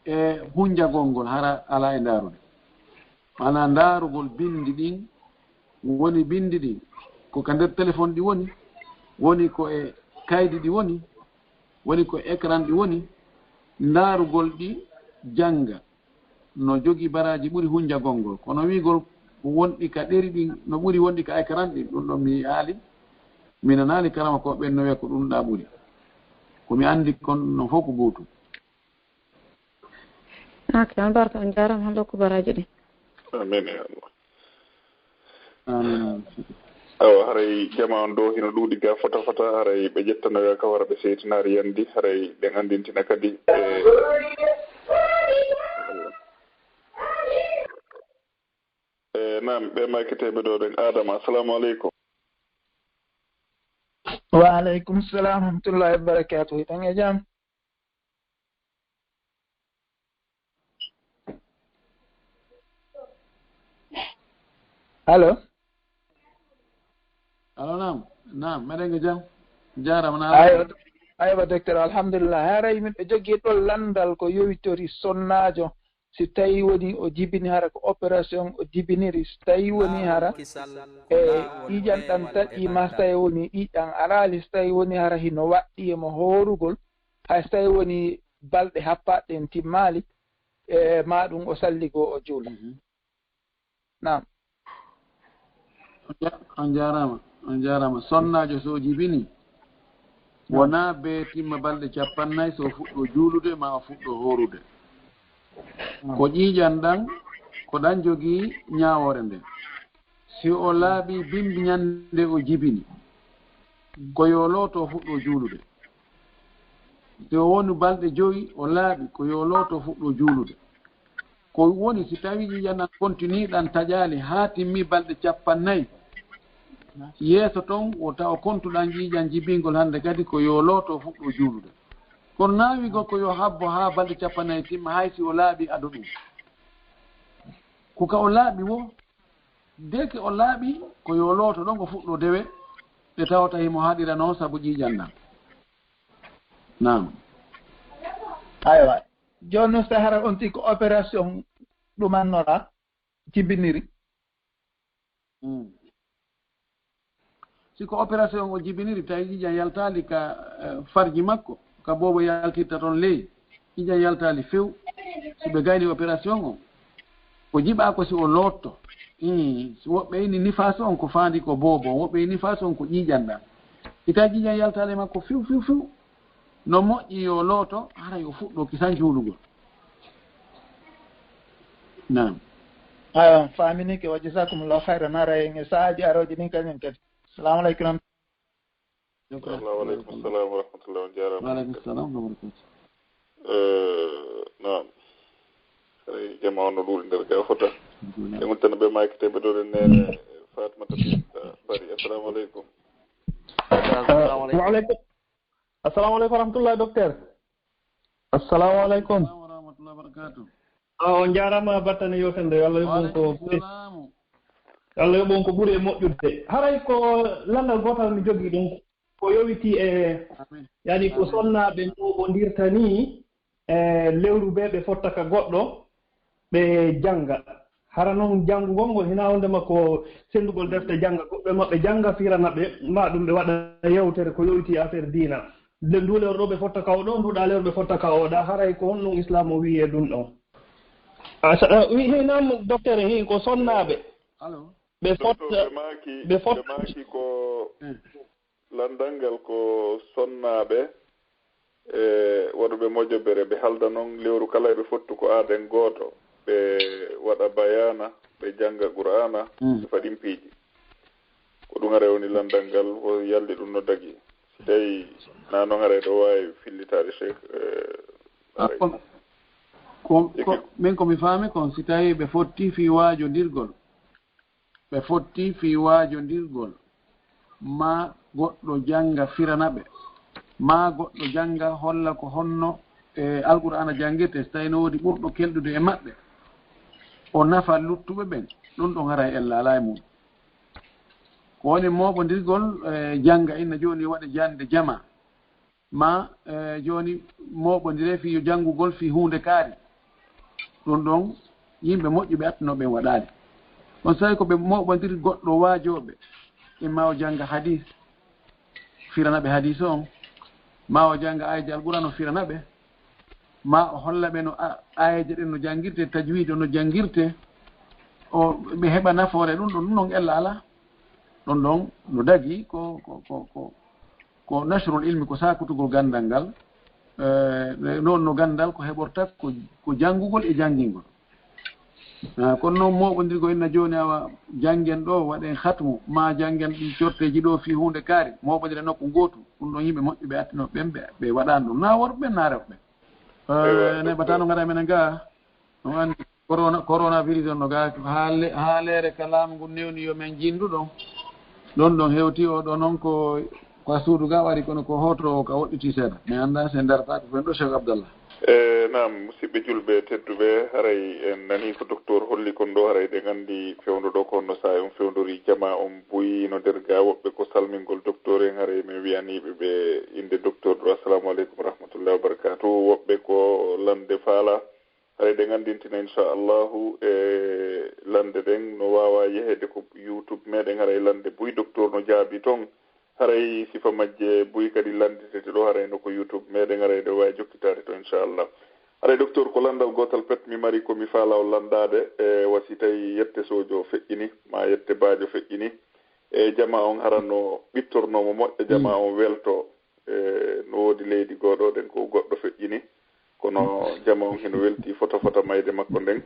e hunjagol ngol hara alaa e ndaarude. Maanaa ndaarugol binndi ɗin, woni binndi ɗin ko ka nder téléphone ɗi woni, woni ko e kaydi ɗi woni, woni ko e écran ɗi woni, ndaarugol ɗi jannga no jogii baraaji ɓuri hunjagol ngol. Kono wi'ugol ko wonɗi ka ɗeri ɗin no ɓuri wonɗi ka écran ɗin, ɗum ɗon mi yi'aali, mi nanaali karama ko ɓen no wi'a ko ɗum ɗaa ɓuri. Ko mi anndi kon no fof ko gootum. Ok, on barka, on jaaraama, Allah okku baraaji ɗin. Amin ya Allah. Amin. Awa, haray jama on ɗo hino ɗuuɗi ga fota fota, haray ɓe ƴettanoya ka wara ɓe seytinaari yandi, haray ɓen anndintina kadi e, e, naam, ɓe maakiteeɓe ɗo ɗen. Adama, assalamu aleykum. Wa aleykum salam wa rahmatullahi wa barakatuh. Hiɗen e jam? Allo? Allo, naam. Naam, meɗen ko jam? Jaarama na. Aywa, aywa, docteur, alhamdulillah. Haray miɗo jogii ɗo lanndal ko yowitori sonnaajo. Si tawi woni o jibini hara ko opération o jibiniri, si tawi woni hara e ƴiiƴan ɗan taƴi ma, si tawi woni ƴiiƴan araali, si tawi woni hara hino waɗɗi e mo hoorugol, hay si tawi woni balɗe happaɗe ɗen timmaali, e ma ɗum o salligoo o juula. Naam. On ja- on jaaraama, on jaaraama. Sonnaajo so o jibini, wonaa be timma balɗe cappannayi so o fuɗɗo juulude ma o fuɗɗo hoorude. Ko ƴiiƴan ɗan, ko ɗan jogii ñaawoore nden. Si o laaɓi bimbi ñande o jibini, ko yo looto o fuɗɗo juulude. Si o woni balɗe jowi, o laaɓi, ko yo looto o fuɗɗo juulude. Ko woni si tawi ƴiiƴan ɗan continue ɗan taƴaali haa timmi balɗe cappannayi, yeeso ton wota o kontu ɗan ƴiiƴan jibingol hande kadi ko yo looto o fuɗɗo juulude. Kono naawigol ko yo habbo haa balɗe cappannayi timma hay si o laaɓi ado ɗum. Ko ka o laaɓi wo, deke o laaɓi ko yo looto ɗon o fuɗɗo dewe ɗe tawata himo haɗira noon sabu ƴiiƴan ɗan. Naam. Aywa. Jooni noon, so hara on tigi ko opération ɗumannoraa, jibiniri. Mm. Si ko opération o jibiniri, tawi ƴiiƴan yaltaali ka eh, farji makko, ka boobo yaltirta toon ley, ƴiiƴan yaltaali few. Si ɓe gayni opération on, o jiɓaa ko si o lootto. Ii, si woɓɓe ini nifaas on ko faandi ko boobo, woɓɓe ini nifaas on ko ƴiiƴan ɗan. Si tawi ƴiiƴan yaltaali e makko few, few, few, no moƴƴi yo looto, haray o fuɗɗo kisan juulugol. Naam. Aywa, faaminike, wa jazakumullahu khairan. Haray e saaji arooji ɗin kañum kadi. Salamu aleykum. Assalamu aleykum. Salam wa rahmatullah. On jaaraama. Wa aleykum salam wa barakatuh. Eh, naam. Haray jama on no ɗuuɗi nder ga fota. E ngon tan ɓe maaki te ɓe ɗo ne Fatmata Binta Bari. Assalamu aleykum. Wa aleykum. Assalamu aleykum wa rahmatullah, docteur. Assalamu aleykum. Wa rahmatullahi wa barakatuh. Ah, on jaaraama battane yewtere nde. Allah yoɓ on ko ɓuri. Allah yoɓ on ko ɓuri e moƴƴude. Haray ko lanndal gootal mi jogii ɗum. Ko yowiti e, yani ko sonnaaɓe mooɓondirta nii e lewru ɓe, ɓe fotta ka goɗɗo, ɓe jannga. Hara noon janngugol ngol hinaa wonndema ko senndugol defte jannga, goɗɗo e maɓɓe jannga, firana ɓe, ma ɗum ɓe waɗa yewtere ko yowiti e affaire diina. Nde nduu lewru ɗoo ɓe fotta ka oo ɗoo, nduu ɗaa lewru ɓe fotta ka oo ɗaa. Haray ko honɗum Islaam o wi'i e ɗum ɗon? A sa- a- wi- hinaa mo docteur hin ko sonnaaɓe. Allo. Ɓe Docteur, fotta ɓe maaki ɓe ɓe fotta maaki ko lanndal ngal ko sonnaaɓe e waɗuɓe mojobere, ɓe halda noon lewru kala eɓe fottu ko aaden gooto, ɓe waɗa bayaana, ɓe jannga Qur'aana, ɓe faɗin piiji. Ko ɗum haray woni lanndal ngal, o yaldi ɗum no dagi. Si tawi na noon haray ɗo waawi fillitaade Cheikh, eh, Ah, haray. kon- kon- kon- min ko mi faami kon, si tawi ɓe fotti fii waajondirgol, ɓe fotti fii waajondirgol, ma goɗɗo jannga firana ɓe, ma goɗɗo jannga holla ko honno e Alqur'aana janngirte, si tawi no woodi ɓurɗo kelɗude e maɓɓe, o nafa luttuɓe ɓen, ɗum ɗon haray ella alaa e mum. Ko woni mooɓondirgol e jannga, inna jooni waɗa jannde jama, ma e jooni mooɓondire fii yo janngugol fii huunde kaari. Ɗum ɗon yimɓe moƴƴuɓe attuno ɓen waɗaali. On sawi ko ɓe mooɓondiri goɗɗo waajooɓe, imma o jannga hadiis, firana ɓe hadiis on, ma o jannga aayeeje Alqur'aana o firana ɓe, ma o holla ɓe no a- aayeeje ɗen no janngirte, tajwiid o no janngirte, o ɓe heɓa nafoore ɗum ɗon, ɗum ɗon ella alaa. Ɗon ɗon no dagi ko ko ko ko ko nashrul ilmi, ko sakutugol ganndal ngal. Eh, noon no ganndal ko heɓorta ko ko janngugol e janngingol. Ah, kono noon mooɓondirgol inna jooni awa janngen ɗo waɗen hatmu ma janngen ɗin corteeji ɗo fii huunde kaari, mooɓondire nokku ngootu, ɗum ɗon yimɓe moƴƴuɓe attinooɓe ɓen ɓe ɓe waɗaani ɗum, na worɓe ɓen na rewɓe ɓen. Eh, neɓata no ngara menen ga, on anndi corona coronavirus on no ga haale- haaleere ka laamu ngun newni yo men jinndu ɗon. Ɗon ɗon hewti o ɗo noon ko ko a suudu ga wari kono ko hoto o ka woɗɗiti seeɗa, mi annda se ndarata ko fen ɗo Cheikh Abdallah. E naam, musidɓe julɓe tedduɓe, haray en nanii ko doktoor holli kon ɗoo, haray ɗen anndi fewndo ɗoo ko honno saa'i on fewndori, jamaa on buy no dergaa, woɓɓe ko salmingol doktoor en, haray men wi'anii ɓe ɓe innde doktoor ɗoo, "Assalamu aleykum wa rahmatullahi wa barakatuh." Woɓɓe ko lande faala, haray ɗen anndintina, inchallahu, e lande ɗen no waawa yeheede ko YouTube meɗen, haray lande buy doktoor no jaabi ton. Haray sifa majje buy kadi lannditete ɗoo, haray no ko YouTube meɗen, haray ɗe waawi jokkitaade to, inchallah. Haray, doktoor, ko lanndal gootal pet mi mari ko mi faalaa on lanndaade, e wa si tawi yette soojo feƴƴini, maa yette baajo feƴƴini, e jamaa on hara no ɓittornoo mo moƴƴa, jamaa on welto, e no woodi leydi goo ɗoo ɗen ko goɗɗo feƴƴini, kono jamaa on hino welti fota fota mayde makko nden.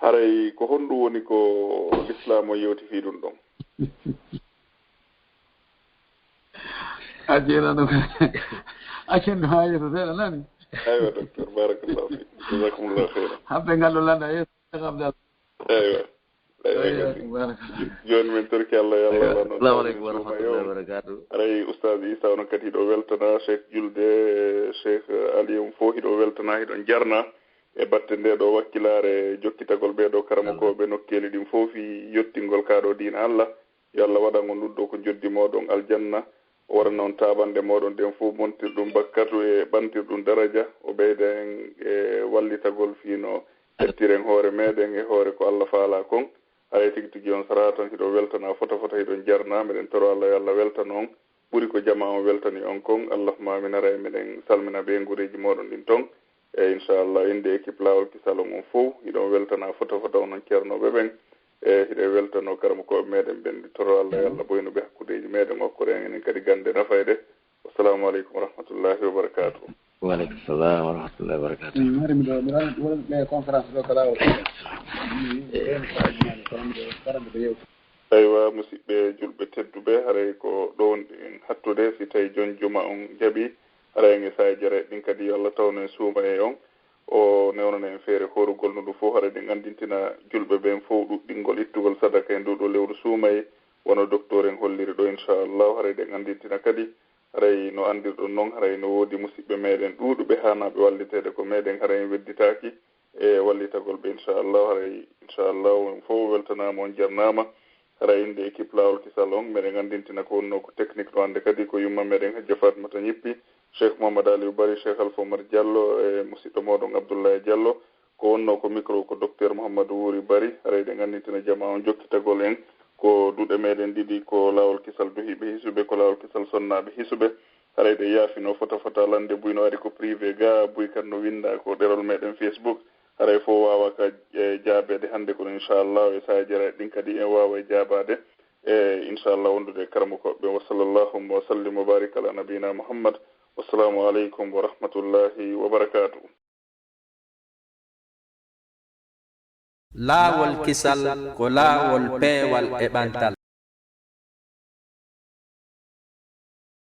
Haray ko honɗum woni ko Lislaam on yewti fii ɗum ɗon? A jeenano ka. A kenno haa yeeso seeɗa nani? Aywa, docteur, barakallahu fiik. Jazakumullahu khairan. Hamɓe ngal ɗo landa yeeso, Cheikh Abdallah. Aywa. Aywa, gasi. Jooni men torki Allah, yo Allah lano. Assalamu aleykum wa rahmatullahi wa barakatuh. Haray Oustaz Issa, onon kadi hiɗo weltana, Cheikh Julde, Cheikh Ali, on fof hiɗo weltana, hiɗon jarna e batte nde ɗo wakkilaare jokkitagol ɓee ɗo karamokooɓe nokkeeli ɗin fof fii yottingol kaa ɗo diina Allah. Yo Allah waɗan on ɗum ɗo ko njoddi mooɗon aljanna, o waɗana on taaɓannde mooɗon ɗen fof, montirɗum bakkatu e ɓantirɗum daraja, o ɓeyda en e wallitagol fii no ƴettiren hoore meɗen e hoore ko Allah faalaa kon. Haray tigi tigi on saraa tan hiɗo weltanaa fota fota, hiɗon jarnaa, meɗen toro Allah yo Allah weltan on ɓuri ko jamaa on weltani on kon. Allahumma amin. Haray meɗen salmina ɓeynguureeji mooɗon ɗin ton. Eey, inchallah, innde équipe Laawol Kisal on, on fow, hiɗon weltanaa fota fota onon ceernooɓe ɓen. E hiɗen weltanoo karamokooɓe meɗen ɓen, toro Allah yo Allah ɓoynu ɓe hakkundeeji meɗen, okkora en enen kadi gannde nafayɗe. Wassalamu aleykum wa rahmatullahi wa barakatuh. Wa aleykum salam wa rahmatullahi wa barakatuh. Mari miɗo miɗo waɗa ɓe conférence ɗo ko Laawol Kisal. Kono miɗo karande ko yewta. Aywa, musidɓe julɓe tedduɓe, haray ko ɗo wonɗen hattude, si tawi jon juma on jaɓi, haray en e saa'i jere ɗin kadi, yo Allah tawnu en suumayee on, o newnana en feere horugol no ɗum fof, haray ɗen anndintina julɓe ɓen fof ɗuɗɗingol ittugol sadaka e ndu ɗo lewru suumayee, wano doktoor en holliri ɗo, inchallahu, haray ɗen anndintina kadi, haray no anndirɗon non, haray no woodi musidɓe meɗen ɗuuɗuɓe haanaaɓe walliteede ko meɗen, haray en wedditaaki, e wallitagol ɓe, inchallah. Haray, inchallah, on fof weltanaama, on jarnaama. Haray innde équipe Laawol Kisal on, meɗen anndintina ko wonnoo ko technique ɗo hannde kadi, ko yumma meɗen Hajja Fatmata Ñippi, Cheikh Mouhammad Aliou Bari, Cheikh Alpha Oumar Diallo, e musidɗo mooɗon Abdoulaye Diallo. Ko wonnoo ko micro ko docteur Mouhamadou Wuri Bari. Haray ɗen anndintina jamaa on jokkitagol en ko duɗe meɗen ɗiɗi, ko Laawol Kisal duhiiɓe hisuɓe, ko Laawol Kisal sonnaaɓe hisuɓe. Haray ɗe yaafinoo fota fota lande buy no ari ko privé ga, buy kan no winnda ko ɗerol meɗen Facebook. Haray fof waawa ka, e, jaabeede hannde kono inchallah e saa'i jere ɗin kadi en waawa e jaabaade. E inchallah wondude e karamokooɓe ɓen. Wa sallallahu wa sallim wa barik ala nabiyina Muhammad. Wassalamu aleykum wa rahmatullahi wa barakatuh. Laawol Kisal ko laawol peewal e ɓantal.